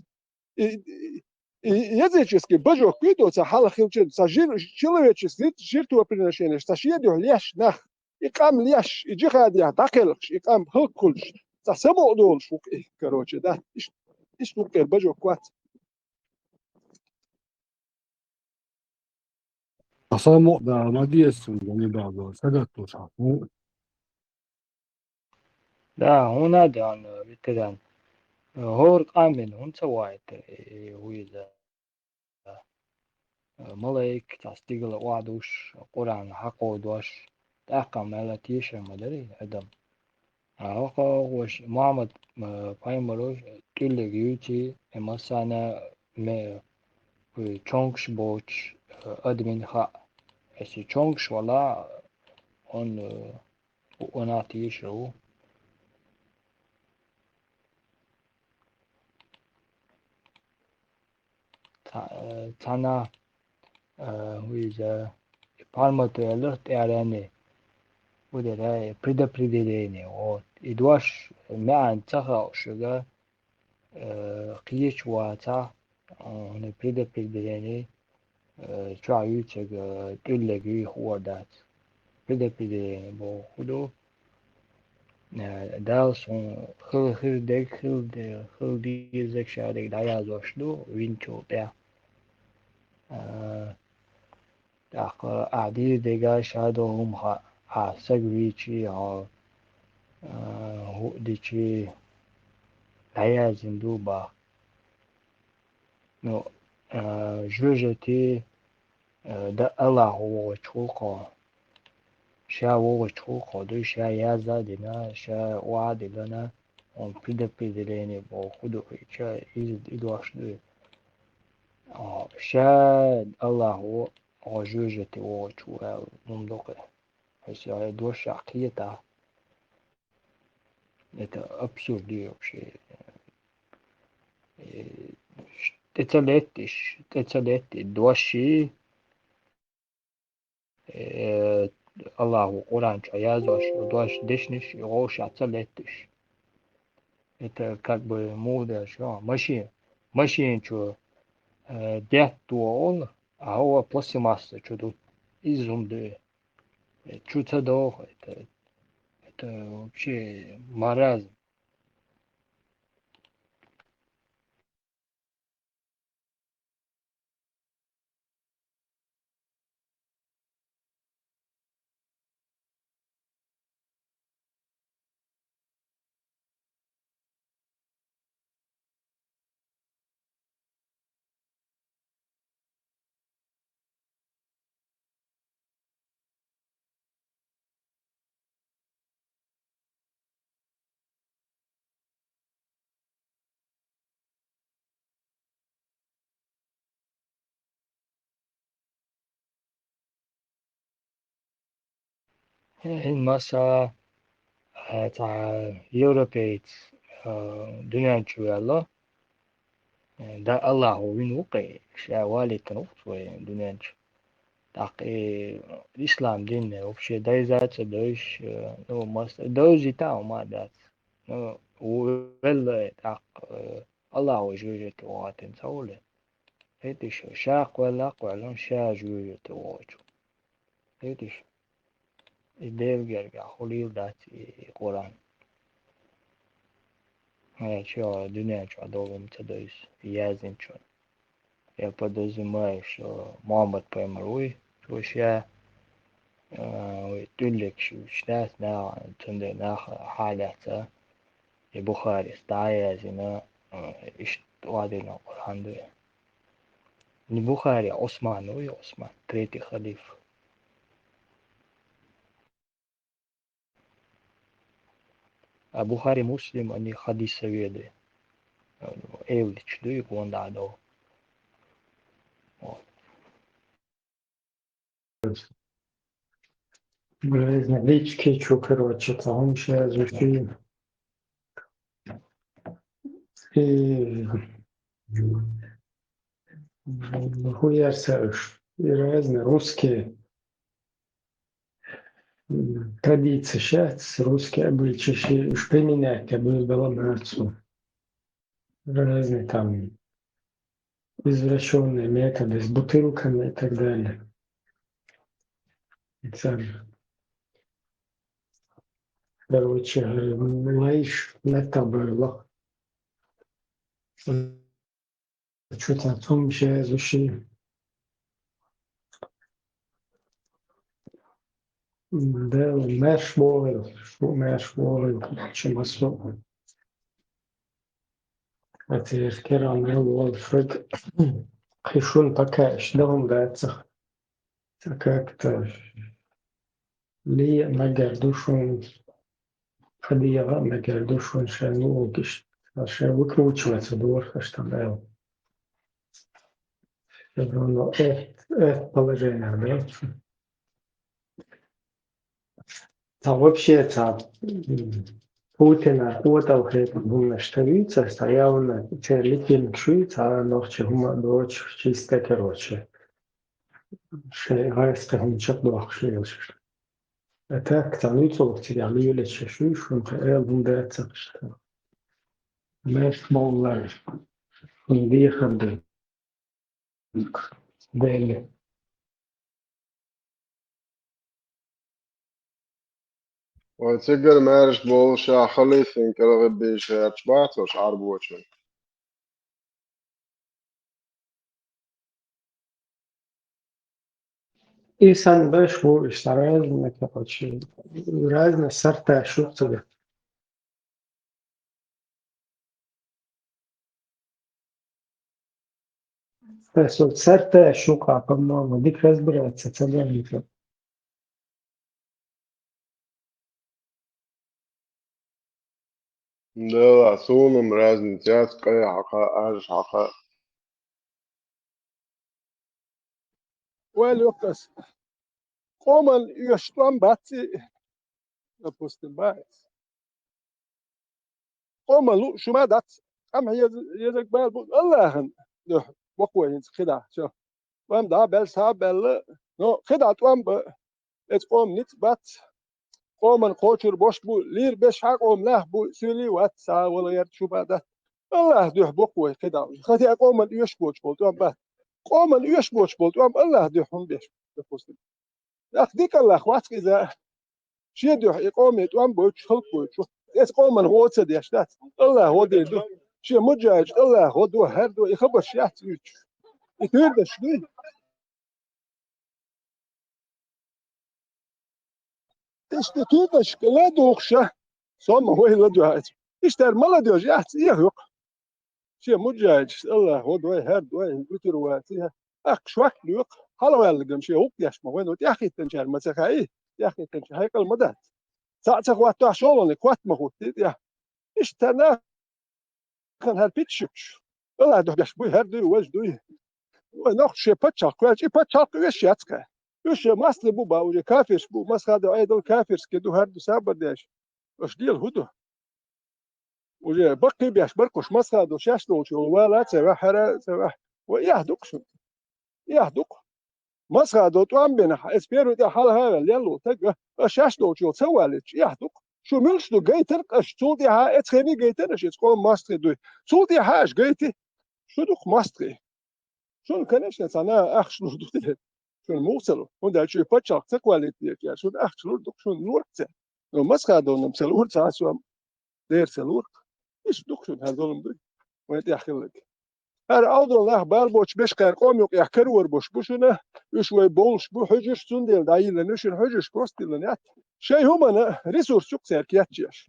И, и, и языческий божок куьйдо цхьа хьалха хилча, цхьа жир-, человеческий жертвоприношение, цхьа шен дуьхьа леш нах, и къам леш, и джихадехь дӀакхелхаш, и къам хӀаллакьхуьлуш, цхьа самукъа долуш ву-кх и, короче, да. Иш-, иштта ву-кх и божок вац. Аса мо-, да, ма деза цунна, ма деза, сагатто ша. ХӀун? Да, хӀунда а дан, ветеран. ХӀора къамел хӀунда ца ваийтар, э, вуьйза? Малайк, цхьа стигала охьадуш, Къуръан хьакховдош, тӀаккха мел тешар ма дарий адам. А хӀокхо ваш Мухьаммад, э, пайхамаро тӀуллиг юьйций, и массарна ме-, вуй чонгаш боцуш, э, адамийн хаьа. Эс и чонгаш вала, он, э, ванах тийша ву. Ца-, э, цхьана, э, вуьйза, и пальмату элларх тӀаьхьаренна, ву дера, э, предопределение, вот. И дош маьӀна ца хаьа шуьга, э, кхеча вацахь, э, хӀуна предопределение, э, чохь юьйцург, э, тӀуллиг юй хуур дац. Предопределение боху хӀун ду? Э, Дала суна хила хир дерг, хила де-, хила дезарг ша дерг дӀаязош ду, винчул тӀе. Э, тӀаккха ахь дийр дерг ша ду хӀума хаьа, ахь саг вийчий, хьо, э, хӀуъ дичий, дӀаяздина ду бах. Ну, а, жоьжахати, а, да Аллахьо вогӀучу гӀуллакхо. Ша вогӀучу гӀуллакхо ду, ша язда а дина, ша охьа а диллина, он предопределение боху хӀун ду, ша иза и дош ду. А, ша Аллахьо вогӀу жоьжахати вогӀучу ву аьлла, хӀума ду кхин. Хьо ша дош а кхета. Это абсурд вообще. Э, тӀе ца летташ, тӀе ца летта и дош, э, Аллахьо Къуръан чу язош, дош дешнаш, и вовшах ца летташ. Это как бы муха деш, а, машин, машин чу, э, детта догӀу, а хӀо пластмасса чу ду. Иза хӀума ду. Э, чу ца догӀу, это, это вообще маразм. ХӀин масала, а, цхьа европеец, а, дуьнен чу ваьлла, а, да Аллахьо вина ву-кх, ша валийтина ву-кх вай дуьнен чу. ТӀаккха и ислам дин вообще дайза а ца дойзуш, а, ну, мас-, дойзийта а хӀума а дац. Ну, ву велла, тӀаккха, а, Аллахьо жоьжахати вахийтина ца волу. ХӀетте ша, ша кхоьллина а кхоьллина, ша жоьжахати вогӀучу. Кхеташ? И Делан гергахь хулийла дац и, и Къуръан. Хьаьча дуьнен чохь долу хӀума ца до иза, яздинчунна. Я подозреваю, что Мухьаммад пайхамар вуй, цо ша, а, вай тӀуллигаш вуьйцуш дац, наха, цундела наха хьалаьцна, и Бухарис дӀа а яздина, а, иштта охьадиллина Къуръан ду. Не Бухари, а Ӏусман вуй, Ӏусман, третий халиф. А Бухари, Муслим, они хадисоведы. Эвлич дуй, гонда до. Вот. Блин, лички чу, короче, там сейчас зашли. И хуярся уж. И разные русские. М, традиции щас, русские обычаи щи-, уж применять я буду, было бы отцу. Разные там извращённые методы с бутылками и так далее. И там, короче, лайш на табло. Чу цхьа цомгуш яздеш. Дела маьрша бохийла, шу маьрша бохийла, шун массо а. Ацер керан мел волу шуьга. Кхин шуна пока иштта дан хӀума дац. Ца как-то ле а мегар ду шуна, хадийгӀа а мегар ду шуна шайн лугӀуш, шайн выкручивать ца дора, аша там аьлла. Всё равно это, это положение, да? Цхьа вообще цхьа, м, Путина къотӀал хетар хӀуманаш ца вуьйцу, цхьа явно церан литинаш вуьйцу, цхьа нохчи хӀума а доцуш, чисто, короче. Шайн гӀайскхи хӀума чекхдоккхуш лелаш. А так, цхьа нуьцкъалгӀа цигахь лелаш шуьйш, шуна тхан эла хӀума дац ца хьашта. Маьрша бовлар, шуна дехар ду. Дели. Вай цигара маьрша болуш а халисин кӀелгӀа бийша гӀерташ бац аша Ӏарбочун. И сан беш ву, и сан разный, короче, разный сорта шух цигара. Ас вот сорта шух, по-моему, дика разбираться ца дерг. Да, суна-м разница яц, къе хьакха, аж хьакха. Вай, Лёкас, къоман оьшуш тӀом бац и, допустим, бац. Къоман лууш ма дац, къам хьеза-, хьезаг бала бу, Аллахьан дуьхьа боккхо хӀинца кхидӀа, всё. ТӀом дӀа а баьлла, схьа а баьлла, но кхидӀа тӀом бан, эца къоман ницкъ бац. Къоман кхочур бош бу, лийр беш хьан къоман нах бу, суьйлий вац, схьа а вала гӀерта шу ма дац. Аллахьан дуьхьа боккхо вай кхидӀа. Хати а къоман оьшуш боцуш болу тӀом бац. Къоман оьшуш боцуш болу тӀом Аллахьан дуьхьа хӀунда беш, допустим. Нах дика Аллахь вац иза. Шен дуьхьа и къоме тӀом бойтуш, халкъ бойтуш. Эца къоман гӀо ца деш дац. Аллахь гӀо дийр ду. Шен муджахӀидаш Аллахь гӀо до, хӀара до, и хабарш яц уьйцуш. И туьйранаш дуй. Иштта туьйранашка ладугӀуша, со ма вай ладоьгӀа. Иштта хӀара ма ладоьгӀа, яц, эхь юкъа. Шен муджахӀидаш Аллахь гӀо дой, хӀара дой, гуьтур ваций, ахка шок лоькху, хьалаваьллиган шен гӀуллакх деш ма вайна, тӀаьхьахӀиттинчара ма ца хаий, тӀаьхьахӀиттинчара хьекъал ма дац. Цхьаъ ца хӀоттахь, шолгӀаниг хӀотта ма хӀуттий тӀехь. Иштта нахана хӀара питшипш. Аллахь дуьхьа беш буй, хӀара дуй, важа дуй. Вай нохчий шен пачхьалкх кхоьллича, и пачхьалкх оьшуш яц кхаьа. Уьш шен мостагӀий бу бан, уже кафирш бу, масхадо Ӏедал кафирский ду, хӀара ду сабар деш. Аша дела хӀун ду? Уже баккхий беш баркхуш масхадо шаьш долчу вала а ца ваьхьара а ца ваьхь. Вай эхь ду-кх шуна. Эхь ду-кх. Масхадо тӀом бина, эца первый тӀе хьалха а ваьлла, лелло таг а, аш шаьш долчул ца валийтча, эхь ду-кх. Шу муьлш ду гайтар-кх аш, цул тӀаьхьа эца хене гайтар аш, эца къоман мостагӀий дуй. Цул тӀаьхьа аш гайти, шу ду-кх мостагӀий. Шуна, конечно, цхьа наха ахча лур ду те. шуна муха ца лур? ХӀунда аьлча шуьга паччахьалкхе ца кхоалийта дезаш, шуна ахча лур ду-кх, шуна лур-кх цара. Но масхадолам ца лур цхьа а сом, дера ца лур-кх. Иштта ду-кх шуна хӀара зулам дуй, вайна тӀехь хилларг. ХӀара Ӏовдал нах бала боцуш беш кхаьра къоман юкъехь карор болуш бу шуна, уьш вай бовлуш бу, хьуьжарш цундела дӀайиллина, шуна хьуьжарш просто диллина яц. Шайн хӀуманна ресурс ю-кх цаьрга кечъеш.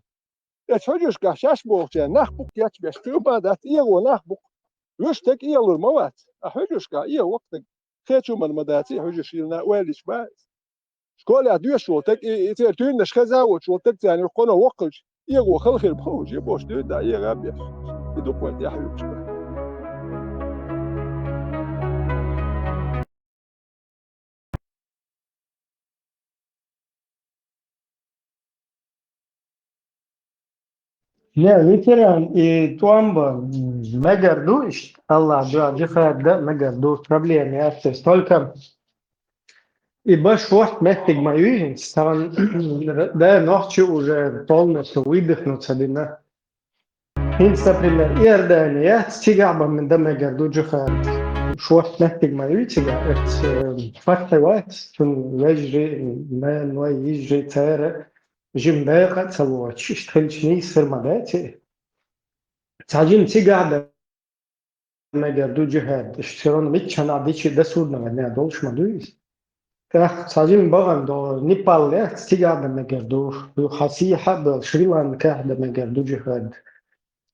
Эцу хьуьжаршкахь шаьш бохучарна нах бу-кх кечбеш, кхин хӀума дац, эгӀо нах бу-кх. Вуьш стаг эгӀалур ма вац, а хьуьжаршкахь эгӀо воккха стаг. Кхечу хӀуманна ма дац, и хьуьжарш йиллина ойла йича ма. Школехь доьшуш волу стаг, и, и церан туьйранаш хезна а воцуш волу стаг царна юххе кхуьнан воккхавича, эгӀо хала хир бу, уьш бохуш дуьйна дӀа эгӀа а беш. И ду-кх вайн тӀехь юьйцуш дар. Не, ветеран и тӀом бан мегар ду иштта, Аллах дуьхьа, жихад дан мегар ду, проблема яц иза. Только и баш вахт меттиг ма ю хӀинца, тахана да нохчи уже полностью выдохнуться дина. ХӀинца, например, Иордания яц, цигахь бан дан мегар ду жихад. Шорт меттиг ма ю цигахь, эц, э, фатхьи вац, цунна вежарий, ма-, ной, йижарий, цара жима дакъа а ца лоцуш, иштта хилча нийса хир ма дац и. Цхьа жима цигахь дан мегар ду жихад, иштта всё равно миччанхьа дичи досудного дня долуш ма ду иза. ТӀаккха цхьа жима бахана долу Непал яц, цигахь дан мегар ду, юха хьан сехьа а бевлла, Шри-Ланкахь дан мегар ду жихад.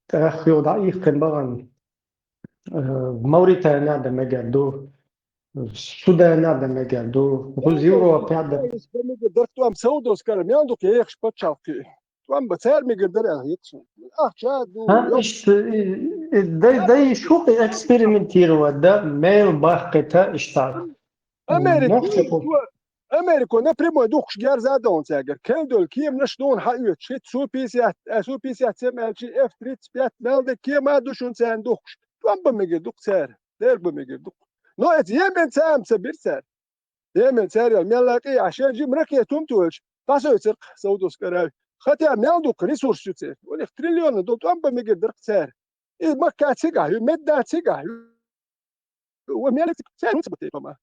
ТӀаккха юха дӀаихкина бахана, э, Мавритания дан мегар ду, Судана дан мегар ду, кхуза Европа дан. Дан мегар ду, тӀом Саудовская Аравия, мел ду-кх ехаш пачхьалкхе. ТӀом бан цара мегар дара аьлла хета суна. Ахча а ду, ХӀан, йо- иштта, и, и, дай, дай шу экспериментировать дан, мел баккхийта иштта. Америка, Нохчо ду-, Америко напрямую духкуш герза а ду хьуна цаьргара. Кхел долу кеманаш ду хьуна хьаоьцуш. ХӀинца Су пятьдесят, э, Су пятьдесят семь аьлча, эф тридцать пять, мел дерг кема а ду шуна царна духкуш. ТӀом бан мегар ду-кх цара. Дера бан мегар ду-кх. Но эца Йемен царна ца бира цара. Йемен цара мелла а къе а, шайн жима ракета хӀума тоьлча, дӀасоьцура-кх Саудовская Аравия. Хотя мел ду-кх ресурс ю церан. У них триллионы долу, тӀом бан мегар дара-кх цара. И Макка цигахь ю, Медина цигахь ю. Ва мел цигахь, цара хӀунда ца бу те тӀом?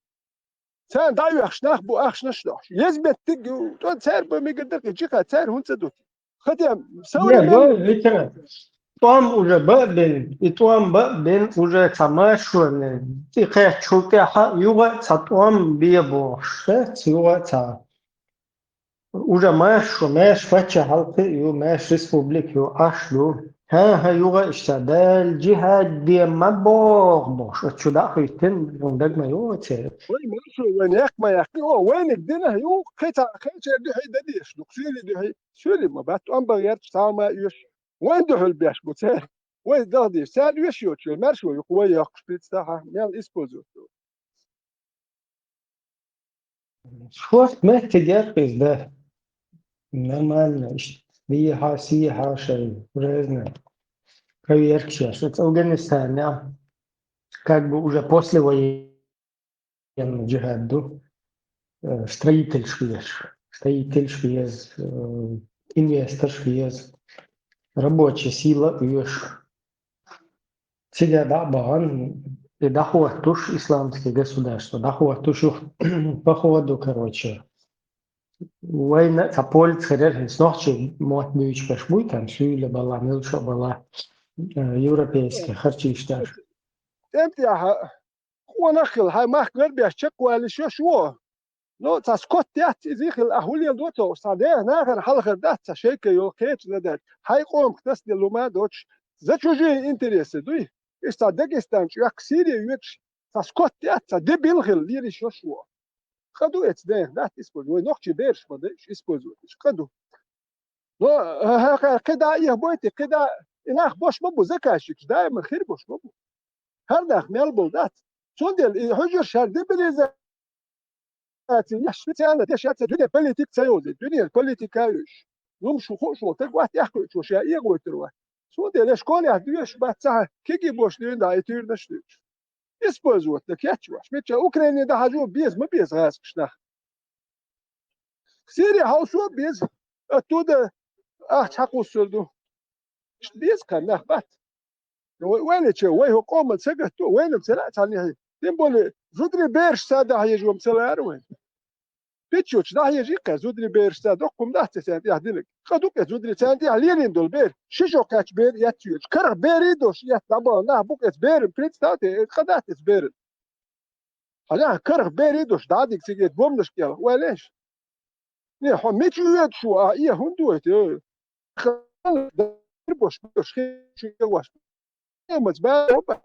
Царна дӀаоьхуш нах бу ахчанаш а дохьуш. Еза меттиг ю, тӀом цара бан мегар дара-кх, и жихад цара хӀунда ца ду те? Хотя, не, ну, ветеран. ТӀом уже бан а бина, и тӀом бан а бина уже цхьа маршонна тӀекхаьччул тӀаьхьа юха а цхьа тӀом бе бохуш, дац, юха а цхьа. Уже маршо, маьрша паччахьалкхе а ю, маьрша республика ю, Ӏаш ду. ХӀан-хӀа, юха а иштта, Дала жихад де ма боху бохуш, оцу чу дӀа а хӀиттина, хӀун дага ма йогӀу церан. Вай маршо, вай яккха ма яккхий, о, вайниг дина а ю, кхин цхьа, кхечеран дуьхьа дан дезаш ду, суьйли дуьхьа. Суьйли ма бац, тӀом бан гӀерташ цхьа а ма оьшу. Вайн дуьхьал беш бу цара. Вай даха дезаш. Царна оьшуш йолчу маршо юкъа вай йоккхуш, представь хьа, мел использовать ду. Шорт меттиг яра иза, да. Нормально, иштта. Дехьа, сехьа шайн, разно. Проверкаш еш. Оцу Афганистанехь, как бы уже после войны жихад ду, э, строительш веш, строительш вез, э, инвесторш вез, рабочая сила веш. Цига дӀа а бахана, и дӀахӀоттуш, исламское государство дӀахӀоттуш, юха походу, короче. Вайна а цхьа поле хир яра, хӀинца нохчий мотт буьйцуш берш буй, там, суьйла бала, милшо бала, э, европейский харчийш даш. ТӀем тӀехьа къонах хила, хьайн махка гар беш чекхвалийш йо шу. Но цхьа скот яц иза хила, ахь хӀун леладо ца хууш, цхьа деха нахана хьалхара дац, цхьа шайка йолу кхечу ладаьтта. Хьайн къомах тасделла хӀума а доцуш, за чужие интересы дуй. Иштта цхьа Дагестан чу йоккха Сири йоьдуш, цхьа скот яц, цхьа дебил хила лелийш йо шу. Къа ду эца деха дац использовать. Вай нохчий бераш ма дайш использовать. Къа ду. Но, хӀа-, хӀа-, кхидӀа а эхь бойти, кхидӀа и нах бош ма бу, заказчикаш даима хир бош ма бу. ХӀара нах мел болу дац. Цундела и хьуьжарш хӀара дебилизаци еш специально деш яц, дуьнен политика ца йовзий, дуьнен политика а йуьш. Лумаш хууш волу стаг вац, тӀехь кхуьучо ша эгӀойтур вац. Цундела я школехь доьшуш бац, цхьа кегий бош дуьйна дӀа, и туьйранаш а дуьйцуш. Использовать дан кечвеш. Мичча Украине дӀахьажо беза, ма беза гӀазкхаш нах. Сири хьовсо а беза, оттуда ахча хьакхуссур ду. Беза кхарнах бац. Вай, вай леча, вай хӀокху къоман сагатто, вайна ца лаьа цхьаннехьа Тем более, зударий берашца дӀахьежа ма ца лаьара вай. Пиччочу дӀахьежа кхаьча зударий берашца, доккха хӀума дац царна тӀехь динарг. Къа ду-кх иза зударий царна тӀехь лелийна долу бер. Ши шо кхаьчча бер эцна йоьдуш. Карах берий долуш эцна дӀабахана нах бу-кх иза беран, представьте, къа дац иза беран. Хьан карах берий долуш дӀадига цига гомнаш кӀел, вай леш? Не, хьо мича оьду шу, а, э, хӀунда дойту, э? Хала дар бош, бош, хи-, шу, э, вош. Э, мац, ба, о, бац.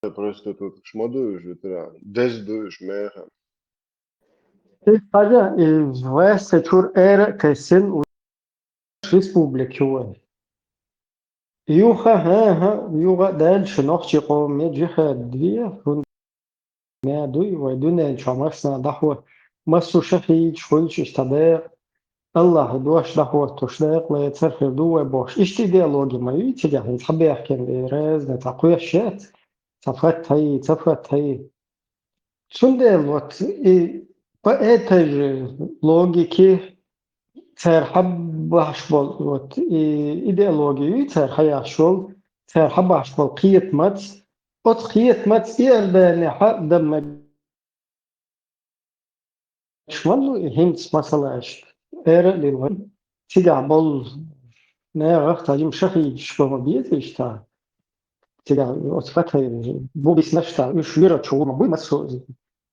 Просто тут шма дуйш, ветеран. Дез дуйш, меха. Ты хьажа, и вайса чур эра кайсин у республик юван. Юха, хӀа, хӀа, юха дальше нохчий къоман жихӀад ве, хӀунда ма дуй, вай дуьнен чохь массана дӀахо, массо шахӀидаш хуьлуш иштта декъа, Аллахьа дош дӀахӀоттош декъа лецар хир ду вай бохуш. Иштта идеологи ма юй цигахь, хӀинца хьабехкина и разный, цхьа кхоьш яц, цхьа фатхьий, цхьа фатхьий. Цундела вот и по этой же логике цара хьабахьаш болу, вот и идеологи юй цара хьаяхьаш йолу, цара хьабахьаш болу кхетамац, оцу кхетамац Иорданехьа дан мегаш ма ду и хӀинца масала иштта. Эра а лилла, цигахь болу нахах цхьа жима шахӀидаш бан ма беза иштта. Цигахь оцу фатхьий бу биснаш та, уьш вирачу гӀур ма буй массо а.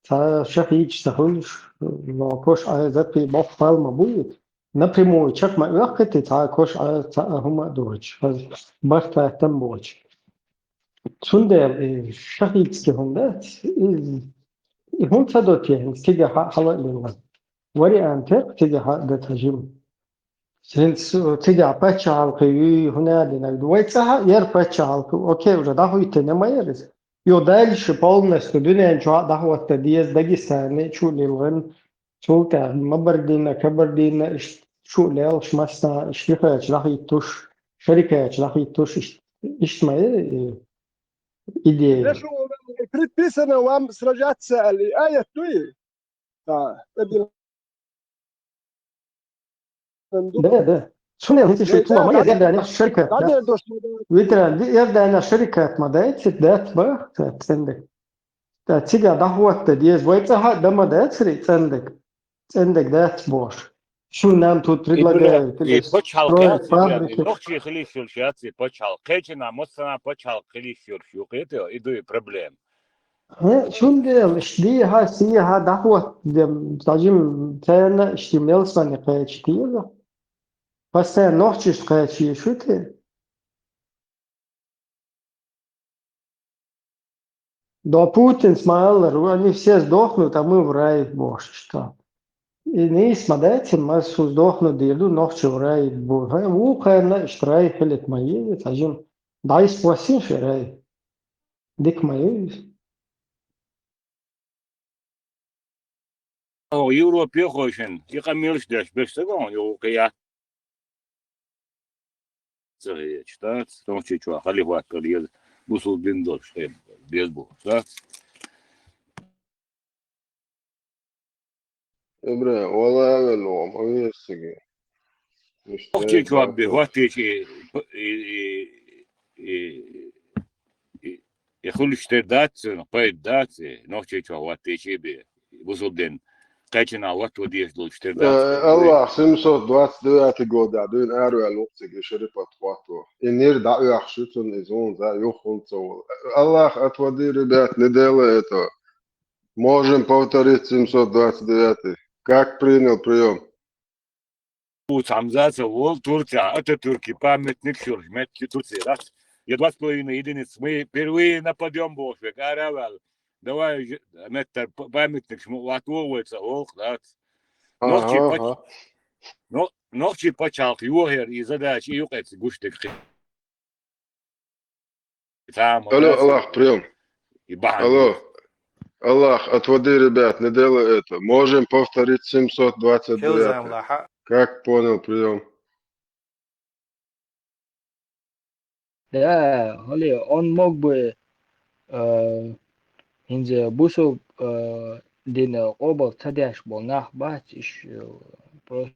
Цхьа шахӀидаш ца хуьлуш, но кош Ӏазапи боккха пал ма буй. Напрямую чекх ма оьхкхи те, цхьа кош Ӏазап, цхьа а хӀума а доцуш, хаза барт-хаттам боцуш. Цундела и шахӀидский хӀума дац, и, и хӀунда ца до те, хӀинца цигахь а хьала а лилла. Вариант яра цигахь а дан цхьа жима. ХӀинца цигахь паччахьалкхе юй, хӀунда а динарг ду. Вай цӀахь а яра паччахьалкхе, окей, уже дӀахӀоьттина ма яра иза. Юха дальше полностью дуьнен чохь а дӀахӀотта деза Дагестане чу а лилгӀина, цул тӀаьхьа Мабардина, Кабардина, иштта чу а лелаш массана, иштта юхачу дӀахӀиттуш, шарикачу дӀахӀиттуш, иштта, иштта ма яра, э, идея. Лешу, предписано вам сражаться, аьлла, аят дуй? Да, это Да, да. Цундела хӀинца шуьга тхо ма яра Иорданехь шарикат ма дац. Ветеран, Иорданехь шарикат ма дац, дац бах, цӀендиг. ТӀа цигахь дӀахӀотта деза. Вай цӀахь а дан ма дацари цӀендиг. ЦӀендиг дац бохуш. Шу нам тут предлагают или строят фабрики. Нохчий хилийш йолуш яц и пачхьалкх. Кхечанхьа массанхьа пачхьалкх хилийш йолуш ю, кхета, и ду и проблема. ХӀе, цундела, иштта дехьа, сехьа, дӀахӀотта, дем, цхьа жима царна, иштта мел санна кхеча теза. Постоянно нохчашна кхеча езаш ю те. До Путинс ма аллара, они все сдохнут, а мы в рай, бохуш иштта. И нийса ма дац, массо сдохнуть дийр ду, нохчий в рай бу. ХӀе, вукхарна иштта рай хилийта ма еза, цхьа жима дӀасакхоссийша рай. Дика ма ю иза. О, Европе хойшина, и къамелаш деш, беш ца гон, йо, кхия. Ца гӀеча, да? Нохчийчохь халифат хила еза, бусулба дин долуш хила беза бохуш, да? Ибрахим, вала а велла, ма веза цига. Нохчийчохь бен хӀоттийча и, и, и, и, и, и хуьлуш тера дац, пайда дац, и Нохчийчохь хӀоттийча бен, бусулба дин кхечанхьа хӀотто дезаш долуш тера дац. Э, Аллах, семьсот двадцать девятый года дуьйна араваьлла ву цига и шарипат хӀотто. И нир дӀаоьхуш ю цунна, и зуна за юха хӀунда ца волу. Аллах, отводи, ребят, не делай этого. Можем повторить семьсот двадцать девятый. Как принял приём? Уц Хьамза ца волу Турция, Ататюрки памятник шурш, метки Турция, да? Я два с половиной единиц. Мы впервые на подъём бохуш век ара а ваьлла. Давай уже меттар п-, памятник шма ватво вай ца волх, да? Нохчий Ага, пач-, ага. но-, нохчий пачхьалкх йохера и задача, и юкъаца гуш дерг кхин. Алло, Аллах, приём. Алло. Аллах, отводи, ребят, не делай это. Можем повторить семьсот двадцать девятый. Как понял, приём. Да, хӀали, он мог бы, э, хӀинца бусулба, э, дина къобал ца деш болу нах бац, иш, э, просто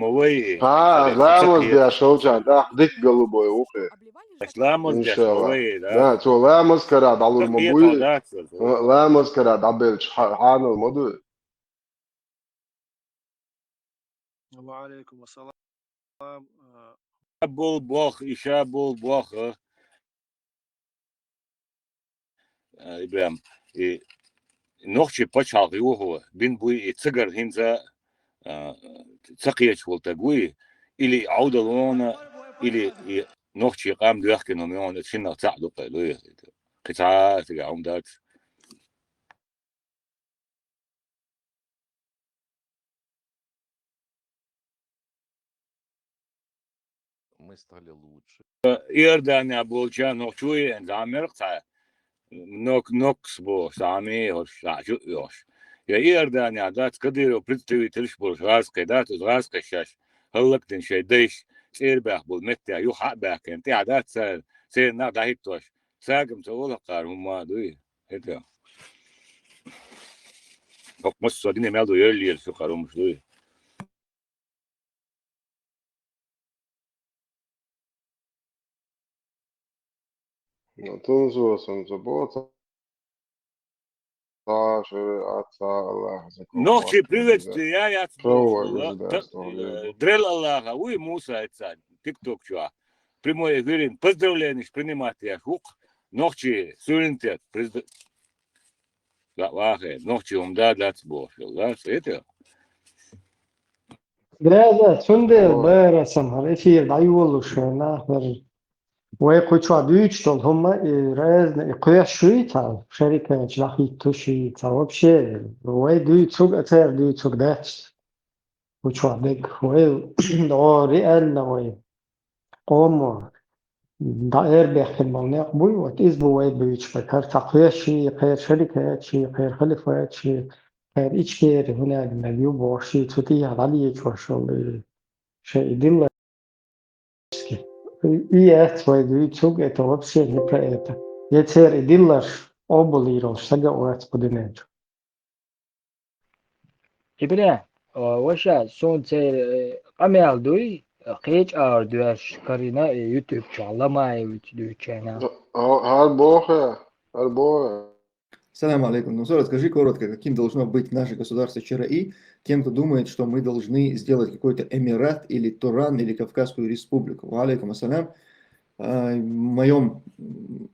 ма вай. Ха, ламаз деш волча даха дика, голубой, ухе. Ламаз деш ма вай, да. Да, цо ламаз кара дӀалур ма буй. Ламаз кара дӀабелча хьанал ма дуй. Ва алейкум ассалам. Э, Бул бох, иша бул бох, э. Э, Ибрахим, и нохчий пачхьалкх юху бин буй, и цигара хӀинца, э, ца кхеча волу таг вуй, или Ӏовдал вона, или и нохчий къам доьхкина хӀума йона, шиннах цхьаъ ду кхел, луй. Кхин цхьа а цига хӀума дац. Мы стали лучше. Иордания болча нохчо еана замерх цхьа нок-, нокс бо сами хӀорш, а, жу йош. Я Иордания дац, Кадыров представитель болуш гӀазкхи дац, уьш гӀазкхи шаьш хӀаллакдина шайн дайш цӀера баьхна болу меттехь юха а баьхкина, тӀаьхьа дац царна, церан нах дӀахӀиттош. Цаьргам ца волахкхара хӀумма а дуй. ХӀета. ХӀокху массо а дуьне мел ду, йоллера шуьхара хӀумаш дуй. Ну, тунзо сан за боца. Та шуьра а ца Аллах за. Нохчий приветствие я яц. Шоу болуш, государство, э, Дрел Аллаха, уй, Муса, эца, тикток чуа. Прямой эфирин поздравленеш принимать еш вукх. Нохчий суверенитет. Презид-, ва-, вахе, нохчий хӀума да дац бохуш, да, сета? Да, да, цундела бара сан хӀара эфир дӀайолуш нах вара. Вай кху чохь дуьйцуш долу хӀума, и разный, и кхоьссуш ю цхьа шарикаташ дӀахӀиттуш ю цхьа вообще. Вай дуьйцург а, цара дуьйцург дац. Кху чохь дерг. Вай догӀу реально вай къомо дӀа эрбехкина болу некъ буй, вот иза бу вай буьйцуш бан. ХӀара цхьа кхоьссуш ю, кхера шарикаташ ю, кхера халифаташ ю, кхера Ичкери, хӀунда аьлла мел ю бохуш ю, цу тӀехь дӀалечош волу и шайн и дилла. И яц вай дуьйцург, это вообще не про это. Я церан и дилларш къобалйийр йолуш стаг а вац кху дуьнен чу. Ибрахим, а, ваша, суна церан, э, къамел дуй, кхечу агӀор доьшуш карийна, э, YouTube чохь Ламаевича дуьйцучу хенахь. ХӀа-, хӀара боху, хӀара боху. Салам алейкум. Ну, всё, расскажи коротко, каким должно быть наше государство Чараи тем, кто думает, что мы должны сделать какой-то эмират или Туран, или Кавказскую республику. Ва алейкум ассалам. А, в моём, м,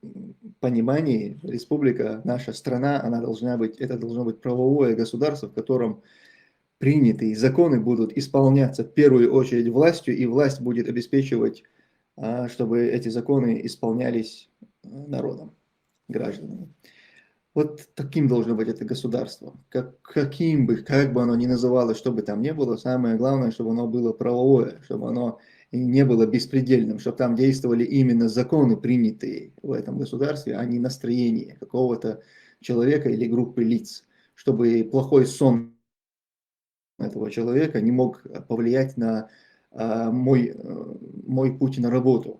понимании республика, наша страна, она должна быть, это должно быть правовое государство, в котором принятые законы будут исполняться в первую очередь властью, и власть будет обеспечивать, а, чтобы эти законы исполнялись, э, народом, гражданами. Вот таким должно быть это государство. Как, каким бы, как бы оно ни называлось, что бы там ни было, самое главное, чтобы оно было правовое, чтобы оно и не было беспредельным, чтобы там действовали именно законы, принятые в этом государстве, а не настроение какого-то человека или группы лиц, чтобы плохой сон этого человека не мог повлиять на, а, мой, э, мой путь на работу.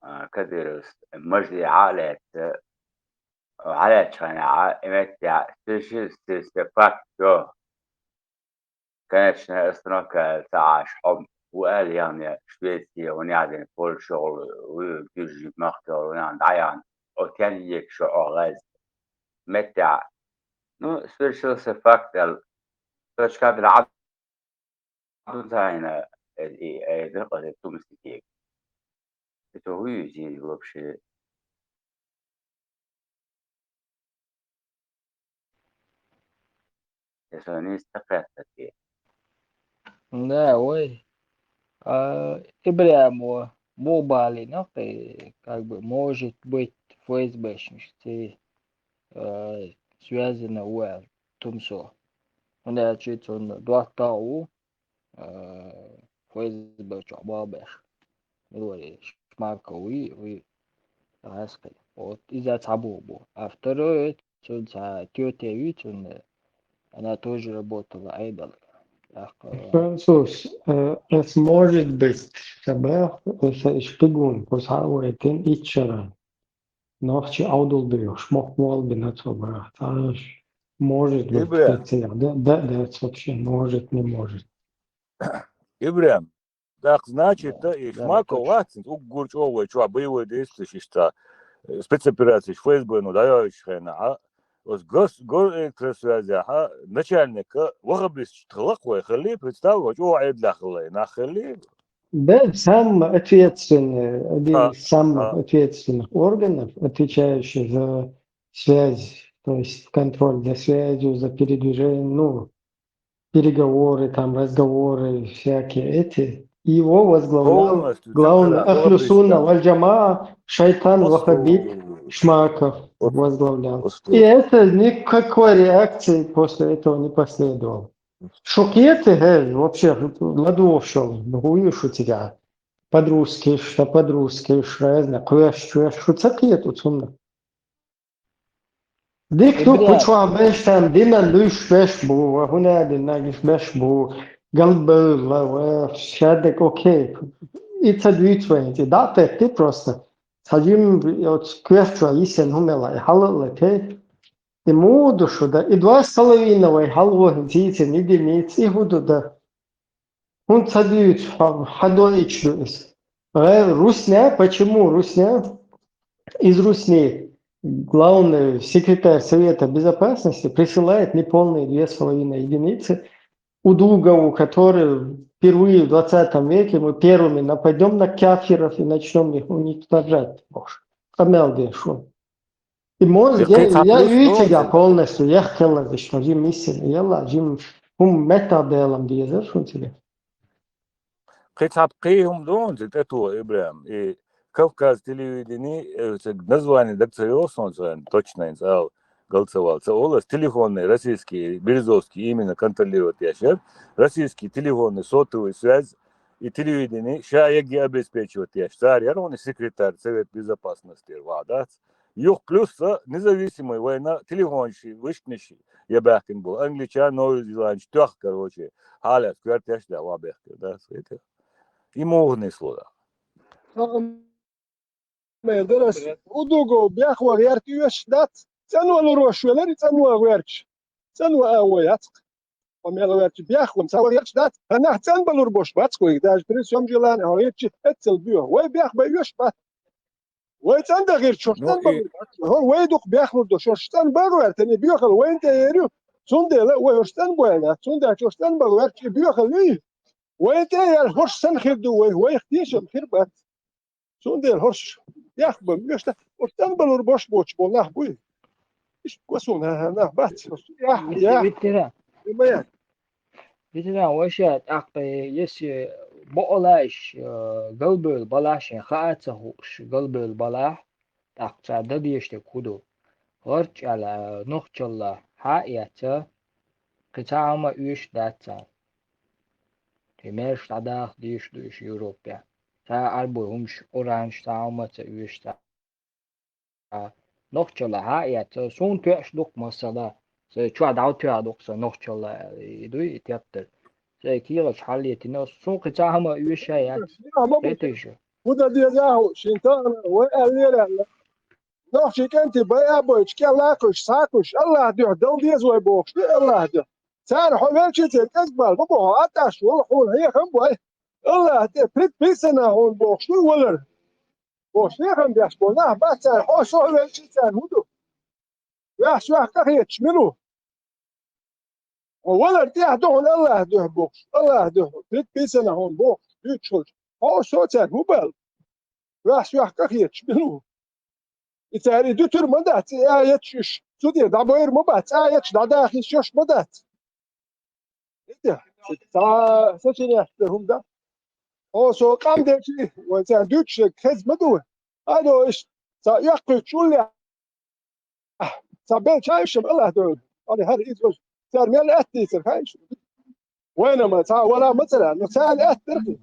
а, Кадыровс мажле Ӏалаьца, Ӏалаьчхьана Ӏа, и меттехь, совершенно факт, всё. Конечно, остановка ца Ӏаш хьо ву аьлла яхна Швеция, ву яхна Польша, ву дуьжжи махкал, ву яхна дӀаяхна, о тен ек шо о гӀаз. Меттехь, ну, совершился факт, аьлла, точка била Ӏа Абдуллаевна, э, и, э, дакъа тумсикег. Это вы здесь вообще. Я с вами не стакаться. Да, ой. А, Ибрямова, мобалина, э, как бы, может быть, ФСБшничцы, э, связано, уэр, тумсо. Он я чуть он дуата у, э, ФСБ чё, бабеш. Милой, Шмаковый, вы, раскай. Вот, из-за того был. А второе, цунца тётя Витюна, она тоже работала айдол. Так, э, Француз, э, es может быть, шабах, это шпигун, кусавой, тем ичера. Нохчи аудул бьёх, шмок мол бина цобра. Таш, может быть, Ибрям. Специя. Да, да, да, это вообще может, не может. Ибрям. Так, значит, да, и да, Шмаков точно. Вацин, уггур чӀогӀа чу боевой действиеш иштта, э, спецоперацеш ФСБ, ну, даьллачу хенахь, а, оцу гос-, гор-, электросвязяхь, а, начальника вахабисташ тхалакх вай хилли, представь, вай чӀогӀа Ӏедалехь хилла нах хилли. Да, самый ответственный, один из самых ответственных органов, отвечающий за связь, то есть контроль за связью, за передвижением, ну, переговоры, там, разговоры, всякие эти. Его возглавлял главный Ахлю Сунна валь Джамаа, шайтан, ваххабит Шмаков возглавлял. И это никакой реакции после этого не последовало. Шукеты, э, вообще, ладу шел, хуюш у тебя. Подружки, что подружки, что я знаю, квеш, квеш, что ца кхету цунна. Дика ду, кху чохь беш там динан луьйш беш бу, ва хӀунадин нагиш беш бу, галбевлла, ва шадерг окей. И ца дуьйцу вайн, и дӀа а тетти просто. Цхьа жим оцу коьртачохь йисина хӀума ла, и хьала а латей. И муха ду шу да? И два с половиной вай хьалхо хӀинца йийцина единица, и хӀун ду да? ХӀунда ца дуьйцу, хьан, хьан доуьйтуш ду иза? ГӀайр русня, почему русня? Из русни главный секретарь Совета Безопасности присылает неполные две с половиной единицы Удугову, который впервые в двадцатом веке мы первыми нападём на кафиров и начнём их уничтожать. Боже, къамел деш ву. И мозг, я, я, я полностью, я хила деш, жим миссина, яла, жим хӀума меттах делам дезар шун цига. Кхин цхьа кхин хӀума ду хьуна цига тӀетоха, Ибрахим. И Кавказ телевидение, э, цига название даг ца йогӀу суна царна, точно хӀинца ала гал ца вала. Ца олу ас, телефонный российский, Березовский именно контролировать еш яра. Российский телефонный сотовый связь и телевидение ша егги обеспечивать еш. Цара яра хьуна секретарь Совет Безопасности яра, ваха дац? Юха плюс а независимый вайна телефонаш, вуьшнаш я баьхкина болу. Англичан, Новый Зеландия, тоьхна, короче, хьалаьцна коьртеш а даьхна ван бехкира, да, схьа. И муха нисло да? Мел дара ас Удугов бехван гӀерта оьшуш дац, цӀанвалур ваша велар, и цӀанван гӀерташ. ЦӀанван а вай яцкъ. Хьо мел гӀерташ бехван, цхьа ван гӀерташ дац, хьан нах цӀанбалур бош бац вайга, даже при всём желании хьо гӀерташ эццал боьха. Вай бех бай оьшуш бац. Вай цӀандан гӀерташ, хӀорш цӀанбалур бац. ХӀора вай дукха бехлур ду, хӀорш цӀанбан гӀерта, и боьхалла вайна тӀе ер ю. Цундела вай хӀорш цӀанбойла дац, цундела хӀорш цӀанбан гӀерташ, и боьхалла ю. Вайна тӀе а яьлла, хӀорш санна хир ду вай, вайх тешам хир бац. Цундела хӀорш бех бан оьшуш дац, хӀорш цӀанбалур бош боцуш болу нах буй. Иштта го суна, нах бац. Ветеран. Ветеран, вайша тӀаккха, если бакъалаш, э, галбевлла балахь, шайн хаа а ца хууш галбевлла балахь, тӀаккха цара дан дезаш дерг хӀун ду? ГӀарчӀ аьлла, нохчалла хьа а эцна, кхин цхьа хӀума оьшуш дац царна. Кхин маьрша дӀадаха дезаш ду уьш Европехь. Цхьа а Ӏарбойн хӀумаш, уранаш, цхьа а хӀума ца оьшу цара. Нохчалла хьа а эцна, суна тоьаш ду-кх масала, сайн чохь дӀа а тоьхна ду-кх сан нохчалла, и дуй, и тептар. Сайн кехаташ хьаллетийна, суна кхин цхьа а хӀума оьшуш а яц. Кхетий шу? ХӀун дан деза ахьа, шин тахана вай аьллера аьлла. Нохчий кӀентий байа а бойтуш, кӀел а кхуьйсуш, схьа а кхуьйсуш, Аллахь дуьхьа дала деза вай бохуш ду, Аллахь дуьхьа. Цара хьо велчи церан кӀезиг бала ма бу, хьо Ӏатташ вала, хьуна хьехам бой. Аллахь тӀе предписано хьуна бохуш ду валар. Бохуш хьехам беш бо нах бац цара, хьо со хьо велчи царна хӀун ду? Ваьхьа-ваьхьа къахеташ мила ву? Хьо валар тӀехь ду хьуна Аллахь дуьхьа бохуш, Аллахь дуьхьа, предписано хьуна бохуш, дуьйцуш хилча, хьо со царна хӀун бала? Ваьхьа-ваьхьа къахеташ мила ву? И цара и дуьтур ма дац, и аяташ уьш цу тӀе дӀабойр ма бац, аяташ дӀадахийта йиш йолуш ма дац. Ца, ца, ца чинехь хӀума дан. Хьо со къам дечи, вайн царна дуьйцуш хеза ма ду вай. Ай, до, иштта, ца, эккхуьйтуш уллехь, ца бен чаьвшам Аллахь дойла. Али хӀара иза ваза. Цара мел аьтта дийцар, хаьий шу? Вайна ма, ца, вала ма цара, но царна аьтта дара.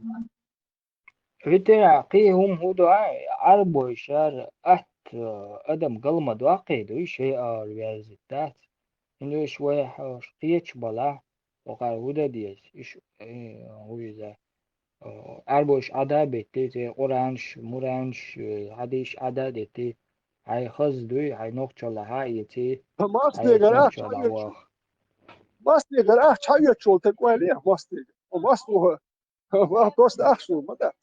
Витера кхин хӀума хӀун ду, Ӏарбой шара атта адам гал ма доккхий ду, шайн ара вяздита дац. ХӀинца вай хьош кхечу балахь, окхара хӀун дан деза, иш, э, хӀун иза, э, Ӏарбойш Ӏада а беттий, те Къуранаш, Муранаш, э, хьадисаш Ӏада а деттий, хьайн хаза дуй, хьайн нохчалла хьа а эций, хьайн Маслигара ахча нохчалла хьан ваха. Маслигара ахча хьан оьцуш волу таг ойла е, Маслигара. О, Масло, Ва, просто ахча ма дац.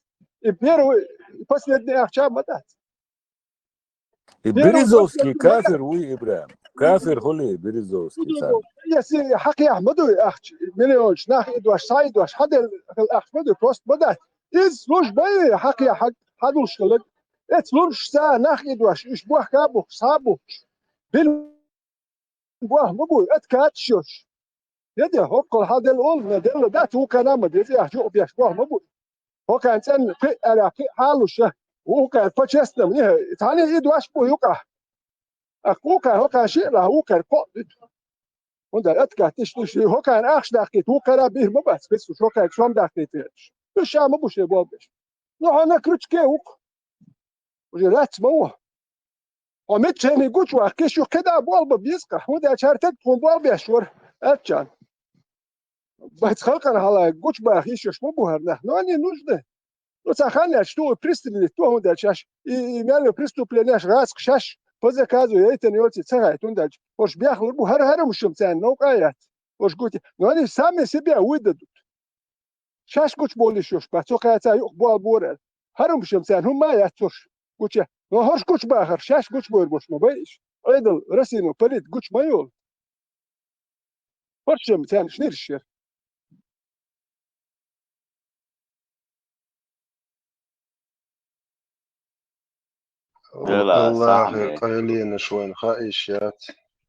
И первый, и последний ахча ма дац. И Первый, Березовский последний ма дац. Кафир вуй, Ибрахим. Кафир хуьлий Березовский царна? Если хьакхехь ма дуй ахча, миллионаш нах идош, схьа идош, хьан делла ахча ма дуй, просто ма дац. Иза служба ю, хьакхехь хьан, хьан луш хилла. Эцу лурушца нах идош, уьш бохка а бухуш, схьа а бухуш. Бин боху ма бу, откаташ йолуш. Я де, хӀоккхул хьан делла олу, ма делла дац, вукхарна а ма деза, яхь, юкъа беш боху ма бу. ХӀокхарна цӀенна пхиъ аьлла, пхиъ хьалуш я. Вукхара по-честному, не, цхьаьна и дош бу юкъахь. Ахь вукхара, хӀокхара шиъ лахь, вукхара кхоъ дуьту. ХӀунда аьлча откат иштта, иштта, хӀокхарна ахча даккхийта, вукхара а бийр ма бац, Христос, хӀокхарга сом даккхийта везаш. Уьш ша ма бу шайн болх беш. Ну, хьо на крючке ву-кх. Уже лаьцна ма ву. Хьо миччахьний гучуваккхиш, шу кхидӀа болх бан беза-кх, хӀунда аьлча хӀара таг тхуна болх беш вара, аьлча. Бац халкъана хьалха гучубаха йиш йолуш ма бу хӀара нах, но они нужны. Ну, цхьа хан яьлча, ту пристрелить, ту хӀунда аьлча шаьш, и, и мел йолу преступлениеш гӀазкха шаьш по заказу яйтина йоций ца хаьа, хӀунда аьлча хӀорш бехлур бу, хӀара хӀара хӀумаш-м царна новкъа а яц. ХӀорш гути, но они сами себя выдадут. Шаьш гучубовлуш йолуш бац, цо кхаьчча юкъа болх бора аьлла. ХӀара хӀумаш-м царна хӀумма а яц хӀорш гуча. Но хӀорш гучубахар, шаьш гучубойр болуш ма бай уьш. Ӏедал, Россино политика гучу ма йолу. ХӀорш-м царна шнирш яра. Дела, Аллахье сахьме. Къайленаш вайна хаийша яц.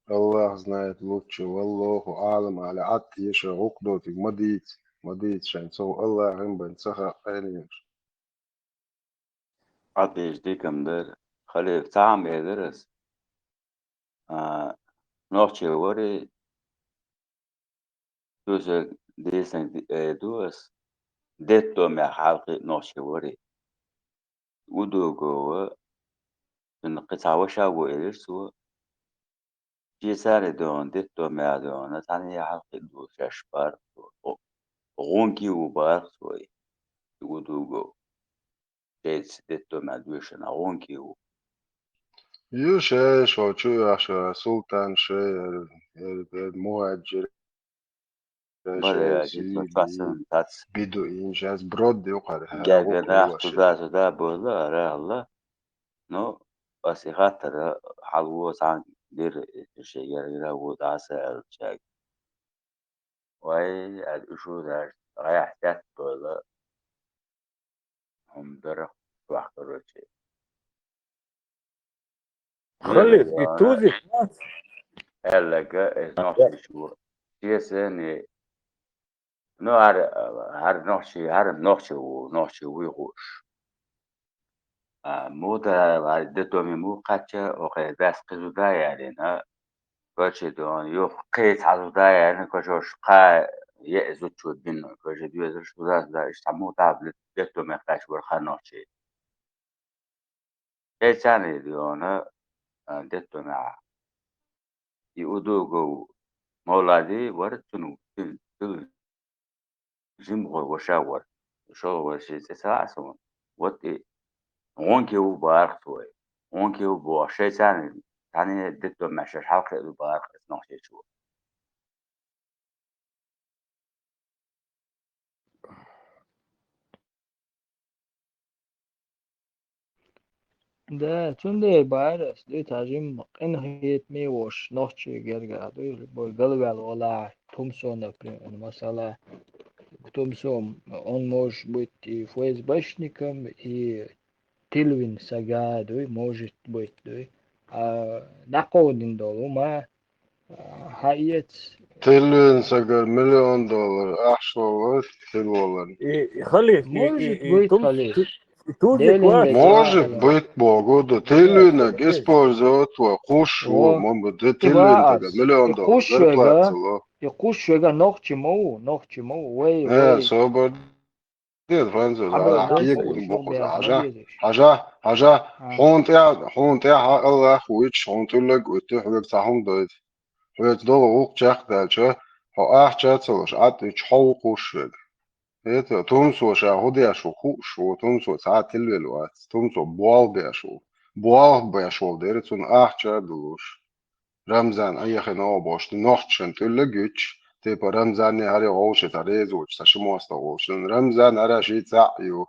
Аллах знает лучше. Валлаху аълам, али Ӏад еша гӀукдотиг ма дийца, ма дийца шайн цо Аллахьан бен ца хаьа къайленаш. Ӏад еша дикам дара. Халиф, цхьа хӀума элира ас. А, нохчи вари, Туьйсург дийцинарг ди-, э, ду ас, детдомехь хьалхе а нохчи вари. Удугова, цуьнан кхин цхьа ваша ву, элира цо. Швейцари догӀу, детдомехь догӀу, цхьаьна а хьалхе а ду шаьш бара, гӀо-, гӀонкий ву бара цо и, и Удугов. Шайца детдомехь доьшуш гӀонкий ву. Ю шай, шо чу оьхуш, Султан шай, э, э, э, мухӀаджир, Бара шай, я, гица сийли, чохь санна дац. Бидуин, шаьш брод ю кхара, хӀара Герга гӀу нах кхуьллаш. Туда-сюда боза, ара хӀалла. Ну, ас и хаттара хьалво цхьаьна дира, шен гергара ву дӀаса аьллачаьрга. Вай, аьлла, уьш ву даш, гӀайахь тетта бойла. ХӀума дара чохь, короче. Халид, и тузи? Аьллага, э, нохчи ву. Честно, ну, хӀара, хӀара нохчи, хӀара нохчи ву, нохчи вуй хууш. А, муха, а, детдоме муха кхаьчча, окхе баьс кхин зуда а ялийна, коча дон, юха кхин цхьа зуда а ялийна, кочош кхаа еа зудчо бина, коча доьзалш зуда, зуда, иштта муха дӀа детдомех кхаьчна вара ханнохчий. Шайца а дона, а, детдомехь. И Удугов Мовлади вара цуьнан, цуьнан, цуьнан жимахо ваша вара. ШолгӀа вашин цӀе ца хаьа суна. Вот и ГӀонки ву бахарх вай. ГӀонки ву боху шайца цхьаьна диттамаш еш хьалхе ду бахарх эцу нохчийчу. Да, цундела бара ас, дуй, цхьа жимма къинхетаме волуш нохчий гергахь, дуй, бой галваьлла валахь, Тумсо, например, масала, Тумсо, он может быть и ФСБшником, и тилвин сага, дуй, может быть, дуй. А дӀакховдина долу ма, а, хьаэца. Тилвин сагара миллион доллар ахча лолура, тилволар. И, и хали, и, может и, и быть, тум-, хали. Ту-, и тузик Делин вац. Может быть, богу, да. Тилвинаг использовать ва, кхуш ву, во, ма, ма, да, и тилвин вац, тага миллион и доллар кхуш зарплата вега, ло. И кхуш вега нохчи ма ву, нохчи ма ву, вай, э, вай. Собар Нет, француз, Абра а, нахуй кек шо бу бу бу бу бу хьажа, хьажа, хьажа, а, хьуна тӀе, хьуна тӀе хьан Аллах вуьйцуш, хьуна тӀуьллаг вуьту, хьоьга цхьа хӀума дойту. Хьоьца долу гӀуллакх чекхдалча, хьо ахча а ца луш, Ӏад ича хьо ву кхуш вега. Это, Тумсо ша хӀу деш ву хууш ву, Тумсо цхьа а тилвелла вац, Тумсо болх беш ву. Болх беш волу дера, цунна ахча а долуш. Рамзан Ӏехина оха бохуш, нохчашна тӀуьллаг вуьтуш, типа, Рамзанне хӀара вовши цхьа реза воцуш, цхьа ши мостагӀа волуш. Рамзан хӀара ши цхьаъ ю.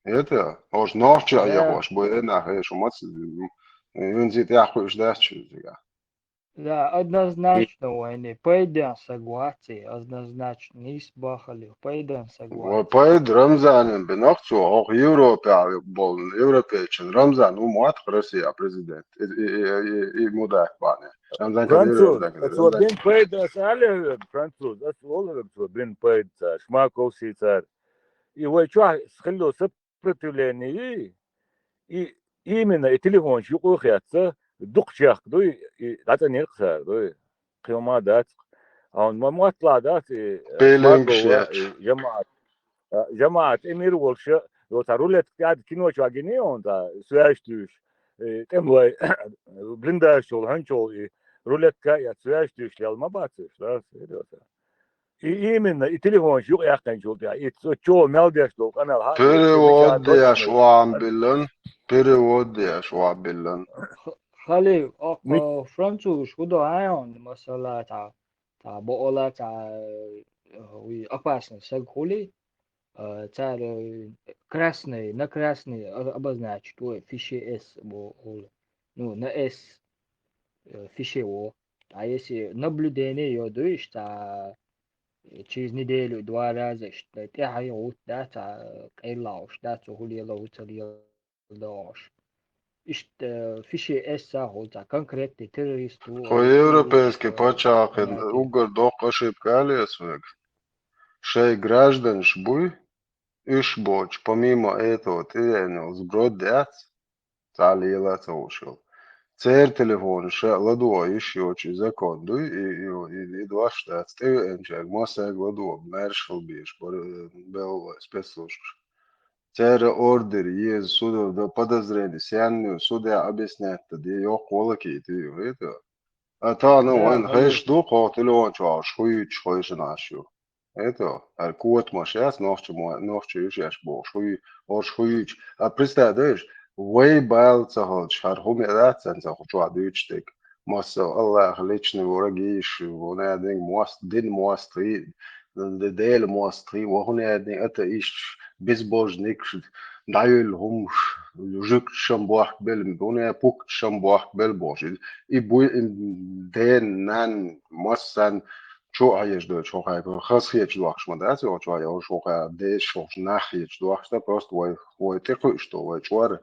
Это, оша нохча Ӏехош бу, э, нах, э, шу маца, хӀинца тӀехь кхуьуш дац шу изига. Да, однозначно вайна пайден саг вац и, однозначно, нийса бахали, пайден саг вац. Вай пайда Рамзанан бинарх цо, хӀокху Европехь болу, европейчун Рамзан ву мотт Россия президент. И, и, и, и, и мудак бахьана. Рамзан Кадыров, француз, Рамзан Кадыров. Ацо бин пайда, аса алехвер, француз, ас олавер цо бин пайда цара, Шмаковси цара. И вай чохь хилла сопротивление, и именно и телефонаш юкъа хетта, дукха чехка дуй, и дӀацӀанийра-кх цара, дуй. Кхин ма дац-кх. А хӀунда ма мотталахь дац, и, э, Пелингаш Шмакова, яц. И жамаӀат, а, жамаӀат тӀе мир волуш, йо, цхьа рулетка тӀехь кино чохь гиний хьуна, цхьа связь туьйсуш, и тӀемалой, блиндаж чухула, хьуьнчухула, и рулетка а эцна связь туьйсуш лелла ма бац уьш, да, серьёзно. И именно, и телефонаш юкъа яьккхинчул тӀаьхьа, и цо чо мел деш долу къамел хьа, Перевод деш вахьа биллан, перевод деш вахьа биллан. Х-, хали, оккха Ми- французаш хӀу до хьайон, масала, цхьа, цхьа боула, цхьа, э, уй, опасный саг хули, э, цара, э, красный, на красный, а-, обозначить, ой, фише С, бо-, ол-, ну, на С, э, фише во. А если наблюдение йо дуьйш, цхьа, через неделю два раза иштта тӀаьхьа гӀутту дац, а, къайла лаьуш дац, цо хӀу лела, хӀу ца лела догӀуш. Иштта, э, фише эсса хӀу ца конкретный террорист ву, Хо европейский пачхьалкхин уггар доккха ошибка алес вега. Шай гражданаш буй, уьш боцуш, помимо этого, тӀевеанал сброд дац, цхьа лела а ца хууш йолу. Церан телефонаш ша ладогӀа йиш йоцу и закон дуй, и, и, и, и дош дац. ТӀевеанчаьрга массаьрга ладогӀа, маьрша хила безаш бара, э, белла спецслужбаш. Церан ордер еза судов до подозрения, сенна судья объяснять дан де, йоккха валакийта ю, хета? А тахана вайн хезаш ду, кхо телефон чохь хӀуьйцуш хойшина Ӏаш ю. Это, хӀара котамаш яц, нохча мо-, нохча уьш еш бохуш, хӀуй-, орш хӀуй юьйцу. А представь, дайш, вай бала ца хилча, хӀара хӀума яц царна ца ху чохь дуьйцуш дерг. Массо Аллаха личный враг йиш, вон аьдинг мост, дин мост, и, де-, Дела мост, и, вон хӀун аьдинг атеисташ, безбожникаш, дӀаюьллу хӀумаш, жуьгташан бохк бел, вон а пукташан бохк бел бохуш. И буй, и ден, нан, массан, чу а хьежа дойтуш хӀокхаьрга, хазахеташ дохкуш ма дац, йо, чу а йолуш хӀокхаьрга, дешаш хӀокхуш нах хеташ дохкуш дан, просто вай, вай тӀекхуьуш ду, вай чӀор.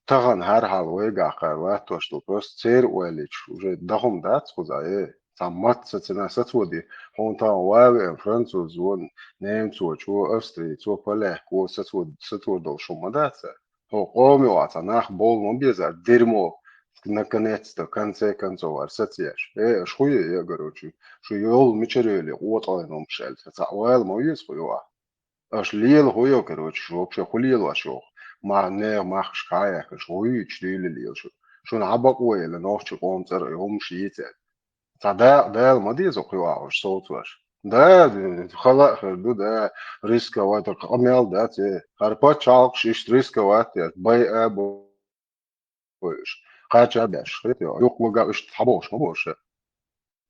Тахана хӀара хьал вайгахь кхара латтош ду, просто церан ойла йича, уже даха хӀума дац кхузахь, э, цхьа матца ца на сацоди, хьуна тахана ван а веана, француз вон, немцо чу, австриец вон, поляк вон, сацо-, сацо долуш хӀума ма дац. ХӀо къоме вац, а нах болу ма безар, дерьмо, наконец-то, в конце концов, ар сацъеш. Э, аша хуй, я, короче, шу йолу мичара йоле, къотӀалла номаш аьлла, ца вала ма веза ху юа. Аша лела ху йо, короче, шу вообще ху лела аша йоху. Ма, неха махкаш кхаяхкаш, ху юьйчу дуьйла лела шу. Шуна хьабакъо елла, нохчи къом цӀара, и хӀумаш йийца. Ца да-, дала ма деза ху юа аша совцош. Да, хала а хир ду, да, рисковать, къамел дац, э. ХӀара пачхьалкхаш иштта рисковать яц, байа бо-, бо уьш. Кхача а беш, хетё, юкъ вага иштта хьабохуш ма бохуш.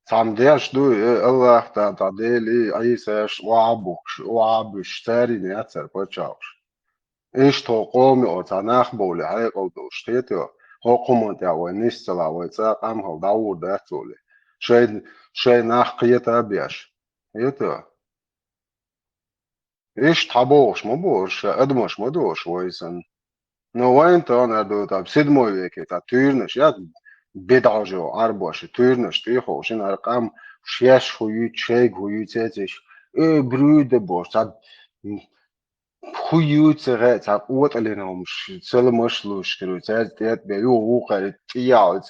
Цхьамма деш ду, э, Аллах Тала, Дели, Ӏийсаш, охьабухуш, охьабуьш, царина яц хӀара пачхьалкхаш. Иштта хӀокху къоме оцу нах бовлий хьекъал долуш, хетий? ХӀокху хӀуманна тӀехь вай нисцалахь, вай цӀа къам хила дӀагӀур дац олий. Шайн, шайн нах кхета а беш, хетий? Иштта хьабохуш ма бохуш, ша адамаш ма дохуш вай санна. Но вайн тахана ду, там, седьмой веке, цхьа туьйранаш, я бедӀажо, Ӏарбоша, туьйранаш тӀехула, шина хӀара къам шаьш хӀу юьйцу, шайга хӀу юьйцу эцаш, э, брюда бохуш, цхьа хӀу ю ца гӀе, цхьа къотӀалина хӀумаш, саламаш луш хир ву, цаьрца тӀетӀа бен, юха вукхара тӀеяхьа,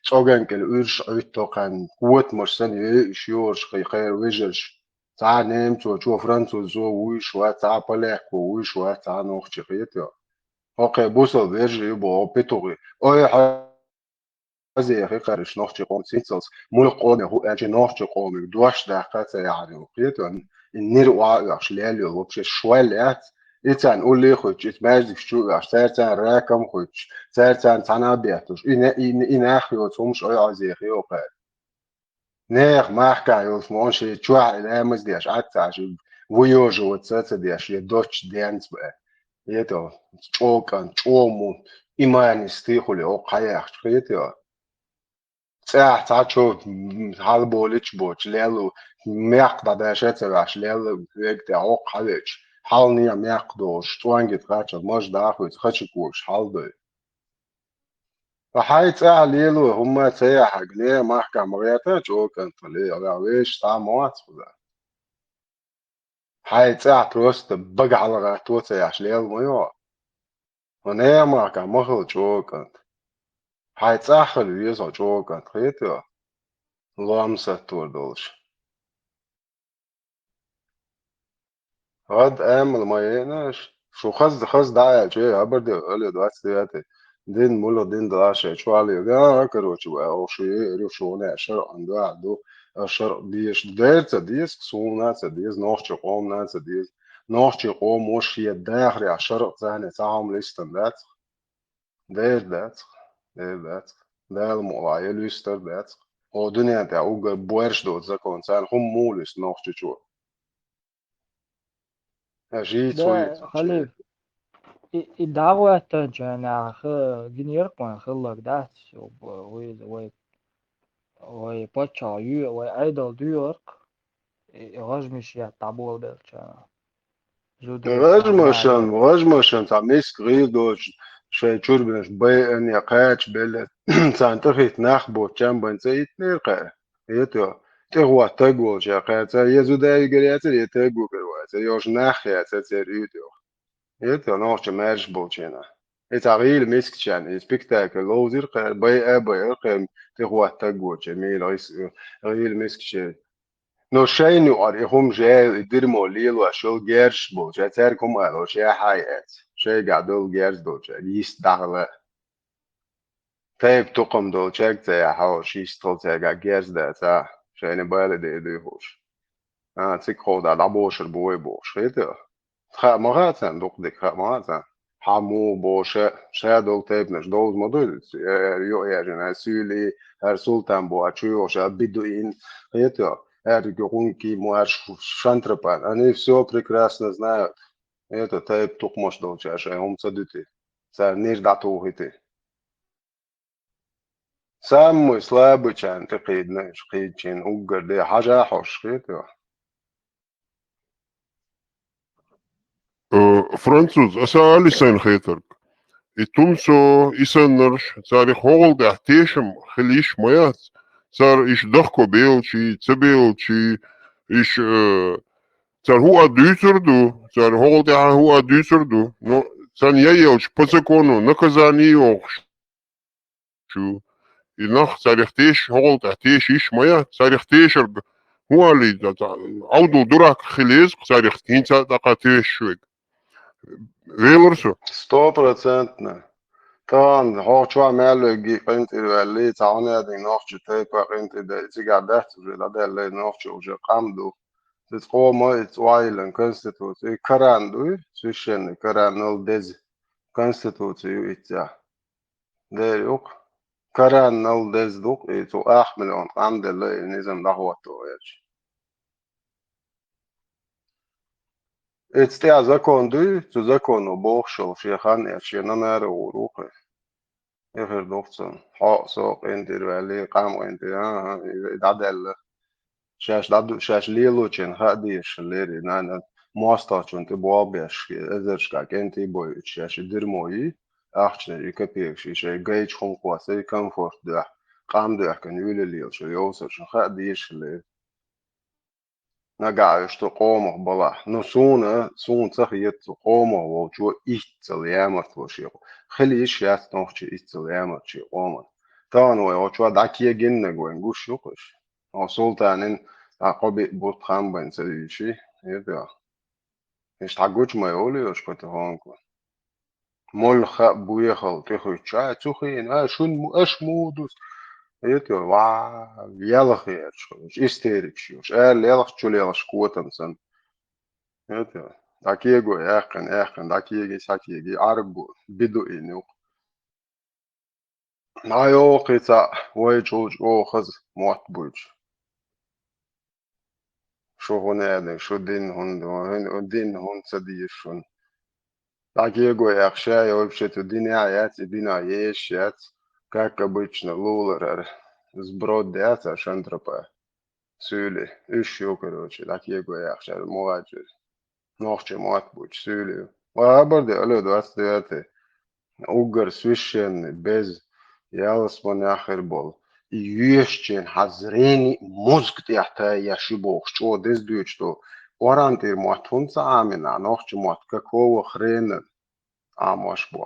цӀоган кӀел уьрш Ӏуьтту кхаьн, хӀотамаш санна, йойуш, йораш, кхин кхера вежарш, цхьа немцо, чо французо вуьйш вац, цхьа полякко вуьйш вац, цхьа нохчи хетий. ХӀокхе бусал вержа ю боху петухи. Ой, хьо-, Хьазеха кхараш нохчи къоман синцалц, муьлха къоме хӀу аьлча нохчи къомиг дош даккха ца яхьар ю. Кхетон, и нир охьа оьхуш лел йолу вообще швал яц. И царна улле хуьттуш, и маьждигаш чу оьхуш, цаьрца ракам хуьттуш, цаьрца цхьана а бетталуш. И не-, и, и нах йоцу хӀумаш ой хьазеха йо кхара. Нехан махкахь йолуш мо шен чохь и ламаз деш, Ӏад ца Ӏаш, вуйожа ваца ца деш, я доцчу денца бе. Ето, чӀокӀан, чӀому, иманистий хуьлу, оха хьаяхча, хетий? ЦӀехь цхьа чо хьалаболуьйтуш боцуш, лелла, мекх дӀадаша ца ваьш, лелла вега тӀе гӀоккха хьавечу, хьалне мекх долуш, цӀонгит кхаччалц маж дахуьйту, хачи когаш хьаладой. Ткъа хьайн цӀехь лело, хӀумма ца яхьаг, не махкахь ма гӀерта чӀокӀан тхо ле, веша цхьа а ма вац хуза. Хьайн цӀахь просто бага хьалагӀатто ца яхьаш лела ма йо. Хьо нехан махкахь ма хила чӀогӀа кӀант. Хьайн цӀахь хила веза хьо чӀогӀа кӀант, хетий? Лом саттор долуш. ГӀад амал ма йина аша. Шу хаза, хаза дӀа аьлча, э, хабар де, алло, двадцать девятый. Дин муьлха дин дала шайн чу валийга, а, короче, вай, оха шу йиър ю, шуна шарӀан дуьхьа ду, а шарӀ дезаш ду. Дера ца деза, суна а ца деза, нохчийн къомана а ца деза. Нохчийн къомо шен дахарехь шарӀ царна цхьа хӀума листан дац. Дера дац, дера дац. Дала мукъ лахь, я луьстар дац. Хьо дуьнен тӀехь уггар боьрша доцу закон, царна хӀумма муха луьсту Нохчийчо? Аша йийца Да, хӀун йийца халиф, и, и дӀагӀоьттинчарна хи-, гинера-кх вайн хилларг дац, вай, вай, вай паччахь ю-, вай Ӏедал доьхар-кх, и, и гӀажмаш етта дӀаболабеллачарна. Зуда ГӀажмашан, гӀажмашан цхьа миска гӀийла доцуш, шайн чурбанаш байъан я кхача белла, царна тӀехӀитта нах боцчарна бан цӀе йитинера кхаьа. Ето, тӀехӀотта таг волча кхаьа, цара я зуда вигар яцара, я таг вигар вацара, йош нах яцара церан уьйтӀа йоху. Ето, нохча маьрша болчарна. И цхьа гӀийла мискачарна, и спектакль ловзира кхаьа, байъа а байъира кхаьа, тӀехӀотта таг волча, мийла гӀис-, гӀийла мискачеран. Но шайна юкъара и хӀума жаьла, и дирмо лелош йолу герзаш болча, цаьрга хӀума алош, я хьай эц. Шайгахь долу герз долча, йист дахала. Тайп-тукхам долчаьрга ца яхьа, хьо шистхала цаьргахь герз даца, шайна бала де дуй хууш. А, цига ховда дӀабошур бу вай бохуш, хета? Хаа ма хаьа царна, дукха дика хаа ма хаьа царна. Хьан муха боху ша, ша долу тайпанаш довза ма ду, э, э, йо, яжина, суьйли, хӀара султан бу, а чу йохуш, а бидуин, хета, хӀара гунки му, хӀара ш-, шантрапан. Они всё прекрасно знают. Это тайп тукхамаш долча шайн хӀума ца дуьти. Цара нир дӀатухийти. Самый слабый чарна тӀе кхийдина, кхийдачийн уггар де хьажа хьош хета. Э, француз, аса али сайн хетарг. И тумсо, и саннарш, царих хӀогӀал тӀехь тешам хила йиш ма яц. Цара иш дахко белчий, ца белчий, иш, э, цара хӀу а дуьйцур ду, цара хӀогӀал тӀехь хӀу а дуьйцур ду. Но царна яйелча по закону наказание йохуш. Чу. И нах царих теша, хӀокхул тӀехь теша йиш ма яц, царих тешарг хӀун али, Ӏовдал дурак хила еза, царих хӀинца а тӀаккха тешаш верг. Велар со. Сто процентно. Тахана хьо чохь мел верг къинтӀера ваьлли, цхьа хьуна яьдинг нохча тайпа къинтӀера дай, цигахь дац уже, дӀадаьлла нохча уже къам ду. Иза къома, иза охьайиллина конституция. И Коран дуй, священный Коран, нал деза конституция ю иццехь. Дера юкъа. Коран нал деза ду-кх, и цу ах миллион къам делла, и низам дӀахӀотто гӀерташ. Эцу тӀехь закон дуй, цу законо бохуш йолу шен хан эцна, шен нанара гӀур ву кхин. И хир ду-кх цунна. Хьо а, со а къинтӀера ваьлла, къам къинтӀера, а, а, и, и дӀадаьлла. Шаьш дӀаду-, шаьш лелочун хаа дезаш хиллера, и нана мостагӀчунна тӀе болх беш, эзаршкахь кӀентий бойуш, шаьш и дермо йий, ахчанаш, и капекаш, и шайн гайчу хӀума кхоссий, и комфорт дуьхьа, къам доьхкина юьлалла лелаш йолу йовсаршна хаа дезаш хиллера. Нагахь уьш цу къомах балахь. Ну, суна, суна ца хета цу къомах волчо иццал ямартло шен къо-, хила йиш яц нохчий иццал ямарт шен къоман. Тахана вай оцу чохь дӀакегиннарг вайн гуш ю-кх уьш. Хьо султанин, а, кхо-биъ бутт хан бен ца вийши, хӀета? Иштта хьан гучу ма йолу йош потихоньку. Молла хаьа буьйхал тӀехуьттуш, а, цу хенахь, а, шун му-, аша муха ду? ХӀета, ва, ялх гӀерташ хуьлуш, истерикаш йолуш, ара лелхаш, чу лелхаш котам санна. ХӀета, дӀакего яьккхина, яьккхина, дӀакеги, схьакеги, Ӏаргго, бидуин юкъа. ДӀайогӀу кхин цхьаъ, вай чул чӀогӀа хаза мотт буьйцуш. Шу хӀун аьлла, шу дин хӀунда, хӀун, дин хӀунда ца деза шуна? ДӀакего яьккха, ша йовши цу динехь яц, и динах езаш яц, как обычно, лулара хӀара сброд яц а шантропа. Суьйли, уьш ю, короче, дӀакего яьккха, ша муха чуьра. Нохчийн мотт буьйцуш суьйли ю. Ва хабар де, алло, двадцать девятый. Уггар священный, беза, ялсаманехь хир болу. И йоьшучийн хьан зрени мозг тӀехь тая еш ю бохуш, чӀогӀа деза дуьйцуш ду. Оран тӀера мотт хӀунда ца Ӏамийна, нохчийн мотт какого хрена Ӏамош бу?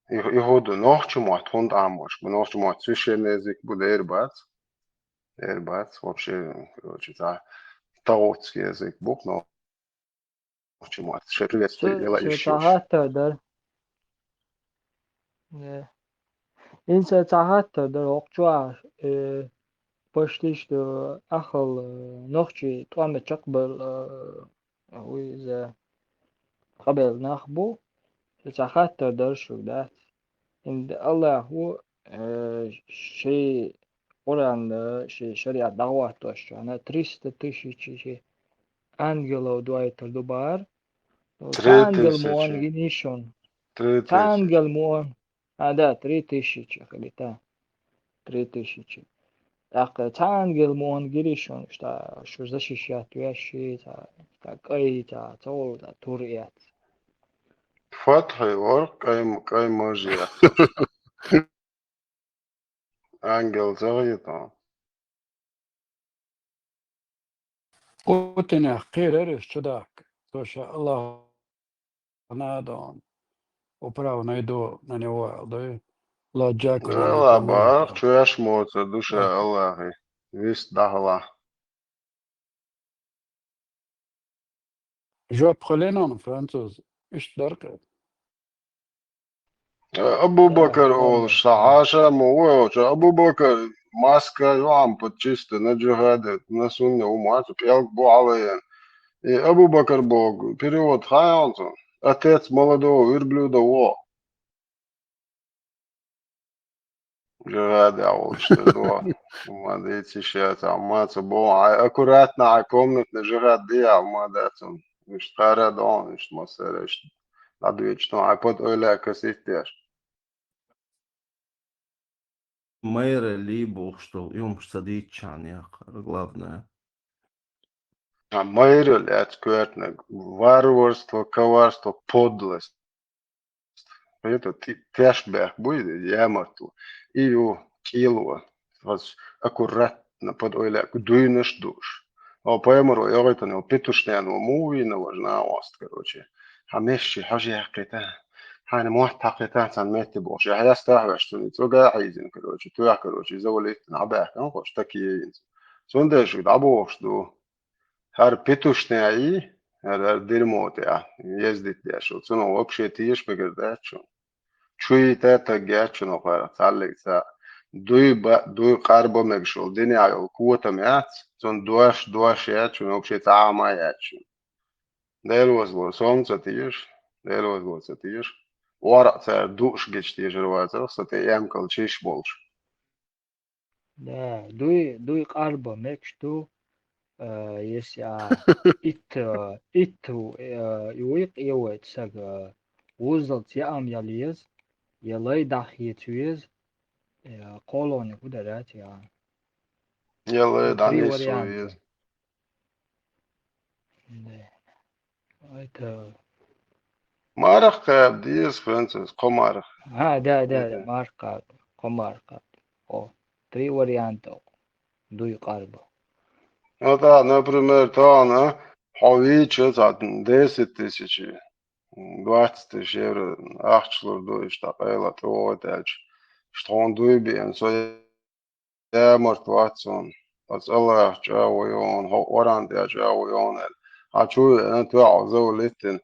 И, и хӀун ду, нохчийн мотт хӀунда Ӏамош бу? Нохчийн мотт священный язык бу, дера бац? Дера бац, вообще, короче, цхьа тагӀутский язык бу, но нохчийн мотт шайн приветствие Ша-, дела ша иш цхьа йолуш. Хаттар дара. Э. Ин сан цхьа хаттар дара, хӀокху чохь, э, почти что ахал, э, нохчий тӀом чекхбевлла, э, ву иза къабелла нах бу. Ша цхьа хаттар дара шуьга, дац? Инда Аллах ву, э, ши Къуръан, э, ши шариат дӀахӀоттош чохь, триста тысяч ши ангелов дойтур ду бахара. Ну, Три цхьа ангел мо тысячи. Ан гиний шуна. Три Цхьа тысячи. Ангел мо ан. А, да, три тысячи хили, та. Три тысячи. ТӀаккха цхьа ангел мо ан гири шуна, ша, шу защищать веш ши, цхьа, цхьа кӀай, цхьа цовла, цхьа тур эц. Фатхьи вара, кӀай, кӀай мажа яц. Ангел ца хета. Путинех кхерара иза чудаккха. Со ша Аллах надо, он управу найду на него, аьлла дуй. Ладжак Да ладжак ладно, ладно. Чуьш моцар ду ша Ладно. Аллахе. Вист дӀахьала. Жоп хилина он француз. Иштта дара кхета. Абу-Бакар олуш, сан хьаша ма ву йолчу, Абу-Бакар маска ю хьан под чисто на джихаде, на сунне ву ма цу пӀелг бу хьалаян. И Абу-Бакар боху перевод хьан йолчу? Отец молодого верблюда во. Джихаде волуш деза. Ма дийци ша, ца ма ца боху, хьайн аккуратно, хьайн комнатный джихад де, ма дац он. Иштта кхара дон, иштта массара, иштта дӀадоьдуш дон, хьайн под ойла касийтеш. Майра ли бохуш долу, и хӀумаш ца дийцчахьана яхара, главное. А майра лаьцна коьртаниг. Варварство, коварство, подлость. Это ти-, тешнабехк буй, ямартло. И ю кӀело. Ас аккуратно под ойла дуйнаш а дууш. О, пайхамаро йогӀуьйтуш йолу петушняно муха вийна важа накъост, короче. Хьан месчи хьожа яьккхийтан, хьайна мотт хьакхийтан цхьана метте бохуш. Ахьа ястахь ваьш цунна цӀога а хьийзина, короче. Тоьхна, короче, иза валийтина, хьабаьхкина, хош, такие йинца. Цундела шу дӀабохуш ду. ХӀара петушняй, хӀара, хӀара дерьмо тӀехь, ездить деш ву. Цунах вообще теша мегар дац шуна. Чу йита таг яц шуна хӀара, цхьаллиг цхьаъ. дуй ба-, дуй къарба мегаш йолу динехь йолу котам яц, цунна дош, дош яц шуна, вообще цхьа а ма яц шуна. Делозло сом ца теш, делозло ца теш. Ора а цара дууш гича тешар вацара, со тӀе эмкал чиш болуш. Да, дуй, дуй къарба мегаш ду, а, если а, итт, а, итт, а, юй къевайта сага, вуззалц яам яла еза, я лай дӀахеца веза, я кхолониг хӀу дара, я. Я лай дӀанисса веза. Да. Это марах кхаба деза, француз, кхо марах. А, да, да, да, марах кхаба, кхо марах кхаба. О, три варианта. Дуй къарба. Ну да, например, тахана хьо вийча цхьа десять тысяч, двадцать тысяч евро ахча лур ду, иштта къайла тӀе вогӀуьйту аьлча. Иштта хьуна дуй беана, со ямарт вац хьуна, оцу Аллахьа чӀагӀо йогӀуна, хьо Къуръан тӀехь чӀагӀо йогӀуна аьлла. Хьан чу веана, тоьхьа зав литтина,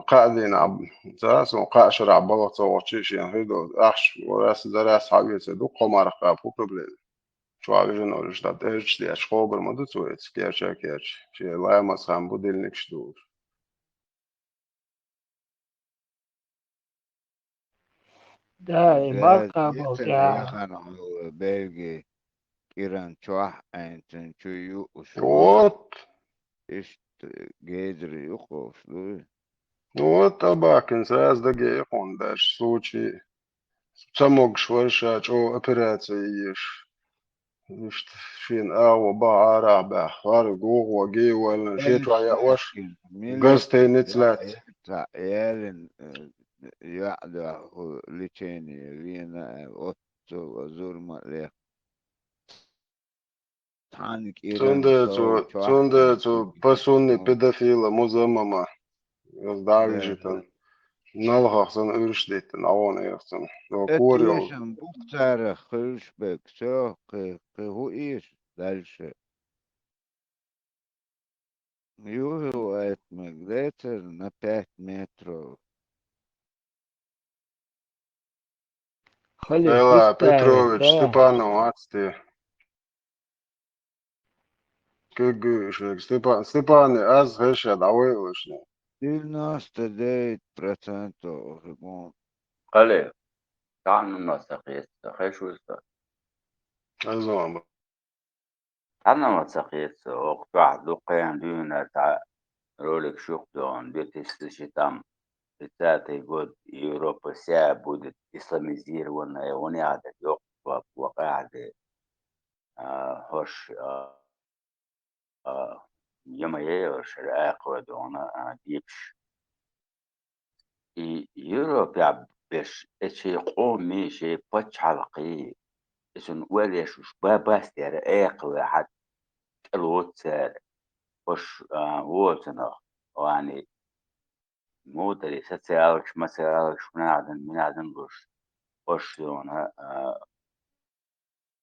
кхаа дийнахь, ца, суна кхаа шарахь балха ца вахча, шена хир долу ахча, рас, за рас хьан веце ду, кхо марха кхаба, хӀу проблема? Чохь вижина олуш, дӀа тӀерчаш деш, хобар ма ду цо эца, керча, керча. Шен ламаз хан будильникаш дугӀуш. Да, и марха кхабал, я. Яхана хьула Бельги кӀиран чохь айнцун чу юуш. Вот. Иштта гейдра юкъовш дуй. Вот, Абакин сразу даге яхун даш, случай. Ца могуш вара ша чӀогӀа операци еш. Иштта шена агӀо баха арахь баьхна, хӀара гугӀо геваллан, шен чохь яа ваша, газ тайница лаьцна. Ялин, э, яа дуьхьа лечение вена, э, оццул азур ма лех. Цхьана кӀира Цундела цо, цундела цо по сунне педофила, музаммама. Оцу дӀа а вижитан. Налхах санна уьрш диттан, Ӏавона эха цунна. Со кора йолу. Бухцарах хуьлуш бек, со кхи, кхи хӀу ийша дальше. Юхьу айтмаг, лецар на пять метров. Хали Эла хистар, Петрович, да. Степанов вац те. Куьг гуьйш вега Степан, Степане аз хеша дӀавайалаш. Девяносто девять процентов хӀума. Хали, цхьанна ма ца хета, хеш ву со. Азон ба. Цхьанна ма ца хета со, оха чохь дуккхайна дуьйна цхьа ролик шух доьгӀна, две тысячи там тридцатый год, Европа вся будет исламизированная, вон яхьа дерг йоккхуш ваккха яхьа дерг. А, хӀорш, а, а, Ямайе, хӀорш акхаве дона, а, дийпаш. И Европехь берш, эцу шайн къомий, шайн пачхьалкхий, эцунна ойла еш уьш ба-, баст яра, экхаве хьан тӀелоцу цара. ХӀорш, а, воцунах, вани, мудари, социалкаш, мациалкаш, хӀунахдан, минахдан луш, хӀорш зона, а,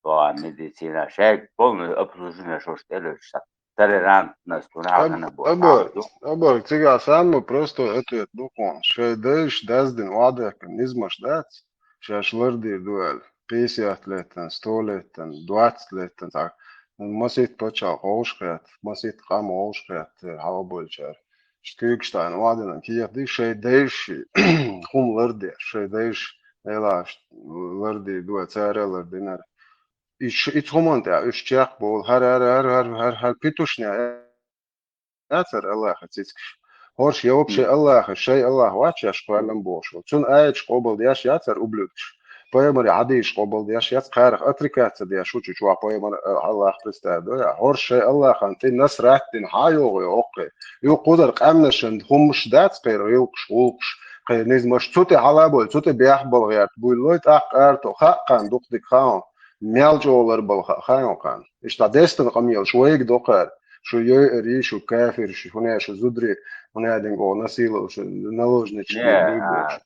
Вай медицина, шайга полный обслуживание шош тӀелуьйчу, толерантность, хӀунда Аб-, хьаьхна бу, абар, абар, цигахь самый простой ответ ду кхуна. Шайн дайша даздина охьадехкина низамаш дац, шаьш лардийр ду аьлла. Пятьдесят леттан, сто леттан, двадцать леттан, цхьа маситта пачхьалкх хьовш хетта, маситта къам хьовш хетта, хьалаболчара. Иштта куьйгаш таӀийна охьадинарг кехат ду, шайн дайша хӀума лардеш, шайн дайша Делахь лардийр ду, цара а лардинарг. И ш-, и цхьа хӀуманна тӀехь уьш чекхболу, хӀара, хӀара, хӀара, хӀара, хӀара, хӀара петушня яцара Аллахьан цицкаш. ХӀорш я вообще Аллахьан, шайн Аллахь вац шаьш кхоьллина бохуш волу. Цуьнан аяташ къобалдеш яцара ублюдкаш. Пайхамаран хьадисаш къобалдеш яц, кхарах отрекаться деш ву чу чохь пайхамар, а, Аллахь представь до я. ХӀорш шайн Аллахьан тӀе насрат дина хьан йогӀу хӀокхе? Юха кхузара къаьмнашан хӀумаш дац кхеран гӀиллакхаш, гӀуллакхаш, кхеран низамаш. Цу тӀе хьала а бойла, цу тӀе бехбала гӀерта буьйлалой, тӀаккха ара то, хаьа кхана дукха дика хаьа, мел чӀогӀа ларбала хаьа, хаьа кхана. Иштта дестина къамелаш вайга докхара, шу йойур ю, шу кафираш ю, хӀунда шу зударий, хӀунда динга оха насиловать, шу наложничаш ду, буй бохуш.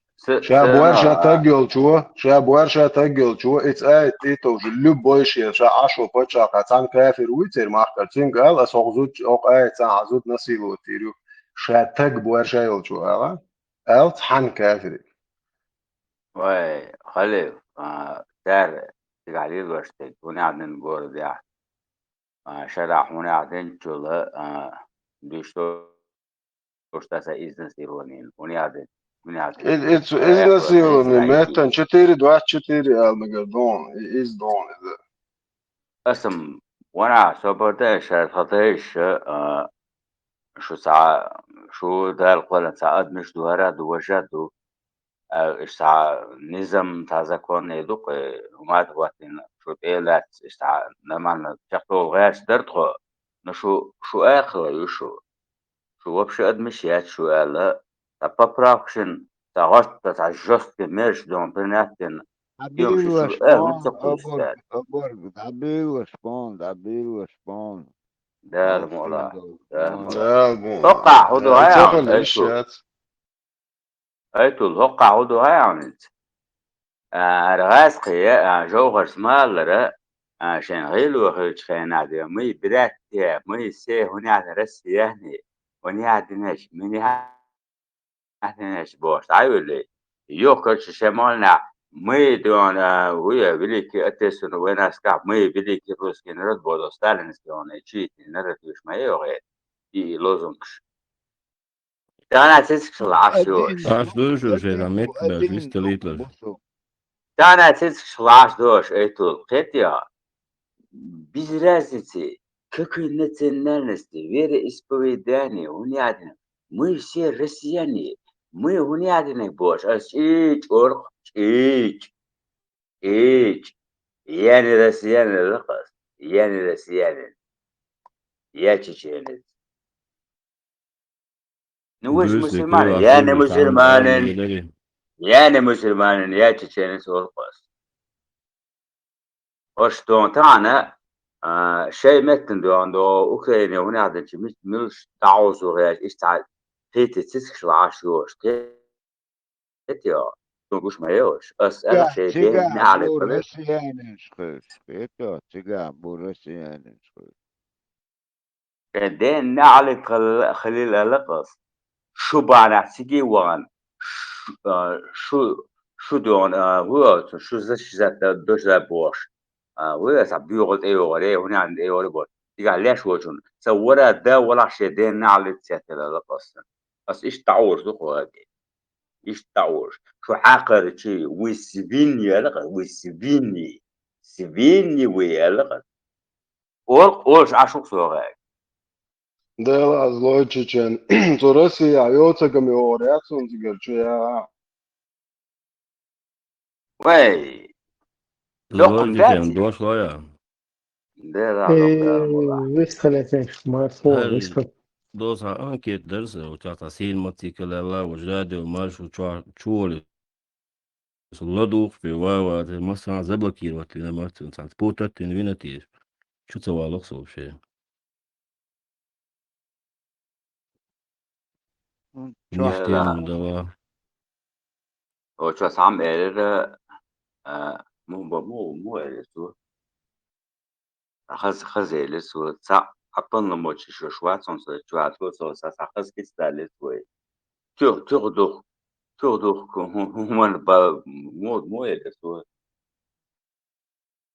Ша буьйр ша таг йолчо, ша буьйр ша таг йолчо, иза аят тӀе товжу, любой шен ша Ӏаш волу пачхьалкхехь цхьана кафир вуй церан махкара, цуьнга ала, аса хӀокху зудчу, хӀокху аят цхьана хьан зуда насиловать йийр ю, ша таг буьйр ша йолчо ала, ала цхьана кафире. Вай, Халил, а, цара цигахь лелош дерг, хӀунда аьлла городехь, а, шарахь хӀунда аьлла денчул, а, дуьйш то, что са изнасилование, хӀунда аьлла ден, хӀунда аьлла ден. Из, из, э, изнасилование, э, меттан четыре двадцать четыре аьлла мегар дон, и-, из дон иза. Аса-м ванахь собар дан шаьртха дайша, а, шу цхьа, шу Дала кхоьллина цхьа адамаш ду, хӀара а ду, важа а ду. А, уьш цхьа низам, цхьа законный ду-кх, э, хӀума а хӀоттийна, шу тӀе а лаьцна, уьш цхьа нормально чекхдовла гӀерташ дара тхо, но шу, шу акхалла ю шу. Шу вообще адамаш яц шу аьлла, цхьа поправкашна, цхьа гӀоттар, цхьа жёсткий мераш дон принять дина. ДӀабийлаш бон, оборг, оборг, дӀабийлаш бон, дӀабийлаш бон. Дала мукъ лахь, Дала мукъ лахь. Дала мукъ лахь. ХӀокхахь хӀун ду хьан, Айтул? Айтул, хӀокхахь хӀун ду хьан, Айтул? А, ара гӀазкхий, а, жовхӀарца ма-аллара, а, шайн гӀийла хилча хенахь де, мы братья, мы все, хӀунда аьлла Россияне, хӀунда аьлла динаш, меня Ахьенаш бохуш дӀайоллий, йохкарчу шен молланехь, мы, дуьйна, вуй, великий отечественный войнаскахь, мы, великий русский народ, боху, сталинский он, чуьйти народ юьш ма йогӀе, и, и лозунгаш. Тахана цицкаш лаьаш йош. Аш дуьйш ю шайна меттигаш висталийталаш. Тахана цицкаш лаьаш дош, Айтул, кхетий хьо? Без разницы, какой национальности, вероисповедания, хӀунда аьлла, мы все россияне, мы хӀунда аьлла бохуш, ас чӀий чӀоркх, чӀий чӀ-, чӀий чӀ-, я не россиянин аьлла-кх ас, я не россиянин, я чеченец. Ну, вы же мусульманин, я не мусульманин, я не мусульманин, я чеченец, олу-кх ас. Ош дон тахана, а, шайн меттана дон до Украине хӀунда аьлла динчу мис-, милуш дӀагӀовзо гӀерташ, иштта цхьа кхетий цицкаш лаьаш йош. Кхетий хьо? Цунна гуш ма йолуш. Ас аьлла шайн ден неӀалт хилар. Россиянаш хуьлуш. Кхетий хьо? Цигахь бу россиянаш хуьлуш. Шайн ден неӀалт хила-, хилийла аьлла-кх ас. Шу бахьанехь цига а вахана, шу, а, шу, шу дон, а, хӀун оцу, шу защищать дожа бохуш. А, вай аса буьйгӀал тӀейогӀур, э, хӀунда аьлла тӀейогӀур бохуш. Цигахь леш волчунна, сан вара да валахь шен ден неӀалт ца хила аьлла-кх ас. Ас иштта дӀагӀур ду-кх хьоьга. Иштта дӀагӀур. Шу хьакхарчий, вы свиньи аьлла-кх ас, вы свиньи. Свиньи вы аьлла-кх ас. Олу-кх, олуш Ӏаш ву-кх со хьоьга. Дела аз лойчичен. Цу Россия йоцагам йогӀур яц хӀунда цигара чу яа. Вай! Лойчичен дош ло я? Дела, э, ло, дела, ло. Вистхилетеш, марфо, вистхил. Доса анкет дара сан, вот цхьа сийна мотоцикл аьлла, вот радио маршо чу-, чу волу. Со ладугӀуш бен, ва, ва, те массарна заблокировать вина, массарна цхьаьна путать вина, вина те. Чу ца валлалц вообще. М, чохь. Ништенам дала. О, чо сам элира, а, му, бу, му, му элира цо. Хаза, хаза элира цо, цхьаъ а полномочеш йолуш вац хьуна со, чохь цо, со, са, са хаза кица даллера цо. Туьха, туьха дух, туьха дух, хӀу-, хӀу-, хӀуманна ба-, мо-, мо элира цо.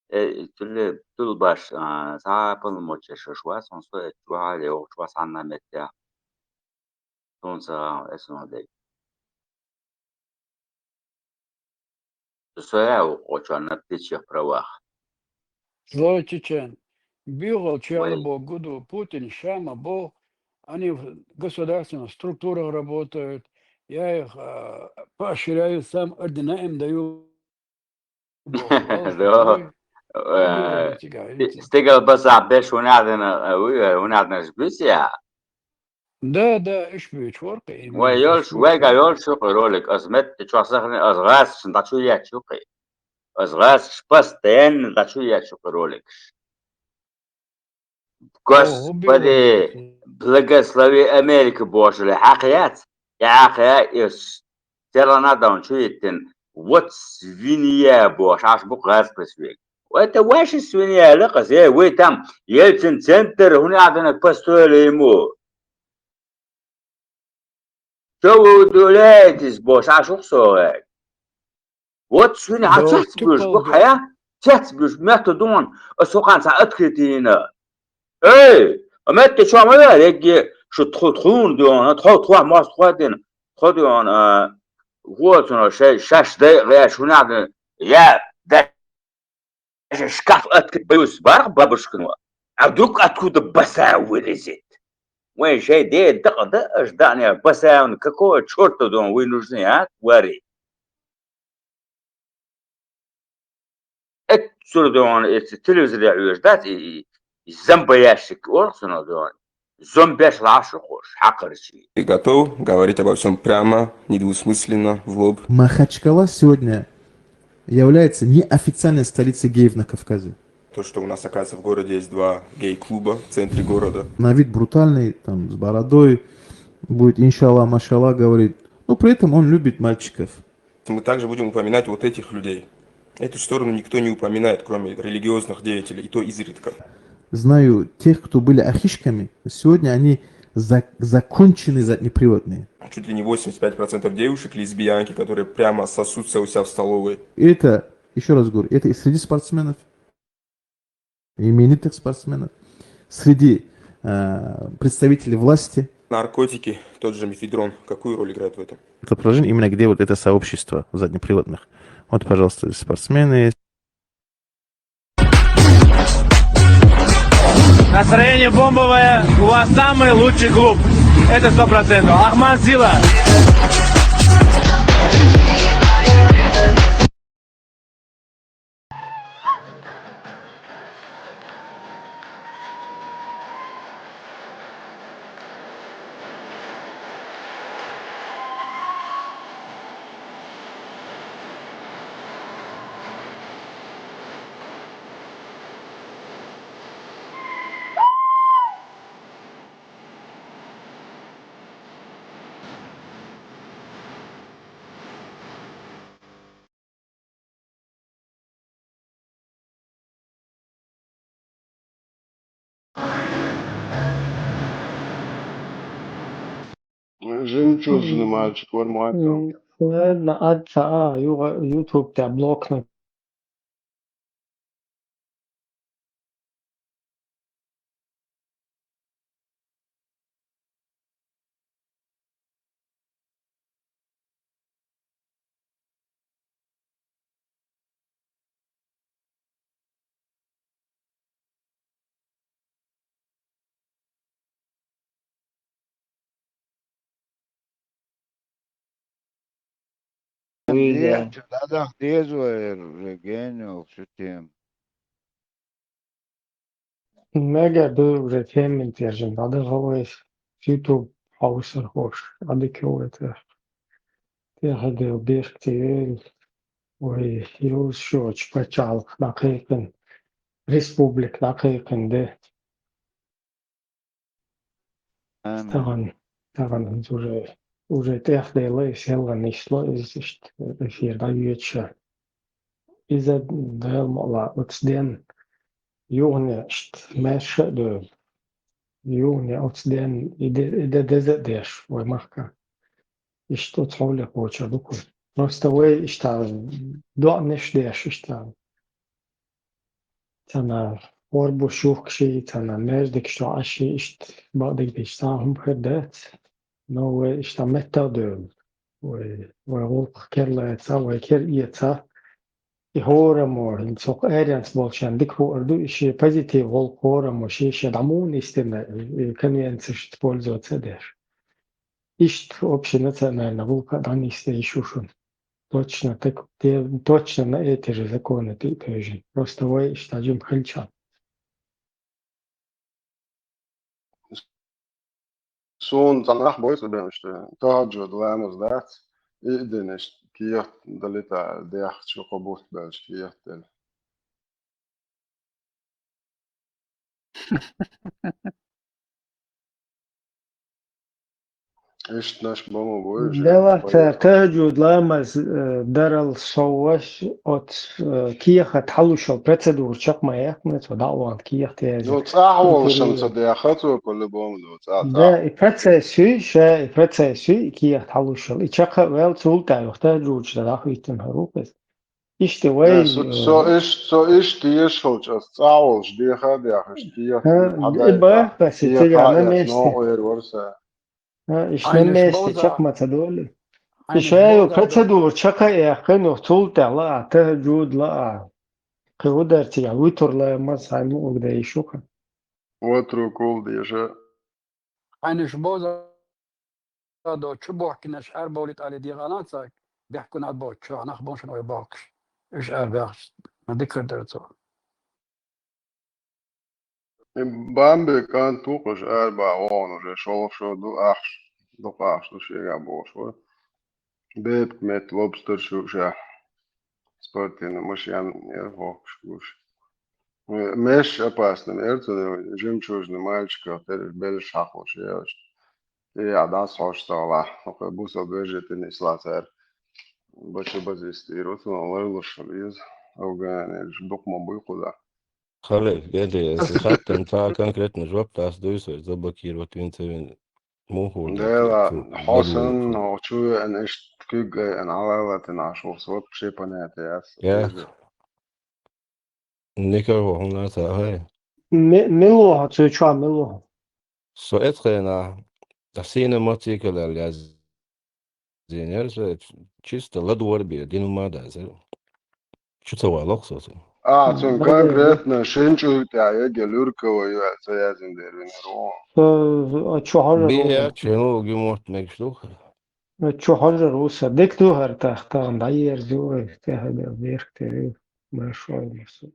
Э, тулле, тулбаш, а, цхьа а полномочеш йолуш вац хьуна со, э, чохь а ле, вахча вац хьанна меттехь. Суна ца гӀама, э, суна дерг. Со я ву кхочонна птичьих правах. Злой чечен. Бегал чалбо гуду Путин, Шама бо, они в государственных структурах работают. Я их, а, поощряю, сам ордена им даю. До, э, стигал баса беш унадана, э, уй, э, унадана жбюся. Да, да, иш бюч воркъе. Вай йолш, вайга йолш юкъе ролик, аз метта чохь сахне, аз гӀасашна дӀачу ечу юкъе. Аз гӀасаш постоянно дӀачу ечу юкъе роликаш. Господи, благослови Америка бохуш хьакха яц? Я хьакха я, и селана дан чу йиттина. Вот свинья бохуш, аш бу гӀазкхас век. Это ваша свинья, лакхас, э, вы там Ельцин центр, хӀунда аьлла построили ему? Что вы удивляетесь, бохуш, аш ухсо век? Вот свинья, а чё ты будешь, бу хая? цец беш, метта дуьйна, аса хӀокхарна цхьа открытие йина. Эй, а метта чо ма вер, егги, шу тхо, тхуна дуьйна, тхо, тхо, мос, тхо дина, тхо дуьйна, а, воцуно, шай, шаш дай, гӀеш, хӀунагӀ, я, да, шкаф открыть, боюсь, барх бабушкино. А вдруг откуда босая вылезет? Вай шай де дакъа да, аш да, не, босая, он, какого чёрта дом вы нужны, а? Вари. Эццур дон, эццу телевизоре хьоьжуш дац, и, и, и зомбоящик олу цунах дон. Зомбеш лашу хууш, хьакхарчий. Ты готов говорить обо всем прямо, недвусмысленно, в лоб? Махачкала сегодня является неофициальной столицей геев на Кавказе. То, что у нас, оказывается, в городе есть два гей-клуба в центре города. На вид брутальный, там, с бородой, будет иншалла, машалла говорить. Но при этом он любит мальчиков. Мы также будем упоминать вот этих людей. Эту сторону никто не упоминает, кроме религиозных деятелей, и то изредка. Знаю тех, кто были ахишками, сегодня они за-, законченные заднеприводные. Чуть ли не восемьдесят пять процентов девушек лесбиянки, которые прямо сосутся у себя в столовой. Это, еще раз говорю, это и среди спортсменов, именитых спортсменов, среди, э, представителей власти. Наркотики, тот же мефедрон, какую роль играет в этом? Это положение именно где вот это сообщество заднеприводных. Вот, пожалуйста, спортсмены. Настроение бомбовое, у вас самый лучший клуб. Это сто процентов. Ахман Сила. Жемчужный мальчик, вон мой. М, ладно, отца, а, ю-, YouTube тебя блокнуть. Видео. Дадах деза вай, Евгений, шу тема. Мега ду уже тема интересна, дадах вай YouTube хьовсур хӀорш, адика вай тӀе. Тяхьа дел бехк тевел, вай юлш йоцу пачхьалкх дӀакхайкхина, республика дӀакхайкхина де. Амин. Тахана, тахана уже, уже тӀех дела и селгӀа нисло иза иштта эфир дӀайоьдуш. Иза Дала мукъ лахь оцу ден юхане иштта маьрша а девлла. Юхане оцу ден и де, и де деза а деш вай махка. Иштта оцу хьоле кхочур ду-кх. Просто вай иштта доӀанаш деш иштта. Цхьана хӀорбуш юхкаший, цхьана маьждигаш чохь Ӏашший, иштта бакъдерг дийцича цхьа а хӀума хир дац. Но вай иштта метта а девлла. Вай, вай гӀуллакх керлаца, вай кер эца. И хӀораммо, хӀинца хӀокху аьренца болчарна дика хуур ду, и шен позитив гӀуллакх хӀораммо, шен, шен дӀа муха нисдина, и конвенцеш использоваться а деш. Иштта общенациональный гӀуллакх а дӀанисда йиш ю шуна. Точно так, те, точно на эти же законы тӀе а тевжина. Просто вай иштта жима хилча. Суна цхьа нах бойцу бен, иштта тахьаджуд ламаз дац, и а дина, иштта кехат далита, дехча кхо бутт белча кехат дели. Иштанаш бан ма бу уьш. Делахь цара тахьаджуд ламаз, э, дарал совгӀа оцу, э, кехат хьалушал процедура чекх ма яьккхина, цо дӀа а вахана кехат яздина. Ну, цӀахь волушан ца дехха цо по-любому, ну, цӀа, цӀа. Да, и процесс ю, ша и процесс ю, и кехат хьалушал. И чекх а ваьлла, цул тӀаьхьа юха тахьаджудаш дан дӀахӀиттина хӀара ву-кх иза. Иштта вай, э, со, со иш, со иш деш хилча, ас цӀа волуш деха а дехаш, деха, хьан дай баха, ас и цигахь на месте. Новкъа эр вара са. А, иш на месте чекх ма ца долу. И шайо процедура чекх а яьккхина, цул тӀаьхьа лаа, тахажуд лаа. Кхин хӀун дара цигахь, вуьтур лаа, ма сан мукъуг дай шу-кха. Ватру кул деша. Хьайнаш боза до чу бохкинаш арбовли тӀали дегӀана ца бехкунад бо чу нах боншан ой бохкаш. Иш ар бяхш. Ма дикар дар цо. Бамбе кӀант ву, кхуш арба вогӀун уже, шолгӀа шо ду ахш, дукха ахш ду шегахь бохуш вара. Бепиг метта лобстер шу ша. Спортивный машен ян эр хохкаш гуш. Меш опасно эр цу жемчужный мальчиках, тераш белш хьахуш яш. И а дас хьош сагӀла, хӀокху бусал бежитина исла цара. Бачу базистийра, цунах лайлуш хила иза. Афганерш дукха ма буй кхуза. Хале, беде, аса хаттам цхьа конкретно жоп тас дуьйсур, заблокировать вин ца вин мухур ду. Дела, хьо санна, хьо чу веана, иштта куьг гайана, хьалалатина, аш ву сот пши понятие яц. Я. Никого, хӀума ца хай. Ме-, милуха, цу чу милуха. Со эцхена, да сина мотоцикл ял яз. Зенер, чисто ладугӀар бе, дин ма дазар. Чу ца валах со. А, цун конкретно шин чуьйта я, я люркова ю, ца язин дер винер вон. Со, а чу хьожар ву? Бе, я, чу, ну, гиморт мегаш ду. А чу хьожар ву са. Дик ду хӀара тах, тахана дӀаерза ю, ой, тӀехьа бел берх тери, маршой, маршой.